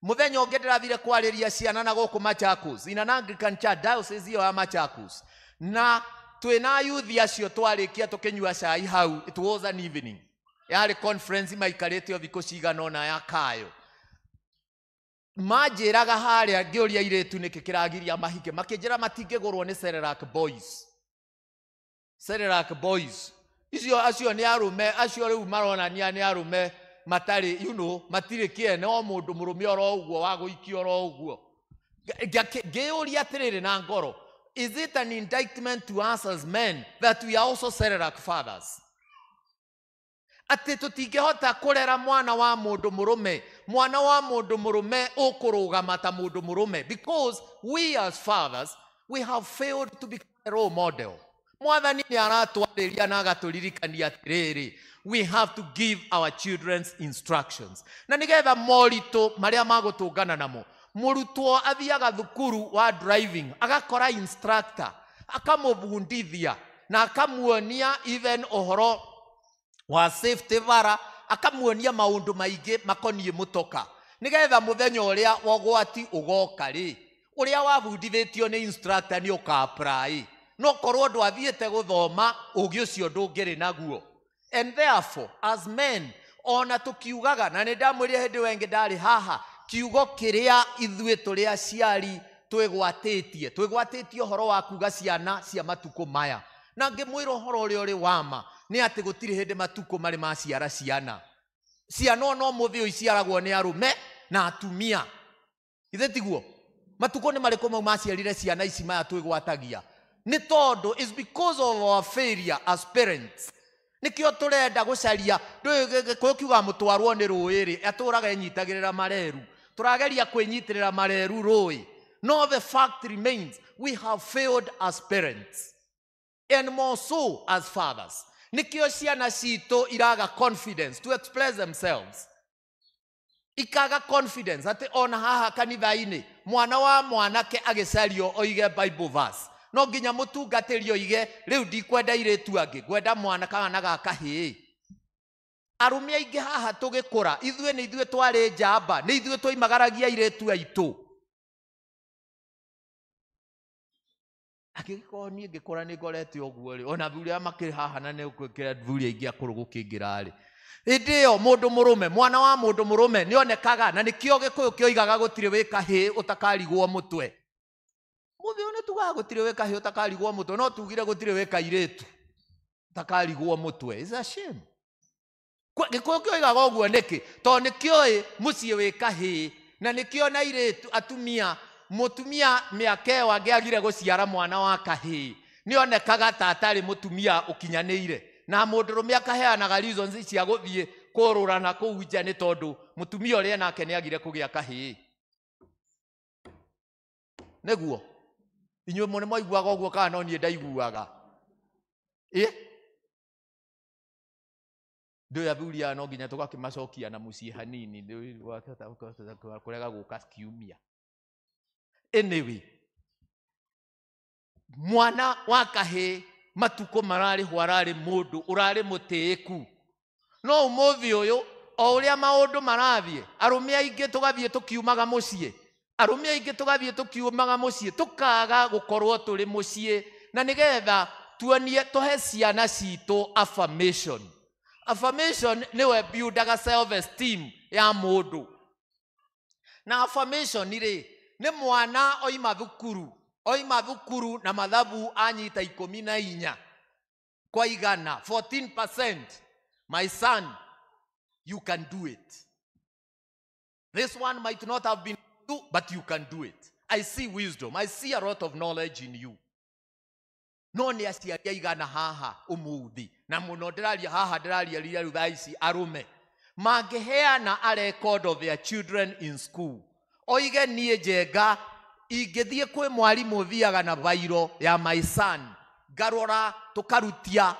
Mũthenya ũngĩ ndĩrathire kwarĩria ciana na gũkũ Machakos, in an Anglican Church diocese ĩyo ya Machakos, na twĩna yuthi acio twarĩkia tũkĩnyua cai hau. It was an evening, yarĩ conference maikarĩte o thikũ cigana ũna ya kayo. Manjĩraga harĩa ngĩũria airĩtu nĩkĩ kĩragiria mahike, makĩnjĩra matingĩgũrwo nĩ Cerelac Boys. Cerelac boys icio acio nĩ arũme acio rĩu maronania nĩ arũme matarĩ you know matirĩ kĩene o mũndũ mũrũme oro ũguo wa gũikia oro ũguo. Ngĩyũria atĩrĩrĩ na ngoro, is it an indictment to us as men that we are also Cerelac fathers? Atĩ tũtingĩhota kũrera mwana wa mũndũ mũrũme, mwana wa mũndũ mũrũme ũkũrũgama ta mũndũ mũrũme, because we as fathers we have failed to become a role model. Mwathani nĩ aratwarĩria na agatũririkania atĩrĩrĩ, we have to give our children instructions na nĩgetha moritũ marĩa magũtũngana namo. Mũrutwo athiaga thukuru wa driving agakora instructor akamũbundithia na akamuonia even ũhoro wa safety vara, akamuonia maũndũ maingĩ makoniĩ mũtoka nĩgetha mũthenya ũrĩa wa ũgwati ũgoka rĩ, ũrĩa wabundithĩtio nĩ instructor nĩ ũka-apply. No korwo ndwathiĩte gũthoma ũgĩ ũcio ndũngĩrĩ naguo. And therefore as men, ona tũkiugaga, na nĩ ndamwĩrire hĩndĩ ĩyo ĩngĩ ndarĩ haha, kiugo kĩrĩa ithuĩ tũrĩ aciari twĩgwatĩtie, twĩgwatĩtie ũhoro wa kuga ciana cia matukũ maya. Na ngĩmwĩra ũhoro ũrĩa ũrĩ wa ma nĩ atĩ gũtirĩ hĩndĩ matukũ marĩ maciara ciana. Ciana no mũthĩ ũyũ iciaragwo nĩ arũme na atumia. Ithe tiguo? Matukũ nĩ marĩkũ mau maciarire ciana ici maya twĩgwatagia? Nĩ tondũ is because of our failure as parents. Nĩkĩo tũrenda gũcaria, ndũĩ Gĩkũyũ kiugaga mũtwarwo nĩ rũĩ rĩ, atũraga enyitagĩrĩra mareru. Tũrageria kwĩnyitĩrĩra mareru rũĩ. No the fact remains, we have failed as parents and more so as fathers. Nĩkĩo ciana citũ iraga confidence to express themselves. Ikaga confidence atĩ ona haha kanitha-inĩ mwana wa mwanake agĩcario oige Bible verse, no nginya mũtungatĩri oige rĩu ndikwenda airĩtu angĩ, ngwenda mwana kana ga kahĩĩ. Arũme aingĩ haha tũgĩkũra, ithuĩ nĩ ithuĩ twarĩ njamba, nĩ ithuĩ twaimagaragia airĩtu aitũ. Angĩgĩkorwo niĩ ngĩkũra nĩ ngorete ũguo rĩ, ona athuri arĩa makĩrĩ haha na nĩ gwĩkĩra athuri aingĩ akũrũ gũkĩingĩra rĩ, hĩndĩ ĩyo mũndũ mũrũme, mwana wa mũndũ mũrũme nĩ onekaga, na nĩkĩo Gĩkũyũ kĩoigaga gũtirĩ wĩ kahĩĩ ũtakarigwo mũtwe. Mũthĩ ũyũ nĩ tugaga gũtirĩ wĩ kahĩĩ ũtakarigwo mũtwe, no tugire gũtirĩ wĩ kairĩtu ũtakarigwo mũtwe. It's a shame. Gĩkũyũ kĩoigaga ũguo nĩkĩ? Tondũ nĩkĩoĩ mũciĩ wĩ kahĩĩ, na nĩkĩo na airĩtu atumia, mũtumia mĩaka ĩyo angĩagire gũciara mwana wa kahĩĩ nĩonekaga ta atarĩ mũtumia ũkinyanĩire, na mũndũrũme akaheanaga reasons cia gũthiĩ kũrũra na kũu nja nĩ tondũ mũtumia ũrĩa nake nĩagire kũgĩa kahĩĩ. Nĩguo inyuĩ nĩ mwaiguaga ũguo kana no niĩ ndaiguaga? Ĩ ndũĩ athuri aya no nginya tũgakĩmacokia na mũciĩ hanini, kũrega gũka kiumia. Anyway, mwana wa kahĩĩ matukũ mararĩhwo ararĩ mũndũ ũrarĩ mũtĩĩku. No ũmũthĩ ũyũ o ũrĩa maũndũ marathiĩ, arũme aingĩ tũgathiĩ tũkiumaga mũciĩ, arũme aingĩ tũgathiĩ tũkiumaga mũciĩ, tũkaga gũkorwo tũrĩ mũciĩ, na nĩgetha tuonie tũhe ciana citũ affirmation. Affirmation nĩwe buildaga self esteem ya mũndũ. Na affirmation rĩ, nĩ mwana oima thukuru, oima thukuru na mathabu anyita 14 kwa igana, 14%. My son, you can do it. This one might not have been you, but you can do it. I see wisdom. I see a lot of knowledge in you. No nĩ aciari aigana haha ũmũthĩ, na mũno ndĩraria haha, ndĩraria rĩrĩa rĩu thaa ici arũme mangĩheana a record of their children in school, oige niĩ Njenga ingĩthiĩ kwĩ mwarimũ thiaga na bairo ya my son, ngarora tũkarutia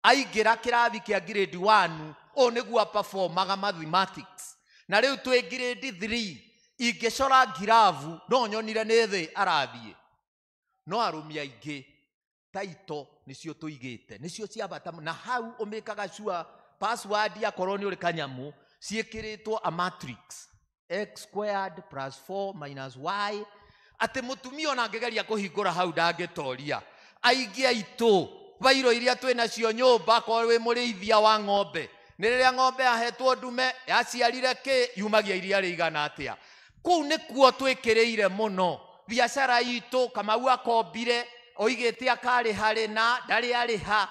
aingĩra kĩrathi kĩa grade 1, ũũ nĩguo aperformaga mathematics, na rĩu twĩ grade 3 ingĩcora ngirabu no nyonire nĩ thĩ arathiĩ. No arũme aingĩ taito nĩcio tũigĩte, nĩcio cia bata, na hau ũmĩkaga sure password akorwo nĩ ũrĩ kanyamũ ciĩkĩrĩtwo a matrix x squared plus 4 minus y, atĩ mũtumia ona angĩgeria kũhingũra hau ndangĩtoria. Aingĩ aitũ bairo iria twĩ nacio nyũmba, akorwo wĩ mũrĩithia wa ng'ombe, nĩ rĩrĩa ng'ombe yahetwo ndume yaciarire kĩ, yumagia iria rĩigana atĩa. Kũu nĩkuo twĩkĩrĩire mũno biacara itũ. Kamau akombire Oigĩte akarĩha rĩna, ndarĩ arĩha.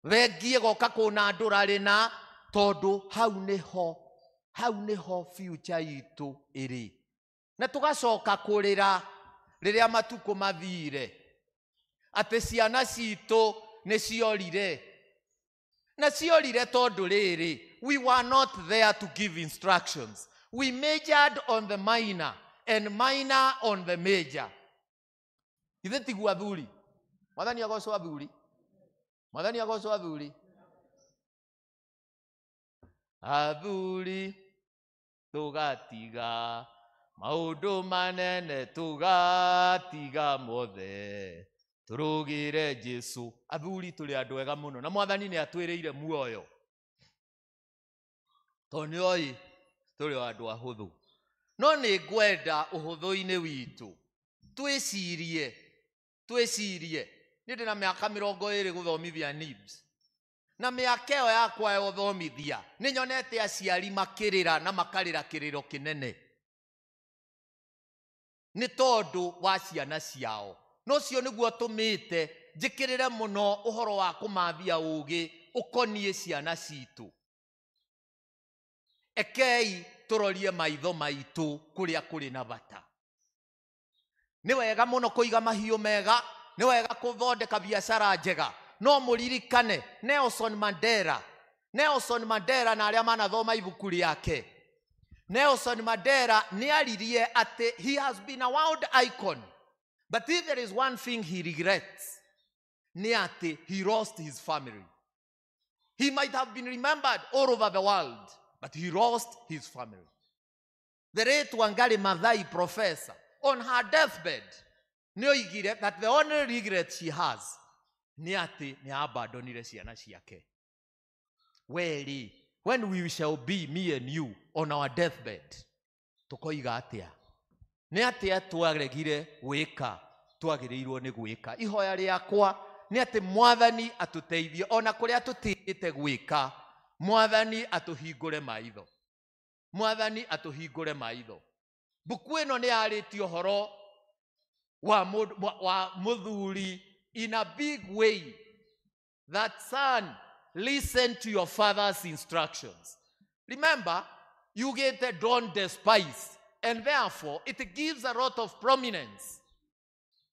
Bengi ĩgoka kũnandũra rĩna, tondũ hau nĩho future itũ ĩrĩ. Na tũgacoka kũrĩra rĩrĩa matukũ mathire, atĩ ciana citũ nĩ ciorire. Na ciorire tondũ rĩrĩ, we were not there to give instructions. We majored on the minor and minor on the major. Ithe tiguo athuri. Mwathani agocwo athuri. Mwathani agocwo athuri. Athuri tũgatiga maũndũ manene, tũgatiga mothe, tũrũgĩre Jesu. Athuri tũrĩ andũ ega mũno, na Mwathani nĩ atwĩrĩire muoyo, tondũ nĩ oĩ tũrĩ andũ ahũthũ. No nĩ ngwenda ũhũthũ-inĩ witũ twĩcirie. Niĩ ndĩna mĩaka 20 gũthomithia NIBS, na mĩaka ĩyo yakwa ya ũthomithia nĩ nyonete aciari makĩrĩra na makarĩra kĩrĩro kĩnene nĩ tondũ wa ciana ciao. No ũcio nĩguo tũmĩte njĩkĩrĩre mũno ũhoro wa kũmathia ũgĩ ũkoniĩ ciana citũ. Ekei tũrorie maitho maitũ kũrĩa kũrĩ na bata. Nĩ wega mũno kũiga mahiũ mega, nĩ wega kũthondeka biacara njega, no mũririkane Nelson Mandela. Nelson Mandela na arĩa manathoma ibuku rĩake, Nelson Mandela nĩ aririe atĩ he has been a world icon, but if there is one thing he regrets, nĩ atĩ he lost his family. He might have been remembered all over the world, but he lost his family. The late Wangari Maathai professor, on her deathbed, nĩ oigire that the only regret she has nĩ atĩ nĩ abandonire ciana ciake. Weri, when we shall be, me and you, on our deathbed, tũkoiga atĩa? Nĩ atĩa twaregire gwĩka, twagĩrĩirwo nĩ gwĩka? Ihoya rĩakwa nĩ atĩ Mwathani atũteithie ona kũrĩa tũtĩĩte gwĩka, Mwathani atũhingũre maitho. Mwathani atũhingũre maitho. Mbuku ĩno nĩ yarĩtie ũhoro wa mũthuri in a big way, that son, listen to your father's instructions. Remember, you get the don't despise, and therefore it gives a lot of prominence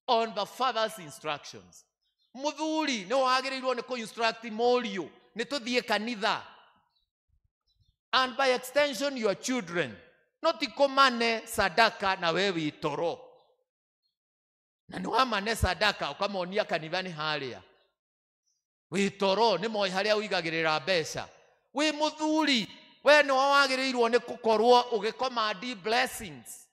on the father's instructions. Muthuri nĩ wagĩrĩirwo nĩ kũ-instruct mũriũ nĩ tũthiĩ kanitha, and by extension your children. No ti kũmane sadaka na we wĩ toro, na nĩ wamane sadaka ũkamonia kanitha nĩ harĩa wĩ toro, nĩ moĩ harĩa ũigagĩrĩra mbeca. Wĩ mũthuri, we nĩ wagĩrĩirwo nĩ gũkorwo ũgĩcommand blessings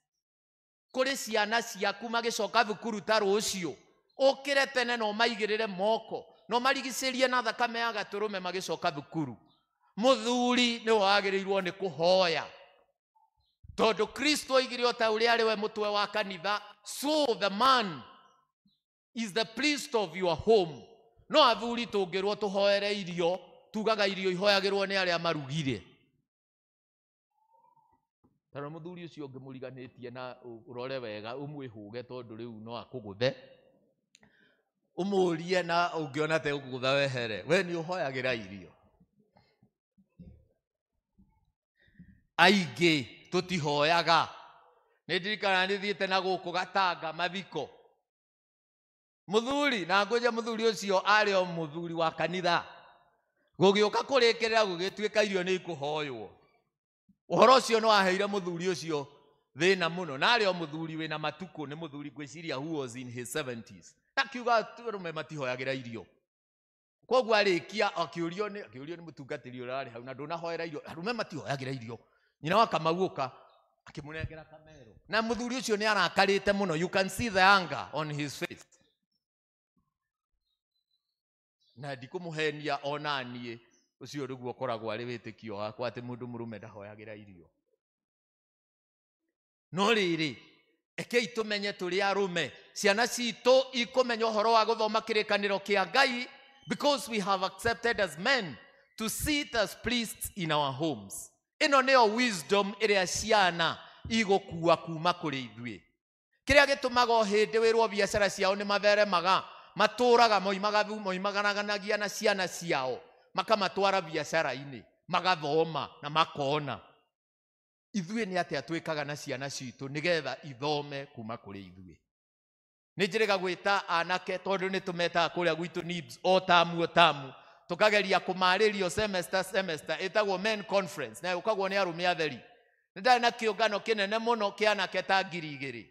kũrĩ ciana ciaku magĩcoka thukuru ta rũciũ. Ũkĩre tene na ũmaigĩrĩre moko na ũmarigicĩrie na thakame ya gatũrũme magĩcoka thukuru. Mũthuri nĩ wagĩrĩirwo nĩ kũhoya, tondũ Kristo oigire o ta ũrĩa arĩ we mũtwe wa kanitha, so the man is the priest of your home. No athuri tũngĩrwo tũhoere irio, tugaga irio ihoyagĩrwo nĩ arĩa marugire. Tondũ mũthuri ũcio ũngĩmũriganĩtie na ũrore wega ũmwĩhũge, tondũ rĩu no akũgũthe, ũmũrie na ũngĩona te ũkũgũtha wehere, we nĩ ũhoyagĩra irio. Aingĩ tũtihoyaga. Nĩ ndirikanaga nĩ thiĩte na gũkũ Gatanga mathiko, mũthuri na ngwĩria mũthuri ũcio arĩ o mũthuri wa kanitha, gũgĩũka kũrĩkĩrĩra gũgĩtuĩka irio nĩ ikũhoywo. Ũhoro ũcio nĩ waheire mũthuri ũcio thĩna mũno, na arĩ o mũthuri wĩna matukũ, nĩ mũthuri ngwĩciria who was in his 70s, akiuga arũme matihoyagĩra irio. Koguo arĩkia akĩũrio nĩ mũtungatĩri ũrĩa warĩ hau, na ndũnahoera irio, arũme matihoyagĩra irio. Nyina wa Kamau ũka akĩmũnengera kamero, na mũthuri ũcio nĩ arakarĩte mũno, you can see the anger on his face. Na ndikũmũhenia ona niĩ, ũcio nĩguo ũkoragwo arĩ wĩtĩkio wakwa atĩ mũndũ mũrũme ndahoyagĩra irio. No rĩrĩ, ekei tũmenye tũrĩ arũme, ciana citũ ikũmenya ũhoro wa gũthoma kĩrĩkanĩro kĩa Ngai, because we have accepted as men to sit as priests in our homes. Ĩno nĩyo wisdom ĩrĩa ciana igũkua kuma kũrĩ ithuĩ. Kĩrĩa gĩtũmaga o hĩndĩ wĩrwo biacara ciao nĩ matheremaga, matũraga moimaganaganagia na ciana ciao, makamatwara biacara-inĩ, magathoma na makona. Ithuĩ nĩ atĩa twĩkaga na ciana citũ nĩgetha ithome kuma kũrĩ ithuĩ? Nĩ njĩrĩga gwĩta anake tondũ nĩ tũmetaga kũrĩa gwitũ NIBS o tamu o tamu, tũkageria kũmarĩrio semester semester, ĩtagwo men conference na yũkagwo nĩ arũme atheri. Nĩ ndarĩ na kĩũngano kĩnene mũno kĩa anake ta 2000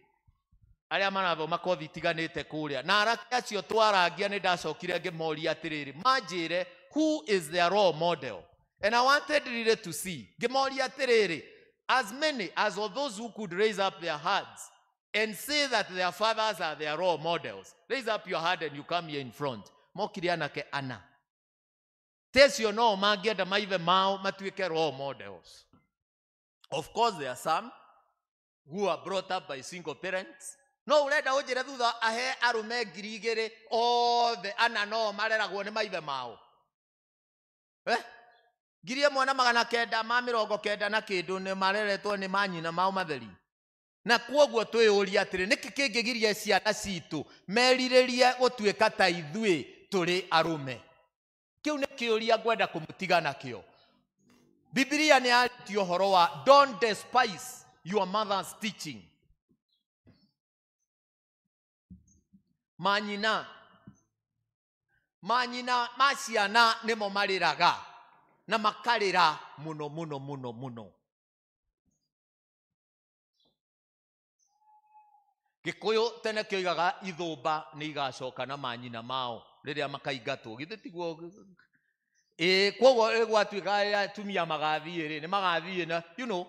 arĩa marathoma kothi itiganĩte kũrĩa, na arake acio twarangia nĩ ndacokire ngĩmoria atĩrĩrĩ, manjĩre who is their role model, and I wanted really to see. Ngĩmoria atĩrĩrĩ, as many as of those who could raise up their hands and say that their fathers are their role models, raise up your hand and you come here in front. Mokire anake ana tecio no mangĩenda maithe mao matuĩke role models. Of course there are some who are brought up by single parents. No urenda ũnjĩre thutha ahe arũme 2000 othe ana no mareragwo nĩ maithe mao, 1990 na kĩndũ nĩ mareretwo nĩ manyina mao matheri. Na kwoguo twĩyũrie atĩrĩ, nĩkĩ kĩngĩgiria ciana citũ merirĩrie gũtuĩka ta ithuĩ tũrĩ arũme? Kĩu nĩ kĩũria ngwenda kũmũtiga nakĩo. Bibilia nĩ yarĩtie ũhoro wa don't despise your mother's teaching. Manyina ma ciana nĩmo marĩraga na makarĩra mũno mũno mũno mũno. Gĩkũyũ tene kĩoigaga ithũmba nĩ igacoka na manyina mao rĩrĩa makaingatwo, githĩ tiguo? Ĩĩ, kwoguo ĩgwatuĩka atumia magathiĩ rĩ, nĩ magathiĩ na you know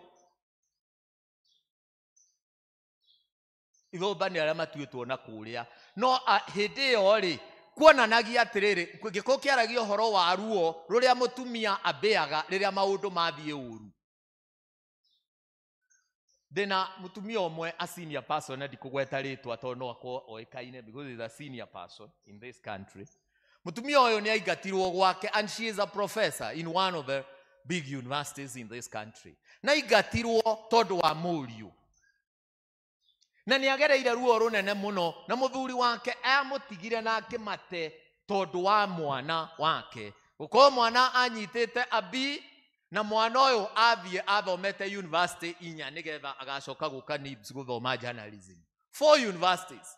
ithũmba nĩ arĩa matuĩtwo na kũrĩa. No hĩndĩ ĩyo rĩ, kuonanagia atĩrĩrĩ, gĩkũyũ kĩaragia ũhoro wa ruo rũrĩa mũtumia ambĩaga rĩrĩa maũndũ mathiĩ ũru. Ndĩna mũtumia ũmwe a senior person, na ndikũgweta rĩtwa tondũ no akorwo oĩkaine because he is a senior person in this country. Mũtumia ũyũ nĩ aingatirwo gwake, and she is a professor in one of the big universities in this country. Na aingatirwo tondũ wa mũriũ, na nĩ agereire ruo rũnene mũno, na mũthuri wake amũtigire na akĩmate tondũ wa mwana wake. Gũkorwo mwana anyitĩte a B, na mwana ũyũ athiĩ athomete university inya nĩgetha agacoka gũka NIBS gũthoma journalism. 4 universities.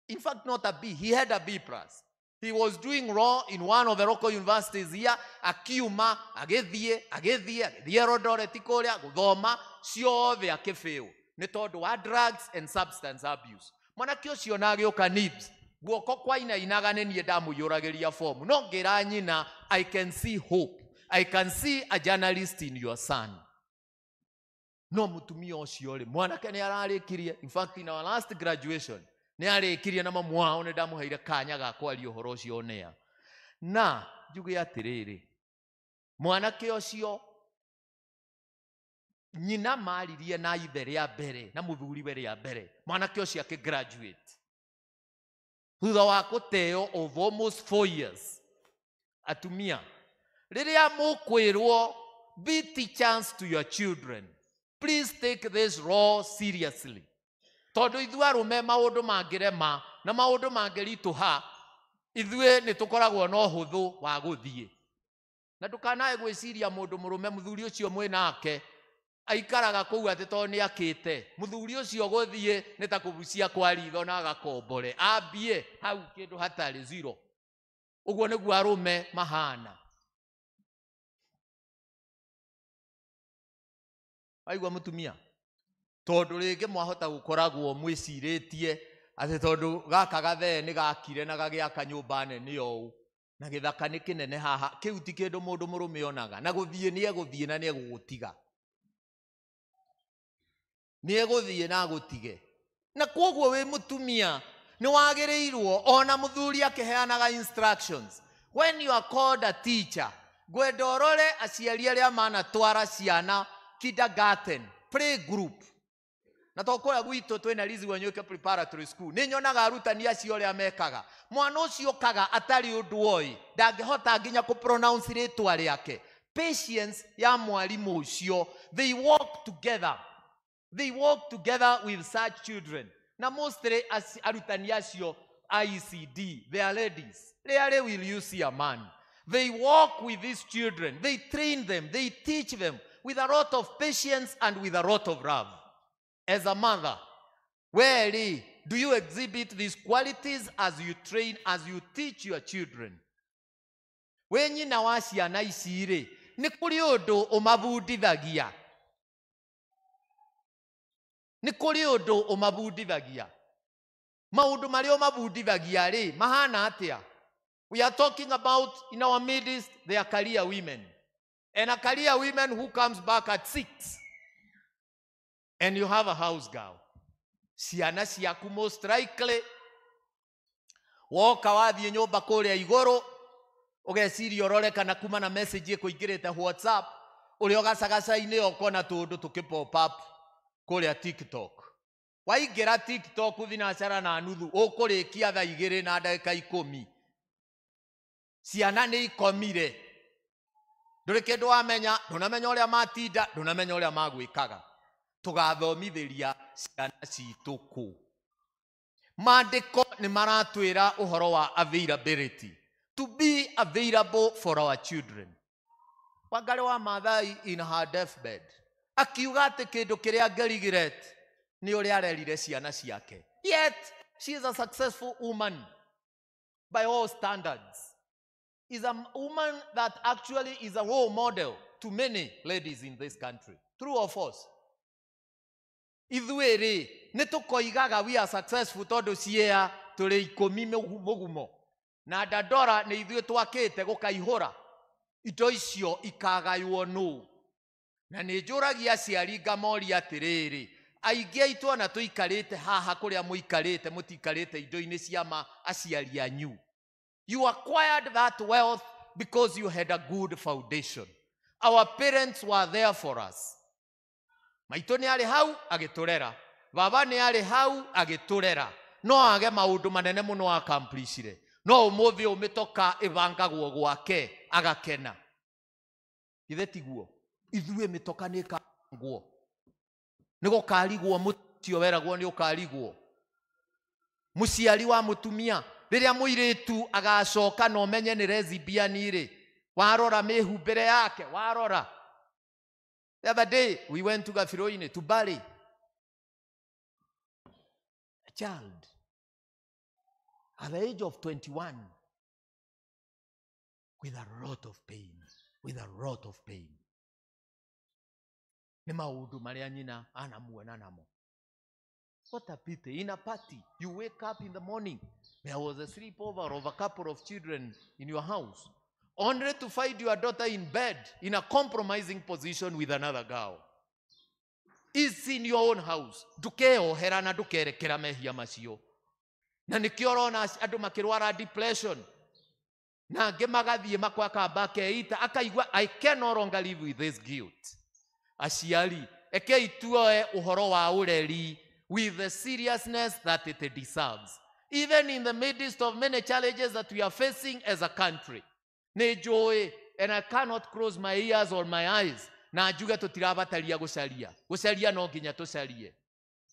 In fact, not a B, he had a B plus. He was doing law in one of the local universities here, akiuma, agĩthiĩ, agĩthiĩ, agĩthiĩ Eldoret kũrĩa gũthoma, ciothe akĩfail nĩ tondũ wa drugs and substance abuse. Mwanake ũcio na agĩũka NIBS, guoko kwainainaga nĩ niĩ ndamũiyũragĩria fomu, no ngĩra nyina, I can see hope, I can see a journalist in your son. No mũtumia ũcio rĩ, mwanake nĩ ararĩkirie, in fact in our last graduation nĩ arĩkirie na mamu wao nĩ ndamũheire kanya ga kwaria ũhoro ũcio nĩa. Na njuge atĩrĩrĩ, mwanake ũcio nyina maririe na ithe rĩa mbere na mũthuriwe rĩa mbere, mwanake ũcio akĩgraduate thutha wa kũteo of almost 4 years. Atumia, rĩrĩa mũkwĩrwo be teachers to your children, please take this role seriously. Tondũ ithuĩ arũme maũndũ mangĩrema na maũndũ mangĩritũha, ithuĩ nĩ tũkoragwo na ũhũthũ wa gũthiĩ. Na ndũkanae gwĩciria mũndũ mũrũme mũthuri ũcio mwĩ nake aikaraga kũu atĩ tondũ nĩ akĩte. Mũthuri ũcio gũthiĩ nĩ ta kũbucia kwa ritho na agakombore, ambie hau kĩndũ hatarĩ zero. Ũguo nĩguo arũme mahana. Waigua mũtumia? Tondũ rĩngĩ mwahota gũkoragwo mwĩcirĩtie atĩ tondũ gaka gathee nĩ gakire na gagĩaka nyũmba nene ũũ na gĩthaka nĩ kĩnene haha, kĩu ti kĩndũ mũndũ mũrũme onaga, na gũthiĩ nĩ egũthiĩ na nĩ egũgũtiga, nĩ egũthiĩ na agũtige. Na kwoguo wĩ mũtumia nĩ wagĩrĩirwo ona mũthuri akĩheanaga instructions. When you are called a teacher, ngwenda ũrore aciari arĩa manatwara ciana kindergarten, play group. Na to kũrĩa gwitũ twĩna Lizzy Wanyoike preparatory school, nĩ nyonaga arutani acio ũrĩa mekaga. Mwana ũcio okaga atarĩ ũndũ oĩ, ndangĩhota nginya kũ pronounce rĩtwa rĩake. Patience ya mwarimũ ũcio, they walk together. They walk together with such children. Na mostly arutani acio ICD, they are ladies. Rarely will you see a man. They work with these children. They train them. They teach them with a lot of patience and with a lot of love. As a mother, where do you exhibit these qualities as you train, as you teach your children? We nyina wa ciana ici rĩ, nĩ kũrĩ ũndũ ũmabundithagia. Nĩ kũrĩ ũndũ ũmabundithagia. Maũndũ marĩa ũmabundithagia rĩ, mahana atĩa? We are talking about, in our midst, they are career women. And a career woman who comes back at 6. And you have a house girl. Ciana ciaku most likely, woka wathiĩ nyũmba kũrĩa igũrũ, ũgeciria ũrore kana kuma na message ĩkũingĩrĩte WhatsApp, ũrĩa ũgacagaca-inĩ ũkona tũũndũ tũkĩ pop up kũrĩa TikTok. Waingĩra TikTok thinacara na nuthu, ũkũrĩkia thaa 2 na ndagĩka 10. Ciana nĩ ikomire. Ndũrĩ kĩndũ wamenya, ndũnamenya ũrĩa matinda, ndũnamenya ũrĩa magwĩkaga. Tũgathomithĩria ciana citũ kũ? Maandĩko nĩ maratwĩra ũhoro wa availability. To be available for our children. Wangari wa Maathai in her deathbed akiuga atĩ kĩndũ kĩrĩa angĩregret nĩ ũrĩa arerire ciana ciake. Yet she is a successful woman by all standards. Is a woman that actually is a role model to many ladies in this country. True or false? Ithuĩ rĩ, nĩ tũkoigaga we are successful tondũ ciea tũrĩ 10 mũgumo. Na Dandora nĩ ithuĩ twakĩte gũkaihũra. Indo icio ikagaywo nũ? Na nĩ njũragia aciari ngamoria atĩrĩrĩ, aingĩ aitũ ona tũikarĩte haha kũrĩa mũikarĩte, mũtiikarĩte indo-inĩ cia ma aciari anyu. You acquired that wealth because you had a good foundation. Our parents were there for us. Maitũ nĩ arĩ hau agĩtũrera. Baba nĩ arĩ hau agĩtũrera. No age maũndũ manene mũno accomplishire. No ũmũthĩ ũyũ mĩtoka ĩbangagwo gwake agakena. Ithe tiguo. Ithuĩ mĩtoka nĩ ĩkabangwo. Nĩ gũkarigwo mũtio weragwo nĩ ũkarigwo. Mũciari wa mũtumia rĩrĩa mũirĩtu agacoka na ũmenye nĩ lesbian rĩ, warora mĩhumbĩre yake, warora. The other day we went to Gafiroine to Bali. A child at the age of 21 with a lot of pain, with a lot of pain. Nĩ maũndũ marĩa nyina anamuona namo. What a pity. In a party, you wake up in the morning, there was a sleepover of a couple of children in your house, only to find your daughter in bed in a compromising position with another girl. It's in your own house. Ndũkeohera na ndũkerekera mehia macio. Na nĩkĩo ũrona andũ makĩrwara depression. Na angĩ magathiĩ makwakamba akeita, akaigua, I can no longer live with this guilt. Aciari, rekei tuoe ũhoro wa ũreri with the seriousness that it deserves. Even in the midst of many challenges that we are facing as a country. Nĩ njũĩ, and I cannot close my ears or my eyes, na njuge tũtirabataria gũcaria. Gũcaria no nginya tũcarie.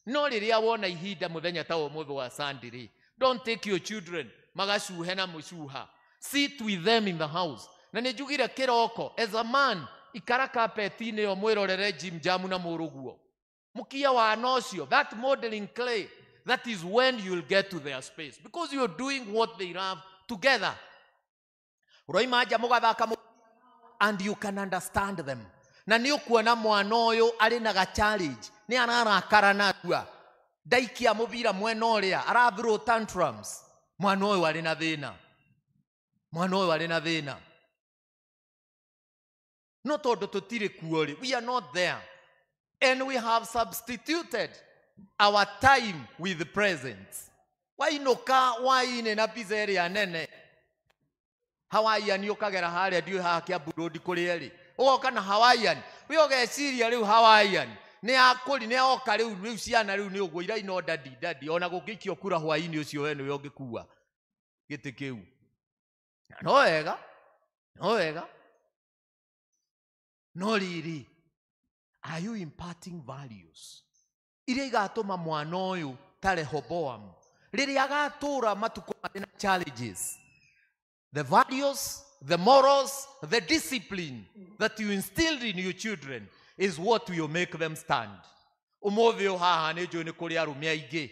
No rĩrĩa wona ihinda mũthenya ta ũmũthĩ wa Sunday rĩ, don't take your children magacuhe na mũcuha. Sit with them in the house. Na nĩ njugire kĩroko, as a man, ikara kapeti-inĩ ĩyo mwĩrorere Jim Jamu na mũrũguo. Mukia wa ũcio, that modeling clay, that is when you'll get to their space. Because you're doing what they love together. Ũroima nja mũgathaka and you can understand them. Na nĩ ũkuona mwana ũyũ arĩ na ga challenge, nĩ ararakara narua. Ndaikia mũbira mwena ũrĩa, arathrow tantrums. Mwana ũyũ arĩ na thĩna. Mwana ũyũ arĩ na thĩna. No tondũ tũtirĩ kuo rĩ, we are not there. And we have substituted our time with the present. Wainũka wainĩ na pizza ĩrĩa nene. Hawaiian ũkagera harĩa ndiũĩ haha Kiambu Road kũrĩa ĩrĩ. Ũgoka na Hawaiian. We ũgeciria rĩu Hawaiian. Nĩ akũri, nĩ oka rĩu, rĩu ciana rĩu nĩ ũguo iraina daddy, daddy. Ona gũngĩikio kura hwaĩ-inĩ ũcio we nĩwe ũngĩkua gĩtĩ kĩu. No wega, no wega. No rĩrĩ, are you imparting values? Iria igatũma mwana ũyũ Ta Rehoboam rĩrĩa agatũra matukũ marĩ na challenges, the values, the morals, the discipline that you instilled in your children is what will make them stand. Ũmũthĩ ũyũ haha nĩ njũĩ nĩ kũrĩ arũme aingĩ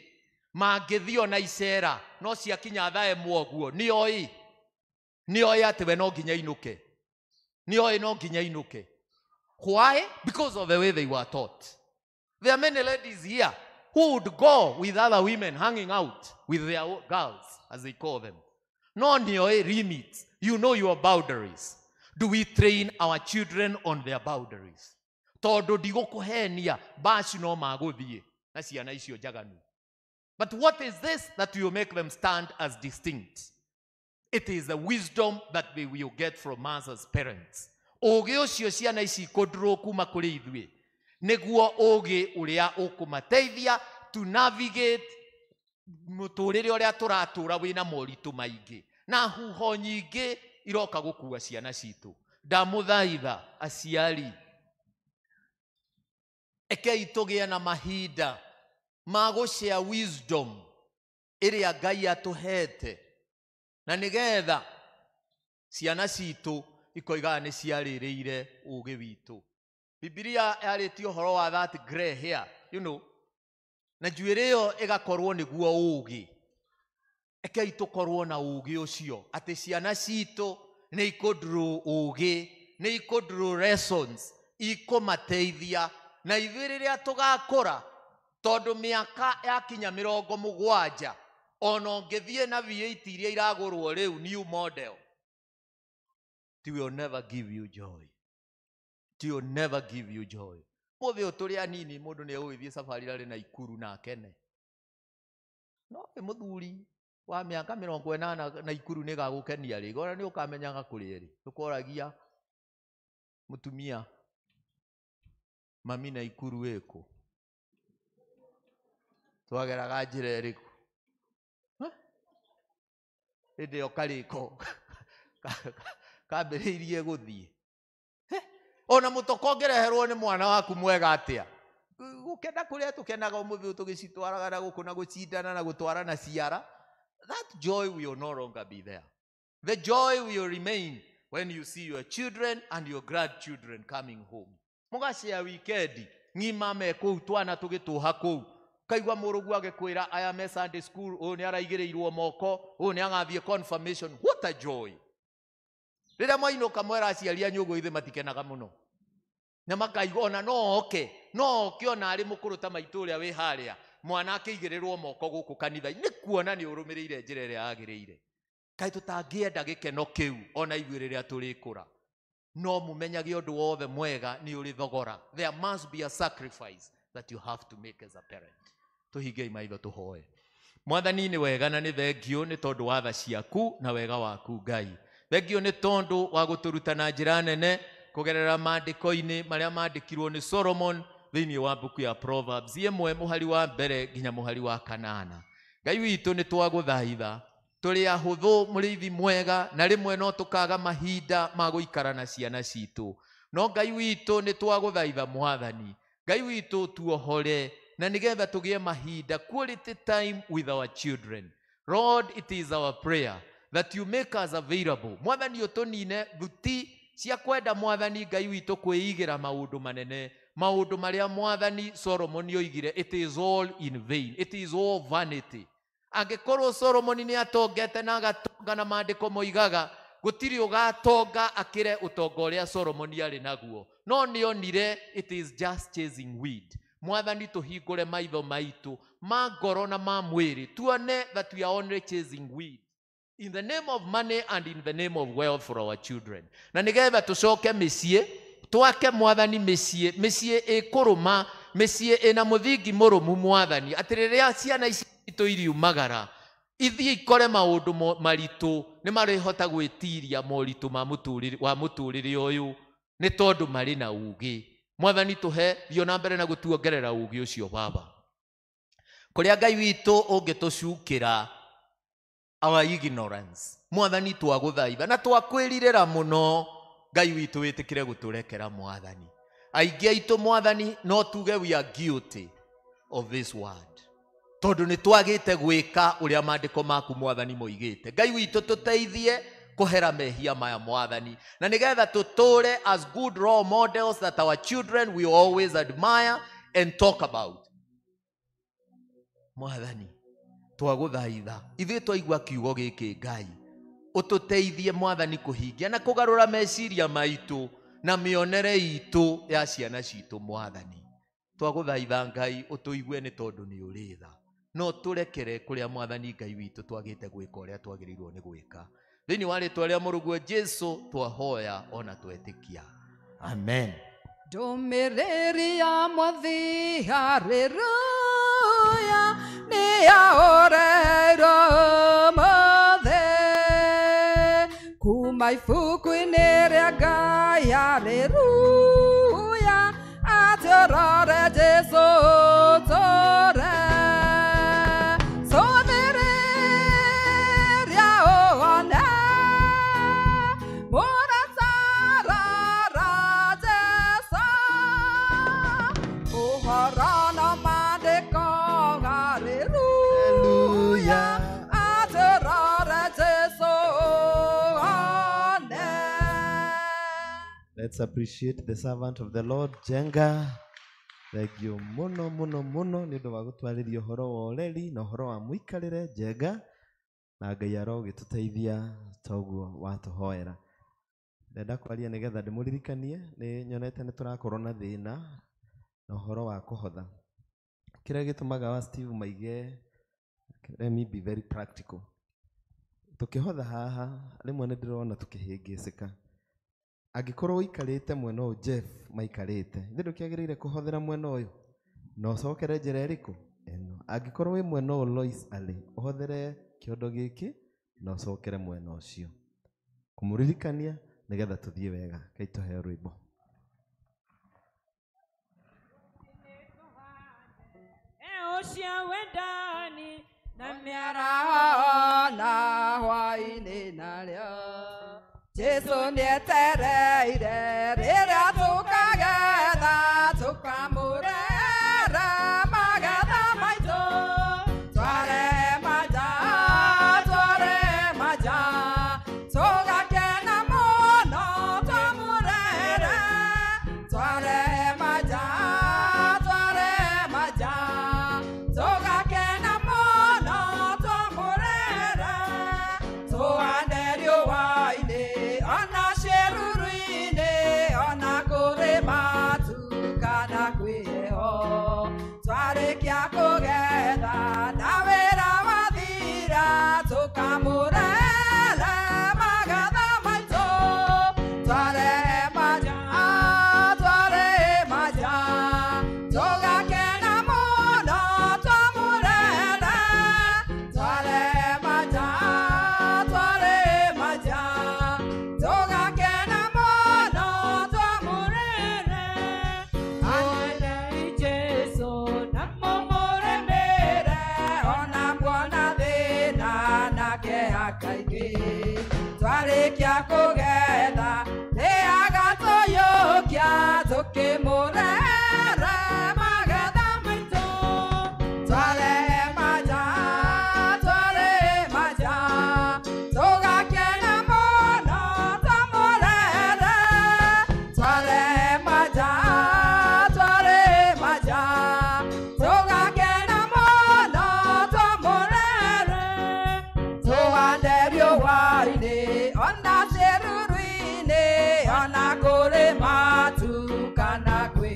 mangĩthiĩ ona icera no ciakinya thaa ĩmwe ũguo nĩoĩ nĩoĩ atĩ we no nginya inũke, nĩoĩ no nginya inũke. Why? Because of the way they were taught. There are many ladies here who would go with other women hanging out with their girls, as they call them. No nĩoĩ limits. You know your boundaries. Do we train our children on their boundaries? Tondũ ndigũkũhenia baci no magũthiĩ na ciana icio njaganu. But what is this that will make them stand as distinct? It is the wisdom that they will get from us as parents. Ũgĩ ũcio ciana ici ikũndũrwo kuma kũrĩ ithuĩ nĩguo ũgĩ ũrĩa ũkũmateithia to navigate mũtũrĩre ũrĩa tũratũra wĩna moritũ maingĩ na huho nyingĩ iroka gũkua ciana citũ. Ndamũthaitha aciari, ekei tũgĩe na mahinda ma gũshare wisdom ĩrĩa Ngai atũhete na nĩgetha ciana citũ ikoigaga nĩ ciarĩrĩire ũgĩ witũ. Bibilia yarĩtie ũhoro wa that grey hair, you know, na njuĩrĩ ĩyo ĩgakorwo nĩguo ũgĩ. Ekei tũkorwo na ũgĩ ũcio atĩ ciana citũ nĩ ikũdraw ũgĩ, nĩ ikũdraw lessons ikũmateithia na ithuĩ rĩrĩa tũgakũra, tondũ mĩaka yakinya 70 ona ũngĩthiĩ na V8 iria iragũrwo rĩu new model, it will never give you joy. It will never give you joy. Mũthĩ ũyũ tũrĩ anini mũndũ nĩ egũgĩthiĩ safari arĩ na Ikuru na akene. No wĩ mũthuri wa mĩaka 80 na Ikuru nĩ ĩgagũkenia rĩngĩ, ona nĩ ũkamenyaga kũrĩa ĩrĩ. Ũkoragia mũtumia mami na Ikuru ĩkũ, twageraga njĩra ĩrĩkũ? Hĩndĩ ĩyo karĩko kambĩrĩirie gũthiĩ. Ona mũtoko ũngĩreherwo nĩ mwana waku mwega atĩa, gũkena kũrĩa tũkenaga ũmũthĩ ũyũ tũgĩcitwaraga na gũkũ na gũcindana na gũtwarana ciara, that joy will no longer be there. The joy will remain when you see your children and your grandchildren coming home. Mũgacea wikendi ng'ima me kũu twana tũgĩtũha kũu, kaigua mũrũguo agĩkwĩra aya me Sunday school, ũyũ nĩ araigĩrĩirwo moko, ũyũ nĩ agathiĩ confirmation. What a joy! Rĩrĩa mwainũka mwera aciari anyu ũguo ithe matikenaga mũno na makaigua ona no oke, no oke ona arĩ mũkũrũ ta maitũ ũrĩa wĩ harĩa, mwana akĩigĩrĩrwo moko gũkũ kanitha nĩ kuona nĩ ũrũmĩrĩire njĩra ĩrĩa yagĩrĩire. Kaĩ tũtangĩenda gĩkeno kĩu ona ithuĩ rĩrĩa tũrĩkũra? No mũmenyage ũndũ wothe mwega nĩ ũrĩ thogora. There must be a sacrifice that you have to make as a parent. Tũhingei maitho tũhoe. Mwathani nĩ wega na nĩ thengio nĩ tondũ wa tha ciaku na wega waku Ngai. Thengio nĩ tondũ wa gũtũruta na njĩra nene kũgerera maandĩko-inĩ marĩa mandĩkirwo nĩ Solomon thĩinĩ wa mbuku ya Proverbs 1 mũhari wa 1 nginya mũhari wa 8. Ngai witũ nĩ twagũthaitha, tũrĩ ahũthũ mũrĩithi mwega na rĩmwe no tũkaga mahinda ma gũikara na ciana citũ. No Ngai witũ nĩ twagũthaitha Mwathani, Ngai witũ tuohore na nĩgetha tũgĩe mahinda, quality time with our children. Lord, it is our prayer that you make us available. Mwathani ũtũnine thuti cia kwenda Mwathani Ngai witũ kwĩigĩra maũndũ manene, maũndũ marĩa Mwathani Solomon oigire, it is all in vain, it is all vanity. Angĩkorwo Solomon nĩ atongete na agatonga na maandĩko moigaga gũtirĩ ũgatonga akĩre ũtonga ũrĩa Solomon arĩ naguo, no nĩonire it is just chasing weed. Mwathani tũhingũre maitho maitũ ma ngoro na ma mwĩrĩ tuone that we are only chasing weed in the name of money and in the name of wealth for our children. Na nĩgetha tũcoke mĩciĩ, twake Mwathani mĩciĩ, mĩciĩ ĩkũrũma, mĩciĩ ĩna mũthingi mũrũmu Mwathani, atĩ rĩrĩa ciana ici citũ iriumagara ithiĩ ikore maũndũ maritũ nĩ marĩhota gwĩtiria moritũ ma mũtũrĩre wa mũtũrĩre ũyũ nĩ tondũ marĩ na ũgĩ. Mwathani tũhe thiĩ na mbere na gũtuongerera ũgĩ ũcio Baba. Kũrĩa Ngai witũ ũngĩtũcukĩra our ignorance, Mwathani twagũthaitha na twakwĩrirĩra mũno Ngai witũ wĩtĩkĩre gũtũrekera Mwathani. Aingĩ aitũ Mwathani no tuge we are guilty of this word. Tondu nĩ twagĩte gwĩka ũrĩa maandĩko maku mwathani moigĩte. Ngai witũ tũteithie kũhera mehia maya mwathani, na nĩgetha tũtũre as good role models that our children will always admire and talk about. Mwathani, twagũthaitha ithuĩ twaigua kiugo gĩkĩ Ngai, ũtũteithie mwathani kũhingia na kũgarũra meciria maitũ na mĩonere itũ ya ciana citũ mwathani. Twagũthaitha Ngai ũtũigue nĩ tondũ nĩ ũrĩ tha, no tũrekere kũrĩa mwathani Ngai witũ twagĩte gwĩka ũrĩa twagĩrĩirwo nĩ gwĩka. Thĩinĩ wa rĩtwa rĩa mũrũguo Jesu twahoya ona twetĩkia, amen. Ndũmĩrĩri ya Mwathi, haleluya, nĩ yaoreirwo ũmũthĩ. Kuma ibuku-inĩ rĩa Ngai, haleluya, atĩ ũrore Jesu ũtũũre. Cũthĩrĩria ũone, mũratarara Jesu. Ũhoro na maandĩko, haleluya, atĩ ũrore Jesu ũone. Let's appreciate the servant of the Lord, Jenga. Thank you muno muno muno nĩ ũndũ wa gũtwarĩria ũhoro wa ũreri na ũhoro wa mũikarĩre Jenga, na Ngai arogĩtũteithia toguo watũhoera. Ndenda kwaria nĩgetha ndĩmũririkanie, nĩ nyonete nĩ tũrakorwo na thĩna na ũhoro wa kũhotha. Kĩrĩa gĩtũmaga wa Steve maige, let me be very practical. Tũkĩhotha haha rĩmwe nĩ ndĩrona tũkĩhĩngĩcĩka. Angĩkorwo ũikarĩte mwena ũyũ Jeff maikarĩte, ithe ndũkĩagĩrĩire kũhothera mwena ũyũ na ũcokere njĩra ĩrĩkũ ĩno. Angĩkorwo wĩ mwena ũyũ Lois arĩ, ũhothere kĩondo gĩkĩ na ũcokere mwena ũcio. Kũmũririkania nĩgetha tũthiĩ wega. Ngai tũheo rwĩmbo. Cia wendani na mĩaraho na hwaĩ-inĩ narĩo Jesu nĩetereire rĩrĩa tũkagetha tũkamũrere magetha maitũ. Tware maja, tware maja, tũgakena mũno twamũrere. Tware maja, tware maja, tũgakena mũno twamũrere. Tũhande riũa-inĩ ona ciĩruru-inĩ, ona kũrĩ matu kana kwĩ heho. Twarĩkia kũgetha na wĩra wathira, tũkamũrere magetha maitũ. Tware maja, tware maja, tũgakena mũno twamũrere. Tware maja, tware maja, tũgakena mũno twamũrere. Onei Jesu na Mũmũrĩmĩre ona muona thĩna nake akaingĩ. Twarĩkia kũgetha nĩ agatũyũkia, tũkĩmũrere magetha maitũ. Tware maja, tware maja, tũgakena mũno twamũrere. Tware maja, tware maja, tũgakena mũno twamũrere. Tũhande riũa-inĩ ona ciĩruru-inĩ, ona kũrĩ matu kana kwĩ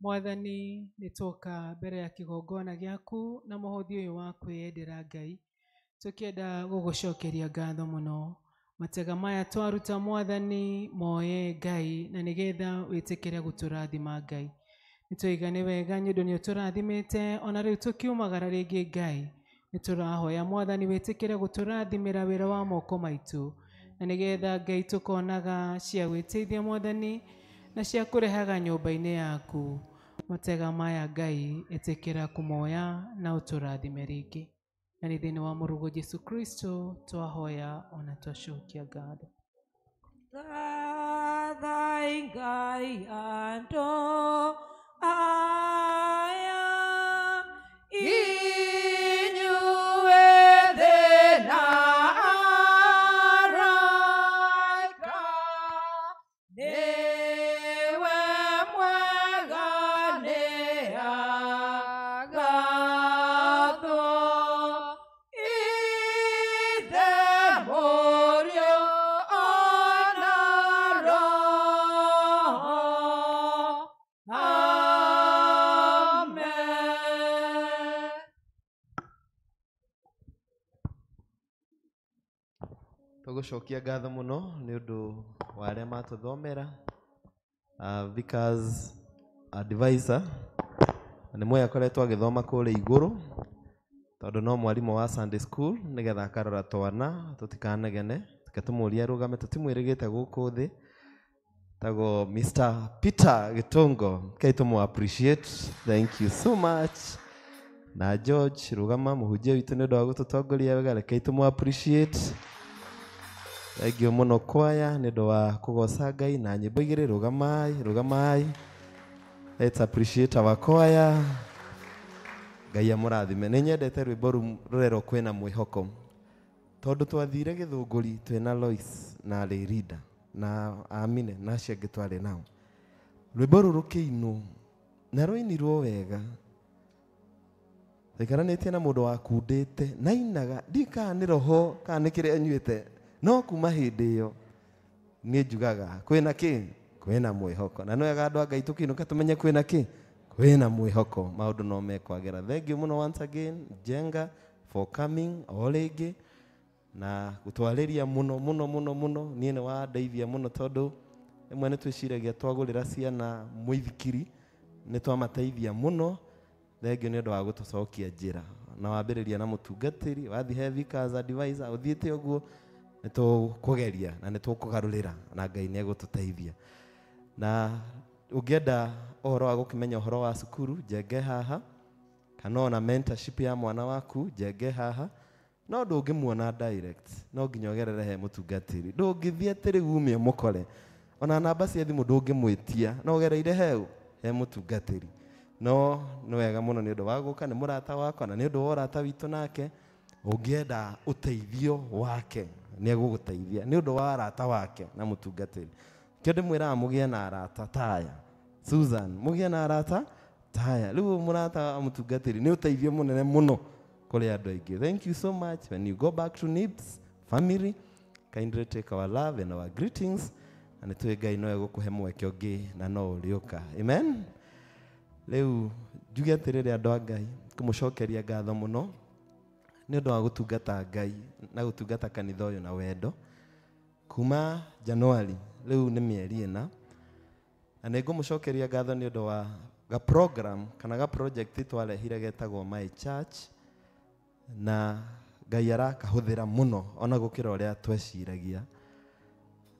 Mwathani, nĩ twoka mbere ya kĩgongona gĩaku na mũhothi ũyũ wa kwĩyendera Ngai, tũkĩenda gũgũcokeria ngatho mũno. Matega maya twaruta Mwathani moye Ngai, na nĩgetha wĩtĩkĩre gũtũrathima Ngai. Nĩtwaiga nĩ wega nĩ ũndũ nĩ ũtũrathimĩte, ona rĩu tũkiumagara rĩngĩ Ngai. Nĩtũrahoya Mwathani wĩtĩkĩre gũtũrathimĩra wĩra wa moko maitũ, na nĩgetha Ngai tũkonaga cia gwĩteithia Mwathani na cia kũrehaga nyũmba-inĩ yaku. Matega maya Ngai ĩtĩkĩra kũmoya na ũtũrathime rĩngĩ. Na nĩ thĩinĩ wa mũrũguo Jesu Kristo twahoya ona twacokia ngatho. Thathai Ngai andũ aya, inyuĩ thĩ na araika, nĩwe mwega nĩagathwo. Ithe, Mũriũ, ona Roho. Amen. Tũgũcokia ngatho mũno nĩ ũndũ wa arĩa matũthomera. Vickers advisor nĩ mwe akoretwo agĩthoma kũrĩa igũrũ, tondũ no mwarimũ wa Sunday school, nĩgetha akarora twana tũtikanegene. Reke tũmũrie arũgame, tũtimwĩrĩgĩte gũkũ thĩ. Tagwo Mr. Peter Gĩtũngo, kei tũmũ appreciate, thank you so much. Na George rũgama, mũhunjia witũ, nĩ ũndũ wa gũtũtongoria wega, rekei tũmũ appreciate. Thank you mũno kwaya nĩ ũndũ wa kũgoca Ngai na nyĩmbo igĩrĩ. Rũgamai, rũgamai. Let's appreciate our choir. Ngai amũrathime. Nĩ nyendete rwĩmbo rũrerwo kwĩna mwĩhoko, tondũ twathire Gĩthũngũri twĩna Lois na Lerida na Amine na acio angĩ twarĩ nao. Rwĩmbo rũrũ rũkĩinwo na rwainirwo wega, twaikaranĩtie na mũndũ wakundĩte nainaga, ndiũĩ kana nĩ roho kana nĩ kĩrĩa anyuĩte, no kuma hĩndĩ ĩyo niĩ njugaga kwĩna kĩ, kwĩna mwĩhoko. Na nĩ wega andũ a Ngai tũkĩinũka tũmenye kwĩna kĩ, kwĩna mwĩhoko, maũndũ no mekwagĩra. Thank you mũno once again Jenga for coming o rĩngĩ na gũtwarĩria mũno mũno mũno mũno. Niĩ nĩ wandeithia mũno, tondũ rĩmwe nĩ twĩciragia twagũrĩra ciana mũithikiri nĩ twamateithia mũno. Thengiũ nĩ ũndũ wa gũtũcokia njĩra, na wambĩrĩria na mũtungatĩri, wathiĩ he Vickers advisor, ũthiĩte ũguo, nĩ tũkũgeria na nĩ tũkũgarũrĩra na Ngai nĩ egũtũteithia. Na ũngĩenda ũhoro wa gũkĩmenya ũhoro wa cukuru, njenge haha, kana ona mentorship ya mwana waku, njenge haha. No ndũngĩmuona direct, no nginya ũgerere he mũtungatĩri. Ndũngĩthiĩ atĩ rĩu ume ũmũkore, ona namba cia thimũ ndũngĩmwĩtia, no ũgereire heu he mũtungatĩri. No nĩ wega mũno nĩ ũndũ wa gũka, nĩ mũrata wakwa, na nĩ ũndũ wa ũrata witũ nake, ũngĩenda ũteithio wake nĩ egũgũteithia nĩ ũndũ wa arata wake na mũtungatĩri. Kĩo ndĩmwĩraga mũgĩe na arata taya Susan, mũgĩe na arata taya. Rĩu mũrata wa mũtungatĩri nĩ ũteithio mũnene mũno kũrĩ andũ aingĩ. Thank you so much. When you go back to Nibs family, kindly take our love and our greetings, na nĩ tũĩ Ngai no egũkũhe mweke ũngĩ na no ũrĩũka. Amen. Rĩu njuge atĩrĩrĩ, andũ a Ngai, kũmũcokeria ngatho mũno nĩ ũndũ wa gũtungata Ngai na gũtungata kanitha ũyũ na wendo kuma Januari, rĩu nĩ mĩeri 4. Na nĩ ngũmũcokeria ngatho nĩ ũndũ wa ga program kana ga project twarehire getagwo My Church, na Ngai arakahũthĩra mũno ona gũkĩra ũrĩa tweciragia.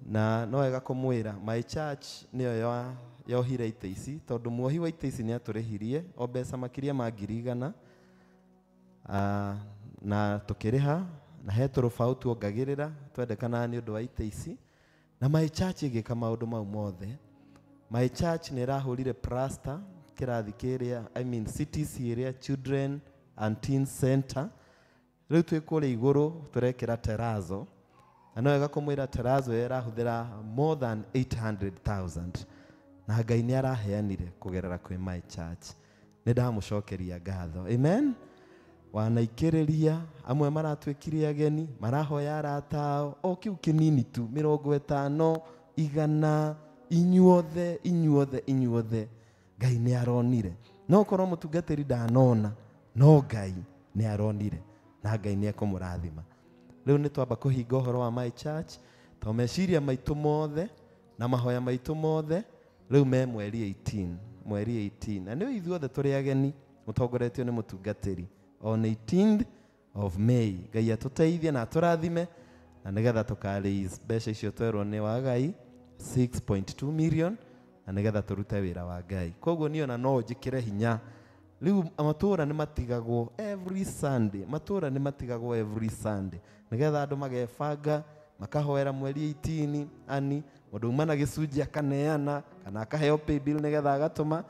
Na no wega kũmwĩra My Church nĩyo yohire itĩ ici, tondũ muohi wa itĩ ici nĩ atũrĩhirie o mbeca makĩria ma 100,000, na tũkĩrĩha, na he tũrũbaũ tuongagĩrĩra twendekanaga nĩ ũndũ wa itĩ ici. Na My Church ĩgĩka maũndũ mau mothe. My Church nĩ ĩrahũrire plaster kĩrathi kĩrĩa, I mean CTC ĩrĩa, Children and Teen Center. Rĩu twĩ kũrĩa igũrũ tũrekĩra terazo, na no wega kũmwĩra terazo ĩyo ĩrahũthĩra more than 800,000, na Ngai nĩ araheanire kũgerera kwĩ My Church. Nĩ ndamũcokeria ngatho. Amen. Wanaikĩrĩria amwe maratuĩkire ageni, marahoya arata ao o kĩu kĩnini tu, 50, 100, inyuothe, inyuothe, inyuothe. Ngai nĩ aronire. No korwo mũtungatĩri ndanona, no Ngai nĩ aronire na Ngai nĩ ekũmũrathima. Rĩu nĩ twamba kũhinga ũhoro wa my church to meciria maitũ mothe na mahoya maitũ mothe rĩu me mweri 18, mweri 18. Na nĩ ithuothe tũrĩ ageni mũtongoretio nĩ mũtungatĩri on 18th of May. Ngai atũteithie na atũrathime na nĩgetha tũka raise mbeca icio twerwo nĩ wa Ngai 6.2 million na nĩgetha tũrute wĩra wa Ngai. Koguo niĩ ona no njĩkĩre hinya. Rĩu matũra nĩ matigagwo every Sunday, matũra nĩ matigagwo every Sunday nĩgetha andũ magebanga makahoera mweri 18 ani mũndũ uma na gĩcunjĩ akaneana kana akaheo paybill nĩgetha agatũma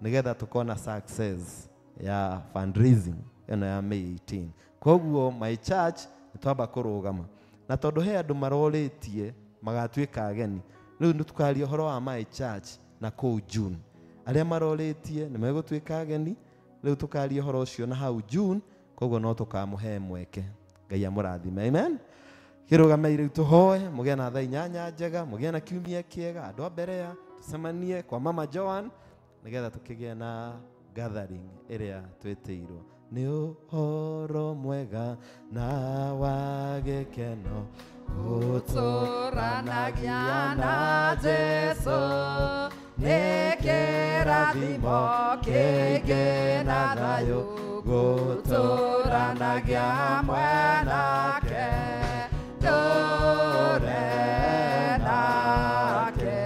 nĩgetha tũkona success ya fundraising ĩno ya May 18. Koguo my church nĩ twamba kũrũgama na tondũ he andũ marorĩtie magatuĩka ageni. Rĩu nĩ tũkaria ũhoro wa my church na kũu June. Arĩa marorĩtie nĩ megũtuĩka ageni. Rĩu tũkaria ũhoro ũcio na hau June, koguo no tũkamũhe mweke. Ngai amũrathime. Amen. Kĩrũgamei rĩu tũhoe, mũgĩe na thaa 8 njega, mũgĩe na kiumia kĩega, andũ a mbere ya tũcemanie kwa Mama Joan nĩgetha tũkĩgĩe na gathering ĩrĩa twĩtĩirwo. Nĩ ũhoro mwega na wa gĩkeno gũtũranagia na Jesũ, nĩ kĩrathimo kĩngĩ na thayũ gũtũranagia hamwe nake, tũre nake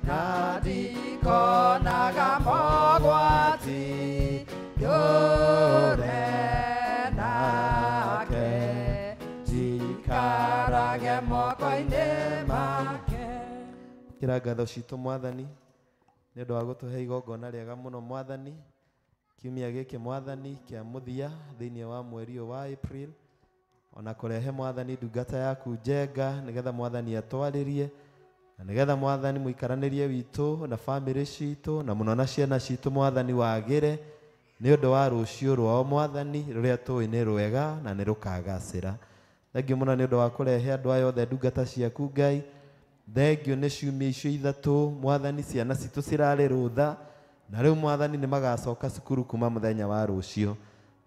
na ndikonaga mogwati, tũre nake njikarage moko-inĩ make. Kĩra ngatho citũ Mwathani nĩ ũndũ wa gũtũhe igongona rĩega mũno Mwathani. Kiumia gĩkĩ Mwathani kĩa mũthia thĩinĩ wa mweri ũyũ wa April, ona kũrehe Mwathani ndungata yaku njenga nĩgetha Mwathani atwarĩrie na nĩgetha Mwathani mũikaranĩrie witũ na bamĩrĩ citũ na mũno na ciana citũ Mwathani wagĩre nĩ ũndũ wa rũciũ rwao Mwathani rũrĩa tũĩ nĩ rwega na nĩ rũkagacĩra. Thengiũ mũno nĩ ũndũ wa kũrehe andũ aya othe ndungata ciaku Ngai. Thengiũ nĩ ciumia icio ithatũ Mwathani ciana citũ cirarĩ rũtha na rĩu Mwathani nĩ magacoka cukuru kuma mũthenya wa rũciũ.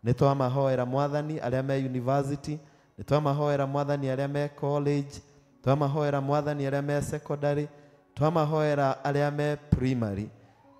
Nĩ twamahoera Mwathani arĩa me university, nĩ twamahoera Mwathani arĩa me college, twamahoera Mwathani arĩa me secondary, twamahoera arĩa me primary,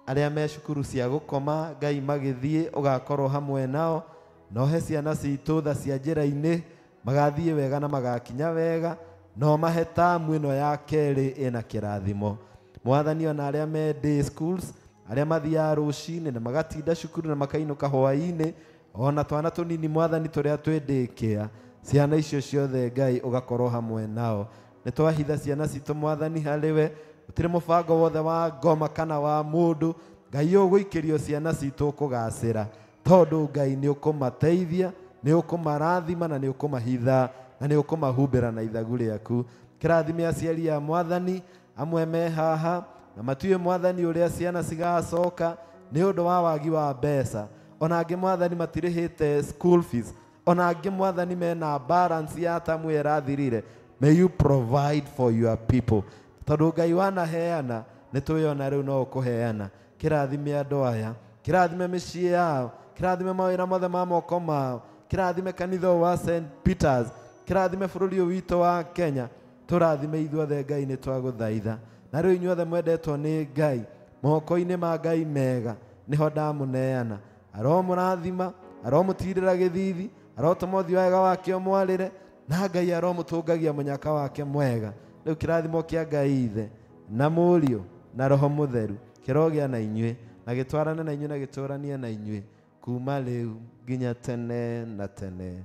arĩa me cukuru cia gũkoma. Ngai magĩthiĩ ũgakorwo hamwe nao, na ũhe ciana citũ tha cia njĩra-inĩ, magathiĩ wega na magakinya wega, no mahe tamu ĩno ya kerĩ ĩna kĩrathimo. Mwathani ona arĩa me day schools, arĩa mathiaga rũcinĩ na magatinda cukuru na makainũka hwaĩ-inĩ, ona twana tũnini Mwathani tũrĩa twĩ daycare, ciana icio ciothe Ngai ũgakorwo hamwe nao. Nĩ twahitha ciana citũ Mwathani harĩ we, gũtirĩ mũbango wothe wa ngoma kana wa mũndũ Ngai ũgũikĩrio ciana citũ kũgacĩra, tondũ Ngai nĩ ũkũmateithia, nĩ ũkũmarathima na nĩ ũkũmahitha na nĩ ũkũmahumbĩra na ithagu rĩaku. Kĩrathime aciari a Mwathani amwe me haha na matuĩ Mwathani ũrĩa ciana cigacoka nĩ ũndũ wa wagi wa mbeca. Ona angĩ Mwathani matirĩhĩte school fees, ona angĩ Mwathani mena balance ya tamu ĩrathirire. May you provide for your people, tondũ Ngai wanaheana nĩ tũĩ rĩu no ũkũheana. Kĩrathime andũ aya, kĩrathime mĩciĩ yao, kĩrathime mawĩra mothe ma moko mao, kĩrathime kanitha wa St Peters, kĩrathime bũrũri ũyũ witũ wa Kenya. Tũrathime ithuothe Ngai nĩ twagũthaitha. Na rĩu inyuothe mwendetwo nĩ Ngai, moko-inĩ ma Ngai mega nĩho ndamũneana. Aromũrathima, aromũtirĩra gĩthithi, arotũma ũthiũ wega wake ũmwarĩre, na Ngai aromũtũngagia mũnyaka wake mwega. Rĩu kĩrathimo kĩa Ngai Ithe na Mũriũ na Roho Mũtheru kĩrogĩa na inyuĩ na gĩtwarane na inyuĩ na gĩtũranie na inyuĩ kuma rĩu nginya tene na tene.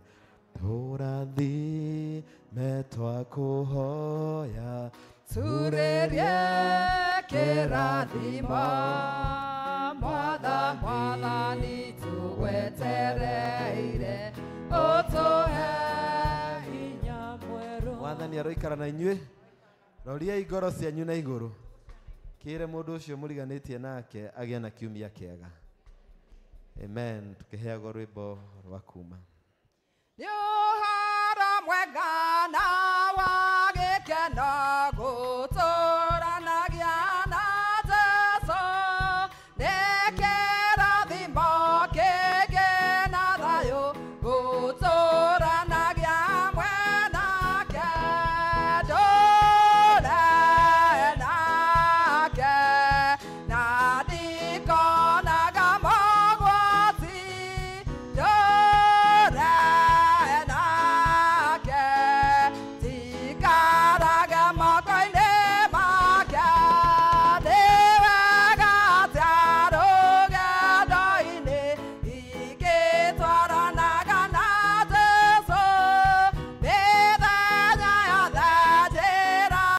Tũrathime twakũhoya, Turĩrie kĩrathimo Mwathani tũgwetereire, ũtũhe hinya mwerũ. Mwathani aroikara na inyuĩ. Roriai ngoro cianyu na igũrũ, kĩre mũndũ ũcio mũriganĩtie nake agĩe na kiumia kĩega. Amen. Tukĩheagwo rwĩmbo rwa kuma. Nĩ ũhoro